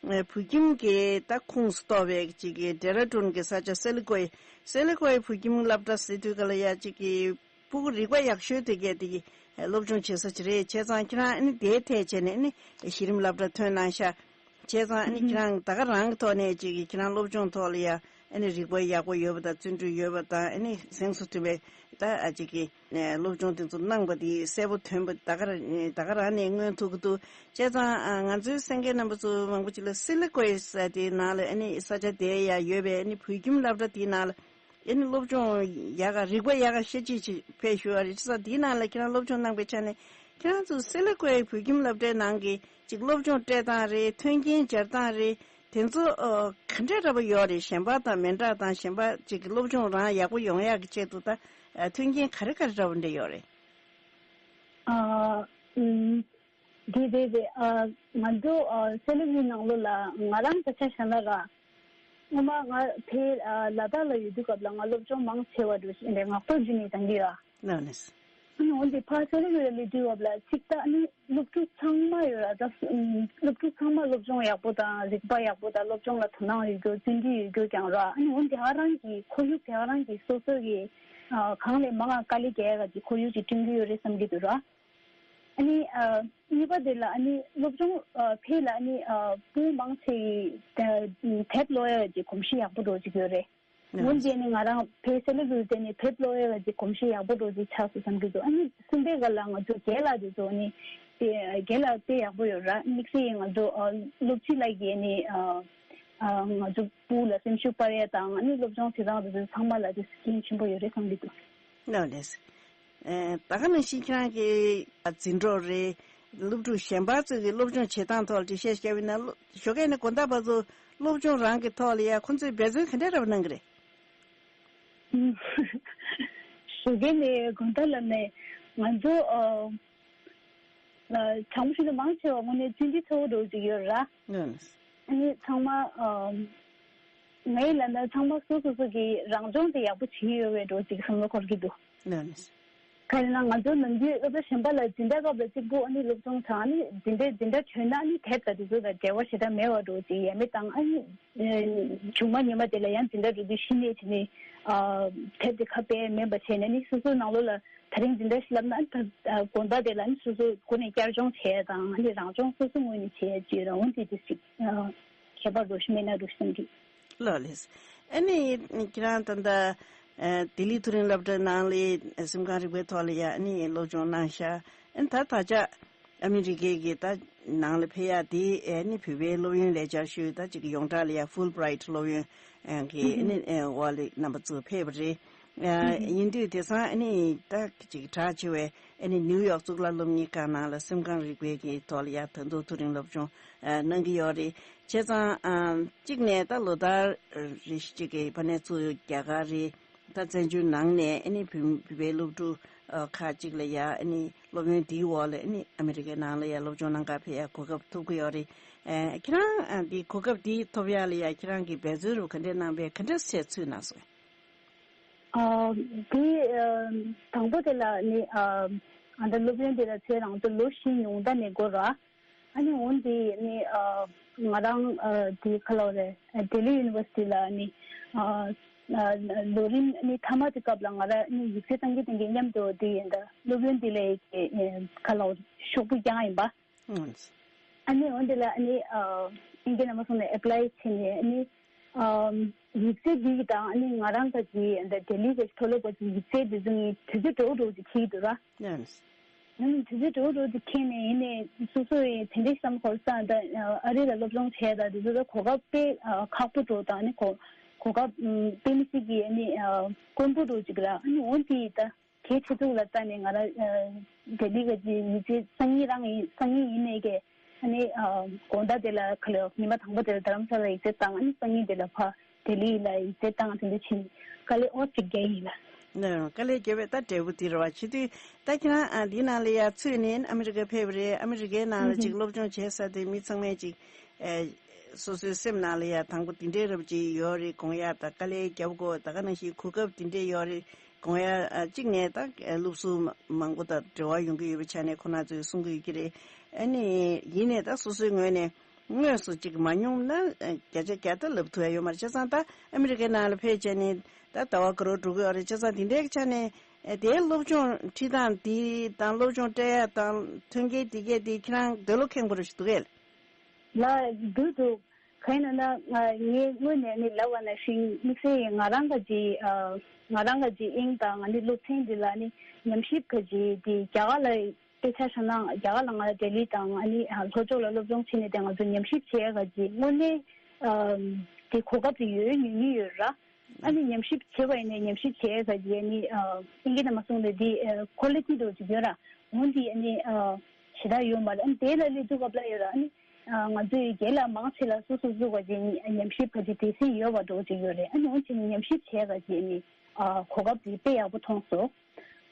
ཨ་བོད་ཁྱིམ་གྱི་ད་ཁོངས་སུ་གཏོགས་པའི་ཅིག་གི་ཌེ་ར་ཌུན་གྱི་ས་ཆ་སེ་ལི་ཀོའི་སེ་ལི་ཀོའི་བོད་ཁྱིམ་སློབ་གྲྭ་ཟེར་དུས་ག་ལ་ཡ་ཅིག་གི་སྤུ་གུ་རིག་པ་ཡག་ཤོས་དེ་གས་དེ་གི་སློབ་སྦྱོང་བྱེད་ས་ཅིག་རེད། བྱས་ཙང་ཁྱེད་རང་ཨ་ནི་དེའི་ཐད་བྱས་ནས་ཨ་ནི་གཞི་རིམ་སློབ་གྲྭ་ཐོན་གནང་ཤག་བྱས་ཙང་ཨ་ནི་ཁྱེད་རང་ད་ག་རང་གི་ཐོག་ནས་ཅིག་གི་ཁྱེད་རང་སློབ་སྦྱོང་ཐོག་ལ་ཡ་ཨ་ནི་རིག་པ་ཡག་པོ་ཡོད་པ་དང་བརྩོན་འགྲུས་ཡོད་པ་དང་ཨ་ནི་གཟེངས་སུ་ཐོན་པའི་ད་ཨ་ཅིག་གི་སློབ་སྦྱོང་དེ་ཚོ་གནང་པ་དེ་གསལ་པོ་ཐོན་པ་ད་ག་རང་ད་ག་རང་ནས་མངོན་ཐུབ་ཀྱི་འདུག་བྱས་ཙང་ང་ཚོའི་གསན་མཁན་རྣམ་པ་ཚོ་མང་པོ་ཅིག་ལ་སེ་ལི་ཀོའི་ས་དེའི་ནང་ལ་ཨ་ནི་ས་ཆ་དེ་ཡ་ཡོད་པའི་ཨ་ནི་བོད་ཁྱིམ་སློབ་གྲྭ་དེའི་ནང་ལ། ཨ་ནི་སློབ་སྦྱོང་ཡག་ག་རིག་པ་ཡག་ག་ཤེས་ཅིག་ཅིག་ཕེབས་ཞུ་བ་རེད། ཅི་ཙང་དེའི་ནང་ལ་ཁྱེད་རང་སློབ་སྦྱོང་གནང་པའི་ཆ་ནས་ཁྱེད་རང་ཚོ་སེ་ལ་ཀོའི་བོད་ཁྱིམ་སློབ་གྲྭའི་ནང་གི་ཅིག་སློབ་སྦྱོང་སྤྲད་སྟངས་རེད། མཐུན་རྐྱེན་སྦྱར་སྟངས་རེད། དེ་ཚོ་ཨོ་ག་འདྲས་འདྲ་པོ་ཡོད་རེད། གཞན་པ་དང་མི་འདྲ་དང་གཞན་པ་ཅིག་གི་སློབ་སྦྱོང་རང་ཡག་པོ་ཡོང་ཡག་གི་ཆེད་དུ་ད་ཨ་མཐུན་རྐྱེན་ག་རེ་ག་རེ་འདྲ་པོ་འདྲ་ཡོད་རེད། ཨ། ཨུམ། དེ་རེད་རེད། ཨ། ང་ཚོ་ཨ་སེ་ལ་ཝི་ནང་ལོགས་ལ་ང་རང་ད་ཆ་བཞག་ན་ར། སྔོན་མ་ང་ཕའི་ཨ་ལ་དྭགས་ལ་ཡོད་དུས་སྐབས་ལ་ང་སློབ་སྦྱོང་མང་ཆེ་བ་འགྲོ་བཞིན་རེད། ངག་ཐོག་བརྒྱུད་ནས་སྦྱང་གི་ཡོད། ལགས་ནས། ཨ་ནི་འོན་ཏེ་ཕ་སེ་ལ་ཝི་ལ་སླེབས་དུས་སྐབས་ལ་གཅིག་ད་ཨ་ནི་སློབ་ཕྲུག་ཚང་མ་ཡོད་ར། ད་སློབ་ཕྲུག་ཚང་མ་སློབ་སྦྱོང་ཡག་པོ་དང་རིག་པ་ཡག་པོ་དང་སློབ་སྦྱོང་ལ་དོ་སྣང་ཡོད་རྒྱུ་བརྩོན་འགྲུས་ཡོད་རྒྱུ་ཀྱང་ར། ཨ་ནི་འོན་ཏེ་ཨ་རང་གི་ཁོར་ཡུག་དེ་ཨ་རང་གི་སོ་སོ་གི་ཨ་གང་ལས་མང་ང་དཀའ་ལས་རྒྱག་ཡག་གི་ཁོར་ཡུག་ཅིག་བསྐྲུན་གྱི་ཡོད་རེད་བསམ་གྱི་འདུག་ར། ཨ་ནི་ཨ་གཉིས་པ་དེ་ལ་ཨ་ནི་སློབ་སྦྱོང་ཨ་ཕའི་ལ་ཨ་ནི་ཨ་སྤུན་མང་ཆེ་ཡིས་ཨ་དེབ་ཀློག་ཡག་གི་གོམས་གཤིས་ཡག་པོ་འགྲོ་བཅུག་ཡོད་རེད། ནས། འོན་ཏེ་ནི་ང་རང་ཕའི་སེ་ལ་ཝི་ལ་བསྡད་ནས་དེབ་ཀློག་ཡག་གི་གོམས་གཤིས་ཡག་པོ་འགྲོ་རྒྱུ་ཆགས་སོང་བསམ་གྱི་འདུག་ཨ་ནི་གསུམ་པའི་སྐབས་ལ་ང་ཚོ་རྒན་ལགས་དེ་ཚོ་ནི་དེ་རྒན་ལགས་དཔེ་ཡག་པོ་ཡོད་ར། དམིགས་བསལ་ཡིན་ང་ཚོ་ཨ་སློབ་སྤྱི་ལགས་ཀྱིས་ནི་ཨ་ཨ་ང་ཚོ་སྤུ་ལ་སེམས་ཤུགས་སྤར་ཡག་དང་ཨ་ནི་སློབ་སྦྱོང་བྱེད་སྟངས་དེ་ཚོ་ཚང་མ་ལ་དེ་སྐྱོན་ཆེན་པོ་ཡོད་རེད་བསམ་གྱི་འདུག་ལགས་ལགས། ཨེ། ད་ག་ནང་བཞིན་ཁྱེད་རང་གི་འཛིན་གྲོགས་རེད། སློབ་ཕྲུག་གཞན་པ་ཚོས་ཀྱི་སློབ་སྦྱོང་བྱེད་སྟངས་ཐོག་ལ་འགྲེལ་བཤད་བརྒྱབ་པ་ཡིན་ན། སློ་ཞོགས་ཀས་ནས་དགོང་དག་བར་དུ་སློབ་སྦྱོང་རང་གི་ཐོག་ལ་ཡ་ཁོང་ཚོས་འབད་བརྩོན་ག་འདྲས་རབ་གནང་གི་རེད། ཞོགས་ཀས་ནས་དགོང་དག་ལ་ནས་ང་ཚོ་ཨ་ཨ་དྲང་པོ་ཞུ་ན་མང་ཆེ་བ་དངོས་གནས་བརྩོན་འགྲུས་ཚ་བོ་འདྲ་བོ་ཅིག་ཡོད་ར། ཨ་ནི་ཚང་མ་ཨ་ངའི་ལབ་ན་ཚང་མ་སོ་སོ་སོ་གི་རང་སྦྱོང་དེ་ཡག་པོ་བྱེད་ཀྱི་ཡོད་པའི་འདྲ་བོ་ཅིག་བསམ་བློ་འཁོར་གྱི་འདུག་ག་རེ་ན་ང་ཚོ་ནམ་རྒྱུན་སློབ་གྲྭ་གཞན་པ་ལ་འཛིན་གྲྭ་སྐབས་ལ་གཅིག་པུ་ཨ་ནི་སློབ་སྦྱོང་དང་ཨ་ནི་འཛིན་གྲྭ་འཛིན་གྲྭ་གྲོལ་ན་ཨ་ནི་དེབ་དང་དེ་ཚོ་དང་འབྲེལ་བ་ཞེ་དྲག་མེད་པ་འདྲ་བོ་ཅིག་ཡ་མེད་དང་ཨ་ནི་ཨ་མཇུག་མ་ཉི་མ་དེ་ལ་ཡང་འཛིན་གྲྭ་འགྲོ་དུས་གཞི་ནས་བྱས་ནས་ཨ་དེབ་དེ་ཁ་དཔེ་མེད་པ་བྱས་ནས་ནི་སོ་སོའི་ནང་ལོགས་ལ་དེ་རིང་འཛིན་གྲྭ་ཞིག་བསླབ་ན་ཨ་ནི་ད་དགོང་དག་དེ་ལ་ནི་སོ་སོའི་སྒོ་ནས་བསྐྱར་སྦྱོང་བྱས་དང་ཨ་ནི་རང་སྦྱོང་སོ་སོའི་ངོས་ནས་བྱས་ཅིག་རང་དབང་དེ་དེ་ཞིག་ཨ་ཁྱད་པར་འགྲོ་ཞིག་མེད་ན་འགྲོ་བསམ་གི། ལགས་ལགས། ཨ་ནི་ཁྱེད་རང་ད་ལྟ་ཨ་ལྡི་ལི་མཐོ་རིམ་སློབ་གྲྭའི་ནང་ལ་སེམས་ཁམས་རིག་པའི་ཐོག་ལ་ཡ་ཨ་ནི་སློབ་སྦྱོང་གནང་ཤག་ཨ་ནི་ད་ད་ཆ་ཨ་མི་རི་ཀའི་གི་ད་ནང་ལ་ཕེབས་ཡ་དེ་ཨ་ནི་བོད་པའི་སློབ་ཡོན་ལས་འཆར་ཞུ་ད་ཅིག་ཡོངས་གྲགས་ལ་ཡ་ཧྥུལ་བྷི་རའིཊ་སློབ་ཡོན་ཨ་གི་ཨ་ནི་ཨ་འོག་ལ་རྣམ་པ་ཚོ་ཕེབས་པ་རེད། ཨ་ཡིན་དུས་དེང་སང་ཨ་ནི་ད་ཅིག་གྲགས་ཆེ་བའི་ཨ་ནི་ནིའུ་ཡོག་གཙུག་ལག་སློབ་གཉེར་ཁང་ནང་ལ་སེམས་ཁམས་རིག་པའི་གི་ཐོག་ལ་ཡ་ད་དུང་མཐོ་རིམ་སློབ་སྦྱོང་ཨ་གནང་གི་ཡོད་རེད། བྱས་ཙང་ཨ་གཅིག་ནས་ད་ལོ་ལྟར་རེ་བཞིན་གཅིག་གི་ཕ་ནས་ཚུར་རྒྱ་གར་རེད། ད་བཙན་བྱོལ་ནང་ནས་ཨ་ནི་བོད་བོད་པའི་སློབ་ཕྲུག་ཨ་ཁག་ཅིག་ལ་ཡ་ཨ་ནི་སློབ་ཡོན་འདིའི་འོག་ལ་ཨ་ནི་ཨ་མི་རི་ཀའི་ནང་ལ་ཡ་སློབ་སྦྱོང་གནང་གར་ཕེབས་ཡ་གོ་སྐབས་ཐོབ་ཀྱི་ཡོད་རེད། ཨ་ཁྱེད་རང་ཨ་འདི་གོ་སྐབས་འདི་ཐོབ་ཡ་ལ་ཡ་ཁྱེད་རང་གིས་འབད་བརྩོན་རུ་ག་འདྲས་གནང་པས་ག་འདྲས་སེ་ཚུད་གནང་སོང་། ཨ་དེ་ཨ་དང་པོ་དེ་ལ་ནི་ཨ་ཨ་ད་སློབ་ཡོན་དེ་ལ་ཚོད་རང་ཚོ་ལོ་བཞི་ཉུང་མཐའ་ནས་འགོར་བ། ཨ་ནི་འོན་ཏེ་ནི་ཨ་ང་རང་ཨ་དེ་ཁ་ལོ་རེ་ཨ་ལྡི་ལི་ཡུ་ནི་ཝར་སི་ཊི་ལ་ནི་ཨ་ཨ་ལོ་རིམ་ནི་མཐའ་མ་དེ་སྐབས་ལ་ང་རང་ནི་ཡིག་ཚད་བཏང་གི་བཏང་གི་མཉམ་དུ་དེ་ཡིན་ད་སློབ་ཡོན་དེ་ལ་ཨ་ཁ་ལོ་ཤོག་བུ་རྒྱག་ཡིན་པ། ཨ་ནི་འོན་ཏེ་ལ་ཨ་ནི་ཨ་ཨིན་སྐད་ནང་མ་སོང་ནས་ཨེ་པ་ལའི་བྱས་ནས་ཨ་ནི་ཨམ་ཡིག་ཚད་འདི་དང་ཨ་ནི་ང་རང་ག་གི་འདི་ལྡི་ལི་གི་མཐོ་སློབ་ག་གི་ཡིག་ཚད་འདི་ཚོ་ནི་དུས་ཚོད་འགྲོ་འགྲོ་དེ་འཁེལ་འདུག་ར། ཨ་ནི་དུས་ཚོད་འགྲོ་འགྲོ་དེ་འཁེལ་ནས་ཡིན་ནས་སོ་སོ་ཡི་དེ་འདྲའི་བསམ་ཁོར་ས་ད་ཨ་རི་ལ་སློབ་སྦྱོང་བྱས་ད་དེ་ཚོ་ད་གོ་སྐབས་དཔེ་ཁག་པོ་འགྲོ་དང་ཨ་ནི་གོ་གོ་སྐབས་དཔེ་མི་སྲིད་ཀྱི་ཨ་ནི་དཀོན་པོ་འགྲོ་ཅིག་ར། ཨ་ནི་འོན་ཏེ་ད། དེའི་ཁྲི་གཙུག་ལ་བལྟས་ནས་ང་རང་ལྡི་ལི་ག་ཅི་ཡིན་ཚེ་སང་ཉིན་རང་ཡིན་སང་ཉིན་ཡིན་ནས་ཀྱི་ཨ་ནི་དགོང་དག་དེ་ལ་ག་ལེ་ཉི་མ་དང་པོ་དེ་ལ་རྡ་རམ་ས་ལ་ཡིག་ཚད་བཏང་ཨ་ནི་སང་ཉིན་དེ་ལ་ཕ་ལྡི་ལི་ལ་ཡིག་ཚད་བཏང་དེ་འདྲ་ཕྱིན་དཀའ་ལས་ཨོ་ཅིག་རྒྱག་ཡིན་ལ། ནའང་དཀའ་ལས་རྒྱབ་པའི་ད་འབྲས་བུ་དེ་རེད་བ། བྱེད་དུས་ད་ཁྱེད་རང་འདི་ནང་ལ་ཡ་ཚུད་ནས་ཨ་མི་རི་ཀ་ཕེབས་པ་རེད། ཨ་མི་རི་ཀའི་ནང་ལ་ཅིག་སློབ་སྦྱོང་བྱེད་ས་དེ་མི་ཚང་མས་ཅིག་སོ་སོའི་སེམས་ནང་ལ་ཡ་དང་པོ་དེ་འདྲའི་རབ་ཅིག་ཡོད་རེད། དགོངས་ཡ་ད་དཀའ་ལས་རྒྱབ་དགོས་ད་ག་ནང་བཞིན་གོ་སྐབས་དེ་འདྲས་ཡོད་རེད། དགོངས་ཡ་གཅིག་ནས་ད་སློབ་ཟུར་མང་པོ་དང་འབྲེལ་བ་ཡོང་གི་ཡོད་པའི་ཆ་ནས་ཁོ་ན་ཚོས་གསུང་གི་ཡོད་ཀྱི་རེད། ཨ་ནི་ཡིན་ནས་ད་སོ་སོའི་ངོས་ནས་དངོས་སུ་ཅིག་མ་མྱོང་ན་བརྒྱ་ཆ་བརྒྱ་ད་ལབ་ཐུབ་ཡ་ཡོད་མ་རེད། བྱས་ཙང་ད་ཨ་མི་རི་ཀའི་ནང་ལ་ཕེབས་བྱས་ནས་ད་ཟླ་བ་དགུ་རོ་འགྲོ་གི་ཡོད་རེད། བྱས་ཙང་དེ་འདྲའི་ཆ་ནས་དེའི་སློབ་སྦྱོང་ཁྲིད་སྟངས་དེ་དང་སློབ་སྦྱོང་སྤྲད་ཡ་དང་མཐུན་རྐྱེན་དེ་གས་དེ་ཁྱེད་རང་འདོད་བློ་ཁེངས་པོ་རེ་ཞིག་འདུག་གས། ལ་འདུག་འདུག་གང་ཡིན་ན་ང་ངས་དངོས་ནས་ནི་ལབ་པ་ནང་བཞིན་དམིགས་བསལ་ཡིན་ང་རང་ག་ཅི་ང་རང་ག་ཅི་དབྱིངས་དང་ང་ནི་སློབ་ཚན་འདི་ལ་ནི་ཉམས་ཞིབ་ག་ཅི་དེ་རྒྱ་གར་ལ་དཔེ་ཆ་བཞག་ན་རྒྱ་གར་ལ་ང་ལྡི་ལི་དང་ཨ་ནི་ལྷོ་ཕྱོགས་ལ་སློབ་སྦྱོང་བྱས་ནས་དེ་ང་ཚོ་ཉམས་ཞིབ་བྱེད་ཡ་ག་ཅི་དངོས་གནས་དེ་གོ་སྐབས་དེ་ཡོད་ཡོད་ནི་ཡོད་ར། ཨ་ནི་ཉམས་ཞིབ་བྱེད་པ་ཡིན་ནའི་ཉམས་ཞིབ་བྱེད་ཡ་ག་ཅི་ཨ་ནི་དབྱིན་སྐད་ནང་མ་གསུངས་ཏེ་དེ་ཁོ་ལི་ཊི་འདྲ་ཅིག་ཡོད་ར། འོན་ཏེ་ཨ་ནི་ཞེ་དྲག་ཡོད་མ་རེད། ཨ་ནི་དེ་ལ་སླེབས་དུས་སྐབས་ལ་ཡོད་ར་ཨ་ནི། ང་ཚོའི་རྒན་ལགས་མང་ཆེ་ལ་སོ་སོ་སོ་ག་ཅིག་ཉམས་ཞིབ་ག་ཅིག་དེ་སྲིད་ཡོད་པ་འདྲ་ཅིག་ཡོད་རེད། ཨ་ནི་འོན་ཀྱང་ཉམས་ཞིབ་བྱས་ག་ཅིག་ནི་གོ་སྐབས་དེ་དཔེ་ཡག་པོ་མཐོང་སོང་།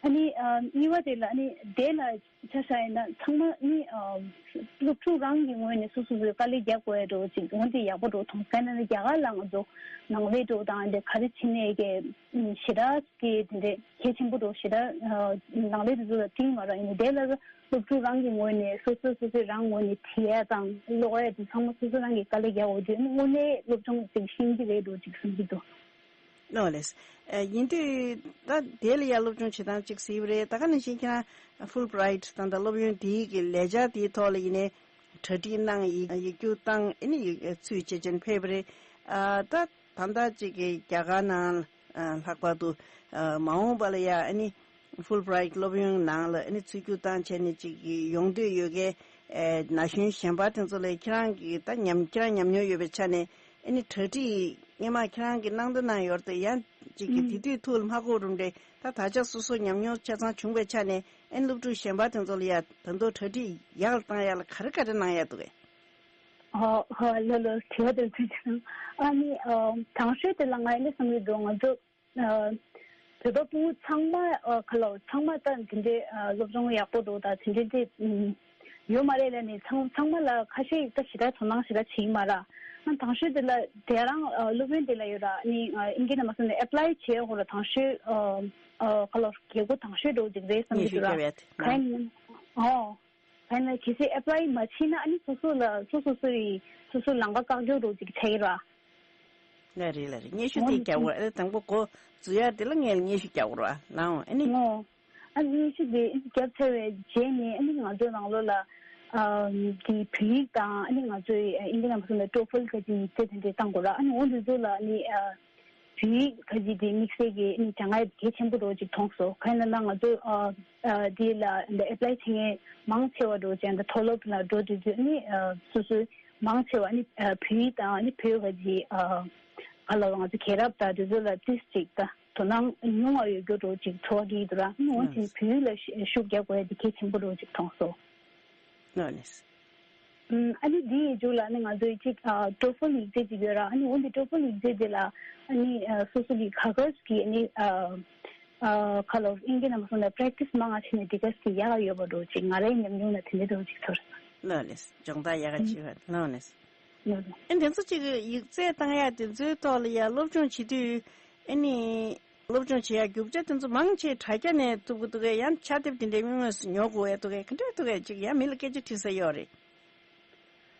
ཨ་ནི་ཨ་གཉིས་པ་དེ་ལ་ཨ་ནི་དེ་ལ་ཆ་བཞག་ཡིན་ན་ཚང་མ་ནི་ཨ་སློབ་ཕྲུག་རང་གི་ངོས་ནས་སོ་སོ་སོའི་དཀའ་ལས་རྒྱག་དགོས་ཡ་འགྲོ་ཅིག་འོན་ཏེ་ཡག་པོ་འགྲོ་མཐོང་། གང་ཡིན་ན་རྒྱ་གར་ལ་ང་ཚོ་ནང་ལས་འགྲོ་དང་དེ་ག་རེ་བྱེད་ནས་ཀྱི་ཞེ་དྲག་གི་དེ་འདྲའི་གལ་ཆེན་པོ་འགྲོ་ཞེ་དྲག་ནང་ལས་དེ་ཚོ་ལ་བསྟུན་མ་རག་ཡིན་ནའི་དེ་ལ་སློབ་ཕྲུག་རང་གི་ངོས་ནས་སོ་སོ་སོ་སོའི་རང་ངོས་ནས་བྲིས་ཡ་དང་ཀློག་ཡ་དེ་ཚང་མ་སོ་སོ་རང་གི་དཀའ་ལས་རྒྱག་དགོས་དུས་དངོས་གནས་སློབ་སྦྱོང་ཅིག་ཤེས་ཀྱི་རེད་འགྲོ་ཅིག་བསམ་གྱི་འདུག་ཨོ་ལེས། ཨ་ཡིན་དུས་ད་དེ་ལ་ཡ་སློབ་སྦྱོང་བྱེད་སྟངས་གཅིག་གཟིགས་པ་རེད། ད་ག་ནང་བཞིན་ཁྱེད་རང་ཧྥུལ་བྷི་རའིཊ་དང་ད་སློབ་ཡོན་དེའི་གི་ལས་འཆར་དེའི་ཐོག་ལ་ཡིན་ནའི་གྲ་སྒྲིག་གནང་ཡིག་ཡིག་རྒྱུགས་བཏང་ཨ་ནི་ཡིག་ཚུད་བྱེད་ཅན་ཕེབས་པ་རེད། ཨ་ད་ད་ལྟ་གཅིག་གི་རྒྱ་གར་ནང་ཨ་ལྷག་པར་དུ་ཨ་མ་འོངས་པ་ལ་ཡ་ཨ་ནི་ཧྥུལ་བྷི་རའིཊ་སློབ་ཡོན་ནང་ལ་ཨ་ནི་ཚུད་རྒྱུགས་བཏང་བྱས་ནས་གཅིག་གི་ཡོང་འདོད་ཡོད་མཁན་ཨ་ན་གཞོན་གཞན་པ་དེ་ཚོ་ལ་ཁྱེད་རང་གི་ད་ཉམས་ཁྱེད་རང་ཉམས་མྱོང་ཡོད་པའི་ཆ་ནས། ཨ་ནི་གྲ་སྒྲིག་སྔོན་མ་ཁྱེད་རང་གིས་གནང་དང་གནང་ཡོད་རེད་དེ་ཡང་གཅིག་གིས་ཨུམ། དེ་དུས་ཐུགས་ལ་མ་འཁོར་རུང་རེད། ད་ད་ཆ་སོ་སོ་ཉམས་མྱོང་ཆ་ཚང་བྱུང་བའི་ཆ་ནས་ཨ་ནི་སློབ་ཕྲུག་གཞན་པ་དེ་ཚོ་ལ་ཡ་ད་དུང་གྲ་སྒྲིག་ཡག་ལ་བཏང་ཡག་ལ་ག་རེ་ག་རེ་གནང་ཡག་འདུག་གས། ཧོ་ཧོ་ལོ་ལོ་དྲི་བ་དེ་ཚོ་ཨ་ནི་ཨ་དང་ཤོས་དེ་ལ་ང་ཡི་བསམ་གྱི་འདུག་ང་ཚོ་ཨ་བོད་པ་ཕྲུ་གུ་ཚང་མ་ཨ་ག་ལ་ཚང་མ་ད་དེ་འདྲའི་ཨ་སློབ་སྦྱོང་ཡག་པོ་འདུག་ད་དེ་འདྲའི་དེ་ཨུམ་ཡོད་མ་རེད་ལབ་ནས་ཚང་ཚང་མ་ལ་ཁ་ཤས་ད་ཞེ་དྲག་དོ་སྣང་ཞེ་དྲག་བྱེད་ཀྱི་མ་རེད། ཨ་དང་ཤོས་དེ་ལ་དེ་རང་ཨ་སློབ་ཡོན་དེ་ལ་ཡོད་ར་ཨ་ནི་ཨ་ཨིན་སྐད་ནང་མ་སོང་ནས་ཨེབ་ལའི་བྱེད་ཡག་ལ་དང་ཤོས་ཨ་ཨ་ག་ལ་རྒྱལ་སྒོ་དང་ཤོས་འདྲ་བོ་ཅིག་རེད་བསམ་གྱི་འདུག་ར། སྙན་ཞུ་བརྒྱབ་ཡ་དེ་གང་ཡིན་ཨོ། ཕན་ལ་གལ་སྲིད་ཨེབ་ལའི་མ་བྱས་ན་ཨ་ནི་སོ་སོ་ལ་སོ་སོ་སོ་ཡི་སོ་སོ་ལམ་ཁ་བཀག་རྒྱུ་རོ་ཅིག་ཆགས་ཀྱི་ར། ལ་རེད་ལ་རེད། སྙན་ཞུ་དེ་རྒྱག་དགོས་ཨ་དང་པོ་འགོ་འཛུགས་ཡ་དེ་ལ་ངས་སྙན་ཞུ་རྒྱག་དགོས་ར་ལའང་ཨ་ནི། ངོ་། ཨ་ནི་སྙན་ཞུ་དེ་རྒྱབ་ཚར་བའི་རྗེས་ནས་ཨ་ནི་ང་ཚོའི་ནང་ལོགས་ལ་ཨ་འདི་བོད་ཡིག་དང་ཨ་ནི་ང་ཚོའི་ཨ་ཨིན་ཇི་ནང་མ་སོང་ན་ཊོ་ཧྥལ་ག་ཅིག་ཡིག་ཚད་དེ་འདྲས་བཏང་དགོས་ར། ཨ་ནི་འོ་འདི་ཚོ་ལ་ཨ་ནི་ཨ། བོད་ཡིག་ག་ཅིག་དེ་དམིགས་བསལ་གྱི་ཨ་ནི་དྲན་གཡོ་གལ་ཆེན་པོ་རོ་ཅིག་མཐོང་སོང་། གང་ཡིན་ན་ང་ཚོ་ཨ་ཨ་དེ་ལ་འདི་ཨེབ་ལའི་བྱེད་མཁན་མང་ཆེ་བ་རོ་ཅན་དང་མཐོ་སློབ་ལ་འགྲོ་དུས་ཚོད་ཨ་ནི་ཨ་སོ་སོའི་མང་ཆེ་བ་ཨ་ནི་ཨ་བོད་ཡིག་དང་ཨ་ནི་བོད་ག་ཅིག་ཨ་ག་ལ་ང་ཚོ་རྒྱལ་རབས་དང་དེ་ཚོ་ལ་ཏིས་ཅིག་ད་དོ་སྣང་ཉུང་བ་ཡོད་རྒྱུ་རོ་ཅིག་ཚོར་གྱི་འདུག་ར། ཨ་ནི་འོན་ཀྱང་བོད་ཡིག་ལ་ཤུགས་རྒྱག་དགོས་ཡ་དེ་གལ་ཆེན་པོ་རོ་ཅིག་མཐོང་སོང་། ལགས་ལགས། ཨ་ནི་འདི་ཡི་མཇུག་ལ་ཨ་ནི་ང་ཚོའི་གཅིག་ཨ་ཊོ་ཧྥལ་ཡིག་ཚད་ཅིག་ཡོད་ར། ཨ་ནི་འོ་འདི་ཊོ་ཧྥལ་ཡིག་ཚད་དེ་ལ་ཨ་ནི་ཨ་སོ་སོ་གི་ག་ག་གི་ཨ་ནི་ཨ་ཨ་ཁ་ལོ་ཨིན་སྐད་ནང་མ་སོང་ན་པེ་རེག་ཊི་སི་མང་ང་བྱས་ནས་འདི་ག་སི་ཡག་ཡོད་པ་འགྲོ་ཅིག་ང་རའི་ཉམས་མྱོང་ལ་དེ་འདྲ་འགྲོ་ཅིག་ཚོར། ལགས་ལགས། སྦྱོང་བརྡར་ཡག་ག་བྱེད་པ་ལགས་ལགས། ཨེ་འདི་ཚོ་གཅིག་ཡིག་ཚད་བཏང་ཡ་དེ་ཚོའི་ཐོག་ལ་ཡ་སློབ་སྦྱོང་བྱེད་དུས་ཨ་ནི། སློབ་སྦྱོང་བྱེད་ཡ་རྒྱུ་ཆ་དེ་ཚོ་མང་ཆེ་དྲ་རྒྱ་ནས་ཐུབ་ཀྱི་འདུག་གས། ཡང་ཕྱག་དེབ་དེ་འདྲའི་དངོས་སུ་ཉོ་དགོས་ཡ་འདུག་གས། ག་འདྲ་འདུག་གས། ཅིག་ཡང་མི་ལ་སྐད་ཆ་དྲིས་ས་ཡོད་རེད།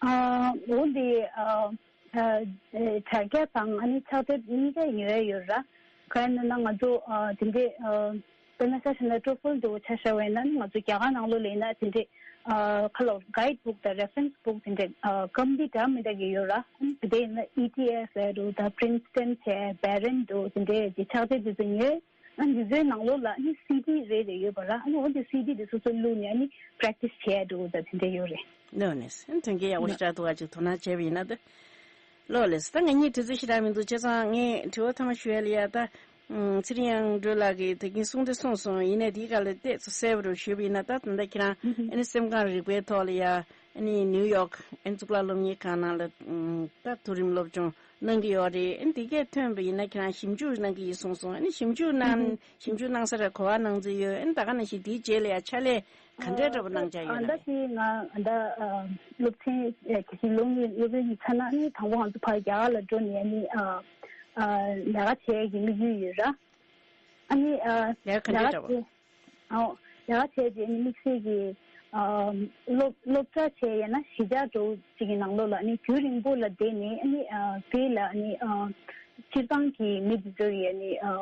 ཨ་འོ་འདི་ཨ་ཨ་དྲ་རྒྱ་དང་ཨ་ནི་ཕྱག་དེབ་གཉིས་ཀ་ཉོ་ཡ་ཡོད་ར། གང་ཡིན་ན་ང་ཚོ་ཨ་དེ་འདྲའི་ཨ་དཔེར་ན་ཆ་བཞག་ན་ཊོ་ཧྥལ་འདྲ་བོ་ཆ་བཞག་པ་ཡིན་ན་ང་ཚོ་རྒྱ་གར་ནང་ལོགས་ལ་ཡིན་ན་དེ་འདྲའི་ཨ་ཁ་ལོ་གའིད་བུག་དང་རེ་ཕ་རེན་སི་བུག་དེ་འདྲ་ཨ་ཀམ་པ་ནི་འདྲ་མི་འདྲ་གི་ཡོད་ར། ཨ་ནི་དེ་འདྲ་ཡིན་ན་ཨི་ཊི་ཨེཕ་ཟེར་རུ་དང་པི་རིན་སི་ཊོན་བྱས་བེ་རན་འདྲ་བོ་དེ་འདྲའི་གི་ཕྱག་དེབ་དེ་ཚོ་ཉོས། ཨ་ནི་དེ་ཚོའི་ནང་ལོགས་ལ་ཨ་ནི་སི་ཌི་རེ་རེ་ཡོད་པ་ར། ཨ་ནི་འོ་དེ་སི་ཌི་དེ་སོ་སོ་བླུགས་ནས་ཨ་ནི་པེ་རེག་ཊི་སི་བྱས་འདྲ་བོ་དང་དེ་འདྲ་ཡོད་རེད། ལགས་ལགས། ཨ་ནི་དོན་འཁྱོལ་ཡག་པོ་ཞེ་དྲག་འདུག་ག་ཅིག་དོ་སྣང་བྱས་པ་ཡིན་ན་ད། ལགས་ལགས། ད་ང་གཉིས་དུས་ཚོད་ཞེ་དྲག་མི་འདུག་བྱས་ཙང་ངས་དྲི་བ་ཐོག་མ་ཞུ་ཡ་ལ་ཡ་ད། ཨུམ། ཚེ་རིང་དབྱངས་སྒྲོལ་ལགས་ཀྱིས་ད་གིན་གསུང་དེ་གསུངས་སོང་། ཡིན་ནའི་དེའི་སྒང་ལ་ཏོག་ཙམ་གསལ་པོ་རུ་ཞུས་པ་ཡིན་ན། ད་ད་ལྟ་ཁྱེད་རང་ཨ་ནི་སེམས་ཁམས་རིག་པའི་ཐོག་ལ་ཡ་ཨ་ནི་ནིའུ་ཡོག་ཨ་ནི་གཙུག་ལག་སློབ་གཉེར་ཁང་ནང་ལ་ཨུམ། ད་མཐོ་རིམ་སློབ་སྦྱོང་གནང་གི་ཡོད་རེད། ཨ་ནི་དེ་གས་ཐོན་པ་ཡིན་ན་ཁྱེད་རང་ཞིབ་འཇུག་གནང་གི་ཡིན་གསུངས་སོང་། ཨ་ནི་ཞིབ་འཇུག་གནང་ཞིབ་འཇུག་གནང་ས་ར་གོ་བ་གནང་རྩིས་ཡོད། ཨ་ནི་ད་ག་ནང་བཞིན་དེའི་རྗེས་ལ་ཡ་ཕྱག་ལས་ག་འདྲས་འདྲ་པོ་གནང་འཆར་ཡོད་ན། ད་དེ་ང་ད་སློབ་ཚན་གལ་སྲིད་སློབ་གཉེར་སློབ་གཉེར་ཚར་ན་ཨ་ནི་དང་པོ་ང་ཚོ་ཕར་རྒྱ་གར་ལ་འགྲོ་ནས་ཨ་ནི་ལས་ཀ་བྱེད་ཡས་ཀྱི་དམིགས་ཡུལ་ཡོད་ར། ཨ་ནི་ཨ་ལས་ཀ་ག་འདྲས་ལས་ཀ་འདྲ་བོ་བྱེད་ཨོ་ལས་ཀ་བྱས་རྗེས་ཨ་ནི་དམིགས་བསལ་གྱི་ཨ་སློབ་སློབ་གྲྭ་བྱས་ཡང་ན་གཞིས་ཆགས་འདྲ་བོ་ཅིག་གི་ནང་ལོགས་ལ་ཨ་ནི་རྒྱུན་རིང་པོ་ལ་བསྡད་ནས་ཨ་ནི་ཨ་དེ་ལ་ཨ་ནི་ཨ་སྤྱིར་བཏང་གི་མི་དེ་ཚོ་ཡི་ཨ་ནི་ཨ་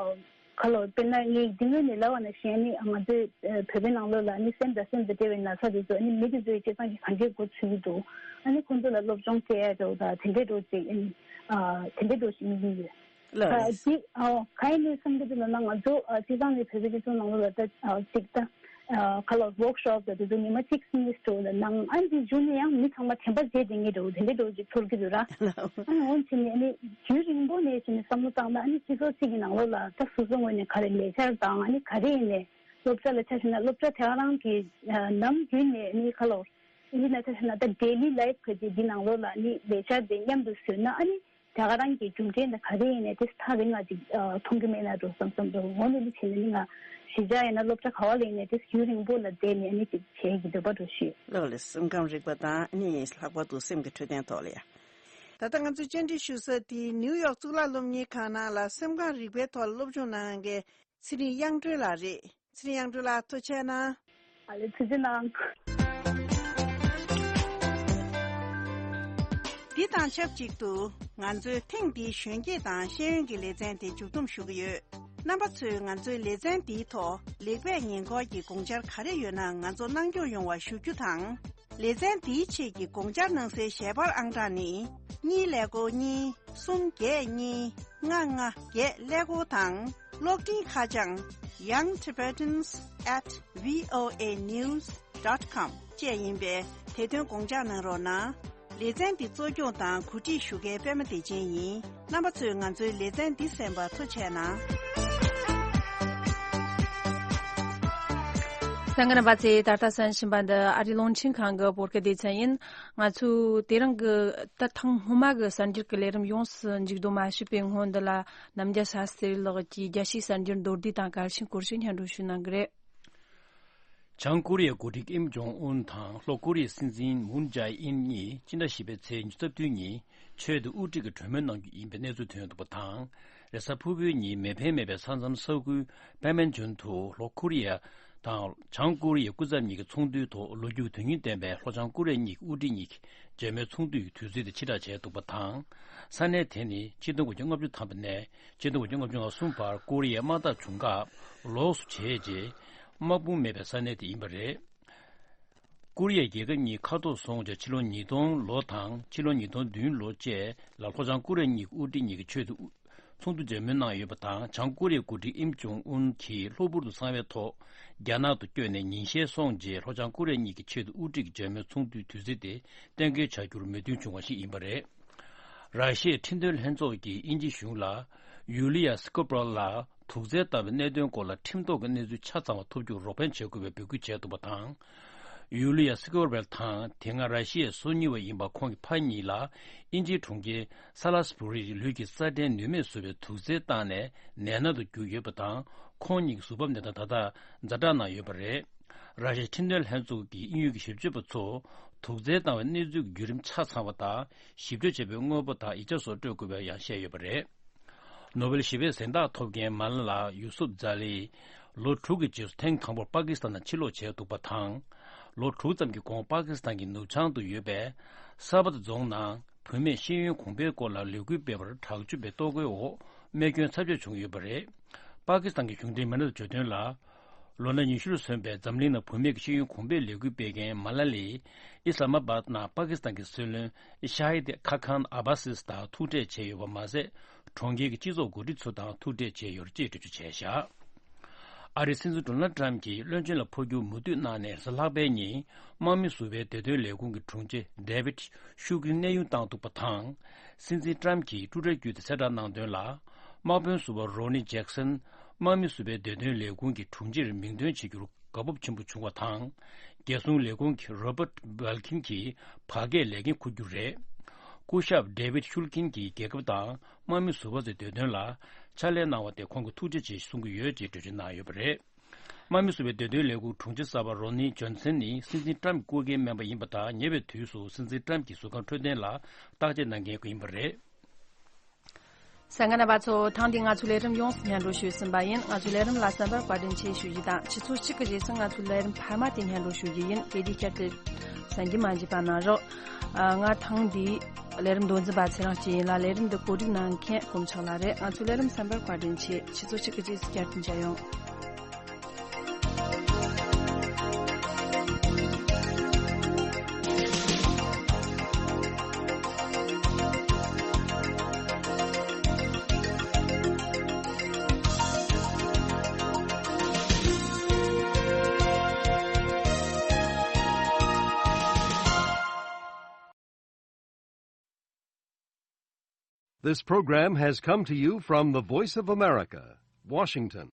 ག་ལོ་དཔེར་ན་ངས་འདི་སྔོན་ནས་ལབ་པ་ནང་བཞིན་ཨ་ནི་ང་ཚོའི་ཨ་བོད་པའི་ནང་ལོགས་ལ་ཨ་ནི་སེམས་དང་སེམས་དང་འབྲེལ་བའི་ན་ཚ་དེ་ཚོ་ཨ་ནི་མི་དེ་ཚོ་ཡི་སྤྱིར་བཏང་གི་གང་འདྲའི་འགོ་ཚུགས་ཀྱི་འདུག་ཨ་ནི་ཁོང་ཚོ་ལ་སློབ་སྦྱོང་སྤྲད་ཡ་འདྲ་བོ་དང་དེ་འདྲའི་འདྲ་བོ་ཅིག་ཨ་ནི་ཨ་དེ་འདྲའི་འདྲ་བོ་ཞིག་དམིགས་ཡུལ་ཡོད། ལགས་ཨ་རེད། འདི་ཨོ་གང་ཡིན་ནའི་བསམ་གྱི་འདུག་ལབ་ན་ང་ཚོ་ཨ་སྤྱིར་བཏང་ནས་བོད་པའི་སྤྱི་ཚོགས་ནང་ལོགས་ལ་ད་ཨ་གཅིག་ད་ཨ་ག་ལ་ཝོག་ཤོབ་དང་དེ་ཚོ་ཉི་མ་གཅིག་གཉིས་འགྲོ་ལ་ནང་ཨ་འདི་བརྒྱུད་ནས་ཡང་མི་ཚང་མ་དྲན་པ་བརྗེད་བསྡད་ངེས་འགྲོ་དེ་འདྲའི་འགྲོ་ཅིག་ཚོར་གྱི་འདུག་ར། ཨ་ནི་འོན་ཆེ་ནས་ཨ་ནི་རྒྱུན་རིང་པོ་ནས་བྱས་ནས་བསམ་བློ་བཏང་ན་ཨ་ནི་སྤྱི་ཚོགས་གཅིག་གི་ནང་ལོགས་ལ་ད་སོ་སོ་ངོས་ནས་ག་རེ་ལས་འཆར་དང་ཨ་ནི་ག་རེ་ཡིན་ནས་སློབ་གྲྭ་ལ་ཆ་བཞག་ན་སློབ་གྲྭ་དེ་ག་རང་གི་ཨ་ནམ་རྒྱུན་ནས་ཨ་ནི་ག་ལ་ཨིན་ཇི་ནང་ཆ་བཞག་ན་ད་ཌེ་ལི་ལའིཕ་གི་དེ་འདི་ནང་ལོགས་ལ་ཨ་ནི་ལས་འཆར་དེ་མཉམ་དུ་བཟོས་ན་ཨ་ནི། རྒྱ་གར་རང་གི་རྒྱུ་འབྲས་འདི་ག་རེ་ཡིན་ནའི་དེ་ཐག་རིང་ལ་ཅིག་ཨ་མཐོང་གི་མེད་ན་འགྲོ་བསམ་བསམ་འགྲོ། འོ་ནི་ལི་བྱས་ནས་ནི་ང་གཞིས་ཆགས་ཡིན་ན་སློབ་གྲྭ་ག་བ་ལ་ཡིན་ནའི་དེ་རྒྱུན་རིང་པོ་ལ་བསྡད་ནས་ཨ་ནི་ཅིག་བྱེད་ཀྱི་འདོད་པ་འགྲོ་ཞུས། ལགས་ལས། སེམས་ཁམས་རིག་པ་དང་ནི་ལྷག་པར་དུ་སེམས་ཀྱི་འཕྲོད་བསྟེན་ཐོག་ལ་ཡ། ད་ལྟ་ང་ཚོས་བཅར་འདྲི་ཞུ་ས་དེ་ནིའུ་ཡོག་གཙུག་ལག་སློབ་གཉེར་ཁང་ནང་ལ་སེམས་ཁམས་རིག་པའི་ཐོག་ལ་སློབ་སྦྱོང་གནང་མཁན་ཚེ་རིང་དབྱངས་སྒྲོན་ལགས་རེད། ཚེ་རིང་དབྱངས་སྒྲོན་ལགས་ཐུགས་རྗེ་གནང་། ཨ་ལེ་ཐུགས་རྗེ་གནང་། འདི་དང་ཆབས་ཅིག་ཏུ་ང་ཚོས་ཐེངས་འདིའི་གཞོན་སྐྱེས་དང་ཤེས་ཡོན་གྱི་ལེ་ཚན་དེ་མཇུག་བསྡོམས་ཞུ་གི་ཡོད། རྣམ་པ་ཚོས་ང་ཚོའི་ལེ་ཚན་འདིའི་ཐོག་ལེགས་སྤེལ་ཉེས་འགོག་གི་དགོངས་འཆར་ག་རེ་ཡོད་ན་ང་ཚོར་གནང་སྐྱོང་ཡོང་བ་ཞུ་རྒྱུ་དང་། ལེ་ཚན་འདིའི་ཆེད་ཀྱི་དགོངས་འཆར་གནང་སའི་ཞལ་པར་ཨང་གྲངས་ནི། གཉིས་ཀླད་ཀོར་གཉིས། གསུམ་བརྒྱད་གཉིས། ལྔ་ལྔ་བརྒྱད་ཀླད་ཀོར་དང་། གློག་འཕྲིན་ཁ་བྱང་young tibetans at voa news dot com བཅས་ཡིན་པས་དེ་དོན་དགོངས་འཇགས་གནང་རོགས་གནང་། ལེ་ཚན་འདི་གཙོ་སྐྱོང་དང་གོ་སྒྲིག་ཞུ་མཁན་པད་མ་བདེ་ཆེན་ཡིན། རྣམ་པ་ཚོས་ང་ཚོའི་ལེ་ཚན་འདི་གསན་པར་ཐུགས་རྗེ་གནང་། གསན་མཁན་རྣམ་པ་ཚོས་ད་ལྟ་གསན་བཞིན་པ་འདི་ཨ་རིའི་རླུང་འཕྲིན་ཁང་གི་བོད་སྐད་སྡེ་ཚན་ཡིན། ང་ཚོས་དེ་རིང་གི་ད་ཐེངས་སྔོན་མ་གི་གསར་འགྱུར་གྱི་ལས་རིམ་ཡོངས་སུ་མཇུག་བསྡོམས་མ་ཞུས་པའི་སྔོན་འདི་ལ་ནམ་རྒྱལ་ཤཱ་སྟྲི་ལགས་ཀྱིས་རྒྱལ་སྤྱིའི་གསར་འགྱུར་མདོར་བསྡུས་དང་གལ་ཆེན་སྐོར་ཞིག་སྙན་སྒྲོན་ཞུ་གནང་གི་རེད། བྱང་ཀོ་རི་ཡའི་འགོ་ཁྲིད་ཀིམ་ཇོང་ཨུན་དང་ལྷོ་ཀོ་རི་ཡའི་སྲིད་འཛིན་མུན་ཇའེ་ཨིན་གཉིས་སྤྱི་ཟླ་བཞི་པའི་ཚེས་ཉི་ཤུ་རྩ་བདུན་ཉིན་ཆོས་དང་དབུ་ཁྲིད་ཀྱི་གྲོས་མོལ་གནང་རྒྱུ་ཡིན་པའི་གནས་ཚུལ་ཐོན་འདུག་པ་དང་། རེས་གཟའ་ཕུར་བུའི་ཉིན་མེ་འཕེན་མེད་པའི་ས་མཚམས་ས་ཁུལ་པན་མན་ཇོན་དུ་ལྷོ་ཀོ་རི་ཡ་དང་བྱང་ཀོ་རི་ཡའི་སྐུ་ཚབ་གཉིས་ཀྱི་ཚོགས་འདུའི་ཐོག་ལོ་རྒྱུས་ཀྱི་དོན་སྙིང་ལྡན་པའི་ལྷོ་བྱང་ཀོ་རི་ཡ་གཉིས་ཀྱི་དབུ་ཁྲིད་གཉིས་ཀྱི་མཇལ་མོལ་ཚོགས་འདུ་ཡི་དུས་ཚོད་དེ་ཕྱིར་བསྒྲགས་བྱས་འདུག་པ་དང་། ས་གནས་དེ་ནི་ཆིག་སྟོང་དགུ་བརྒྱ་ལྔ་བཅུ་ཐམ་པ་ནས་ཆིག་སྟོང་དགུ་བརྒྱ་ལྔ་བཅུ་ང་གསུམ་བར་ཀོ་རི་ཡའི་དམག་འཐབ་བྱུང་སྐབས་ལོགས་སུ་བྱས་རྗེས་དམག་དཔུང་མེད་པའི་ས་གནས་དེ་ཡིན་པ་རེད། ཀོ་རི་ཡའི་རྒྱལ་ཁབ་གཉིས་མཁའ་ཐོག་སོང་རྗེས་ཕྱི་ལོ་ཉིས་སྟོང་ལོ་དང་ཕྱི་ལོ་ཉིས་སྟོང་བདུན་ལོ་བཅས་ལ་ལྷོ་བྱང་ཀོ་རི་ཡ་གཉིས་ཀྱི་དབུ་ཁྲིད་གཉིས་ཀྱིས་ཆེད་དུ་ཚོགས་འདུ་མཇལ་མོལ་གནང་ཡོད་པ་དང་། བྱང་ཀོ་རི་ཡའི་འགོ་ཁྲིད་ཨིམ་ཇོང་ཨུན་གྱིས་གློ་བུར་དུ་གསང་བའི་ཐོག་རྒྱ་ནག་ཏུ་བསྐྱོད་ནས་ཉིན་ཤས་སོང་རྗེས་ལྷོ་བྱང་ཀོ་རི་ཡ་གཉིས་ཀྱི་ཆེད་དུ་དབུ་ཁྲིད་ཀྱི་མཇལ་མོལ་ཚོགས་འདུའི་དུས་ཚོད་དེ་གཏན་འཁེལ་བྱ་རྒྱུར་མོས་མཐུན་བྱུང་བ་ཞིག་ཡིན་པ་རེད། ར་ཤི་ཡའི་ཁྲིམས་དོན་ལྷན་ཚོགས་ཀྱིས་དབྱིན་ཇི་གཞུང་ལ་ཡུ་ལི་ཡ་སི་ཀོ་པ་ར་ལ་དུག་རྫས་བཏང་བའི་གནད་དོན་སྐོར་ལ་ཁྲིམས་ཐོག་གི་གནས་ཚུལ་ཆ་ཚང་བ་ཐོབ་རྒྱུར་རོགས་ཕན་བྱེད་དགོས་པའི་འབོད་སྐུལ་བྱས་འདུག་པ་དང་། ཡུ་ལི་ཡ་སི་ཀོ་པ་ར་དང་དེ་སྔ་ར་ཤི་ཡའི་སོ་གཉིས་པ་ཡིན་པ་ཁོང་གི་ཕ་གཉིས་ལ་དབྱིན་ཇིའི་གྲོང་ཁྱེར་སཱ་ལ་སི་བྷུ་རིར་ལུས་ཀྱི་སྲ་མཁྲེགས་ནུས་མེད་བཟོ་བའི་དུག་རྫས་བཏང་ནས་ནད་མནར་དུ་གྱུར་ཡོད་པ་དང་། ཁོང་གཉིས་ཀྱི་གཟུགས་བབ་གནས་སྟངས་ད་ལྟ་ཛ་དྲག་ནང་ཡོད་པ་རེད། ར་ཤི་ཡའི་ཁྲིམས་དོན་ལྷན་ཚོགས་ཀྱི་དབྱིན་ཡུལ་གྱི་ཞིབ་དཔྱོད་པ་ཚོ་དུག་རྫས་བཏང་བའི་གནས་ཚུལ་གྱི་བརྒྱུད་རིམ་ཆ་ཚང་བ་དང་། ཞིབ་དཔྱོད་བྱས་པའི་དངོས་པོ་དང་ཡིག་ཆ་སོགས་སྤྲོད་དགོས་པའི་ཡང་བཤད་ཡོད་པ་རེད། ནོ་བེལ་ཞི་བའི་གཟེངས་རྟགས་ཐོབ་མཁན་མ་ལ་ལ་ཡུ་སུབ་ཛ་ལི་ལོ་དྲུག་གི་རྗེས་སུ་ཐེངས་དང་པོར་པ་ཀི་སི་ཐན་ནང་ཕྱིར་ལོག་བྱས་འདུག་པ་དང་། ལོ་དྲུག་ཙམ་གྱི་གོང་པ་ཀི་སི་ཐན་གྱི་ནུབ་བྱང་དུ་ཡོད་པའི་ས་བ་ཏི་རྫོང་ནང་བུད་མེད་ཤེས་ཡོན་གོང་འཕེལ་སྐོར་ལ་ལས་འགུལ་སྤེལ་བར་དྲག་སྤྱོད་པའི་ལྟོ་གོས་འོག་རྨས་སྐྱོན་ཚབས་ཆེ་བྱུང་ཡོད་པ་རེད། པ་ཀི་སི་ཐན་གྱི་གཞུང་འབྲེལ་མི་སྣ་དང་བརྗོད་དོན་ལ། ལོ་ན་ཉི་ཤུ་ལ་སོན་པའི་འཛམ་གླིང་ནང་བུད་མེད་ཀྱི་ཤེས་ཡོན་གོང་འཕེལ་ལས་འགུལ་སྤེལ་མཁན་མ་ལ་ལི་ཨི་སི་ལ་མ་བཱད་ནང་པ་ཀི་སི་ཐན་གྱི་སྲིད་བློན་ཤ་ཧི་དི་ཁ་ཁཱན་ཨ་བྷ་སིས་དང་ཐུག་འཕྲད་བྱས་ཡོད་པ་མ་ཟད། གྲོང་ཁྱེར་གྱི་སྤྱི་ཚོགས་འགོ་ཁྲིད་ཚོ་དང་ཐུག་འཕྲད་བྱས་ཡོད་ཅེས་འགྲེལ་བརྗོད་བྱས་བཞག་ཨ་རིའི་སྲིད་འཛིན་ཌོ་ནལ་ཊམ་གྱིས་བློན་ཆེན་ལ་འཕོ་འགྱུར་མུ་མཐུད་གནང་ནས་གཟའ་ལྷག་པའི་ཉིན་དམག་མི་ཟུར་པའི་བདེ་དོན་ལས་ཁུངས་ཀྱི་དྲུང་ཆེ་ཌེ་བིད་ཤུ་ཀིན་གནས་དབྱུང་བཏང་འདུག་པ་དང་། སྲིད་འཛིན་ཊམ་གྱིས་ཊུ་ཊར་བརྒྱུད་དེ་གསལ་བསྒྲགས་གནང་དོན་ལ། དམག་དཔོན་ཟུར་པ་རོ་ནི་ཇེག་སན་དམག་མི་ཟུར་པའི་བདེ་དོན་ལས་ཁུངས་ཀྱི་དྲུང་ཆེར་མིང་འདོན་བྱེད་རྒྱུར་དགའ་སྤོབས་ཆེན་པོ་བྱུང་བ་དང་། རྒྱལ་སྲུང་ལས་ཁུངས་ཀྱི་རོ་བརྟ་བྷལ་ཁིན་གྱིས་བར་བརྒལ་ལས་འགན་འཁུར་རྒྱུ་རེད། སྐུ་ཞབས་ཌེ་བིད་ཤུལ་ཁིན་གྱིས་རྒྱལ་ཁབ་དང་དམག་མི་ཟུར་པ་ཚོའི་བདེ་དོན་ལ་ཕྱག་ལས་གནང་བ་དེ་ཁོང་གི་ཐུགས་རྗེ་ཆེ་ཞེས་གསུང་གི་ཡོད་ཅེས་འགྲེལ་བརྗོད་གནང་ཡོད་པ་རེད། དམག་མི་ཟུར་པའི་བདེ་དོན་ལས་ཁུངས་དྲུང་ཆེ་གསར་པ་རོ་ནི་ཇོན་སན་ནི་སྲིད་འཛིན་ཊམ་གྱི་སྐུ་སྒེར་སྨན་པ་ཡིན་པ་དང་། ཉེ་བའི་དུས་སུ་སྲིད་འཛིན་ཊམ་གྱི་ཟུར་ཁང་འཕྲོད་བསྟེན་ལ་བརྟག་དཔྱད་གནང་མཁན་ཡིན་པ་རེད། གསན་མཁན་རྣམ་པ་ཚོ། ཐེངས་འདིའི་ང་ཚོའི་ལས་རིམ་ཡོངས་སུ་སྙན་སྒྲོན་ཞུས་ཟིན་པ་ཡིན། ང་ཚོའི་ལས་རིམ་ལ་གསན་པར་བཀའ་དྲིན་ཆེ་ཞུ་རྒྱུ་དང་། ཆུ་ཚོད་གཅིག་གི་རྗེས་སུ་ང་ཚོའི་ལས་རིམ་འཕར་མ་དེ་སྙན་སྒྲོན་ཞུ་རྒྱུ་ཡིན། དེ་དུས་བསྐྱར་དུ་གསན་རྒྱུ་མ་བརྗེད་པ་གནང་རོགས། ཨ། ང་ཐེངས་འདིའི་ལས་རིམ་མདོ་འཛིན་པ་ཚེ་རིང་སྐྱིད་ཡིན་ལ། ལས་རིམ་འདི་གོ་སྒྲིག་གནང་མཁན་དཀོན་མཆོག་ལགས་རེད། ང་ཚོའི་ལས་རིམ་གསན་པར་བཀའ་དྲིན་ཆེ། ཆུ་ཚོད་གཅིག་གི་རྗེས་སུ་བསྐྱར་དུ་མཇལ་ཡོང་། This program has come to you from the Voice of America, Washington.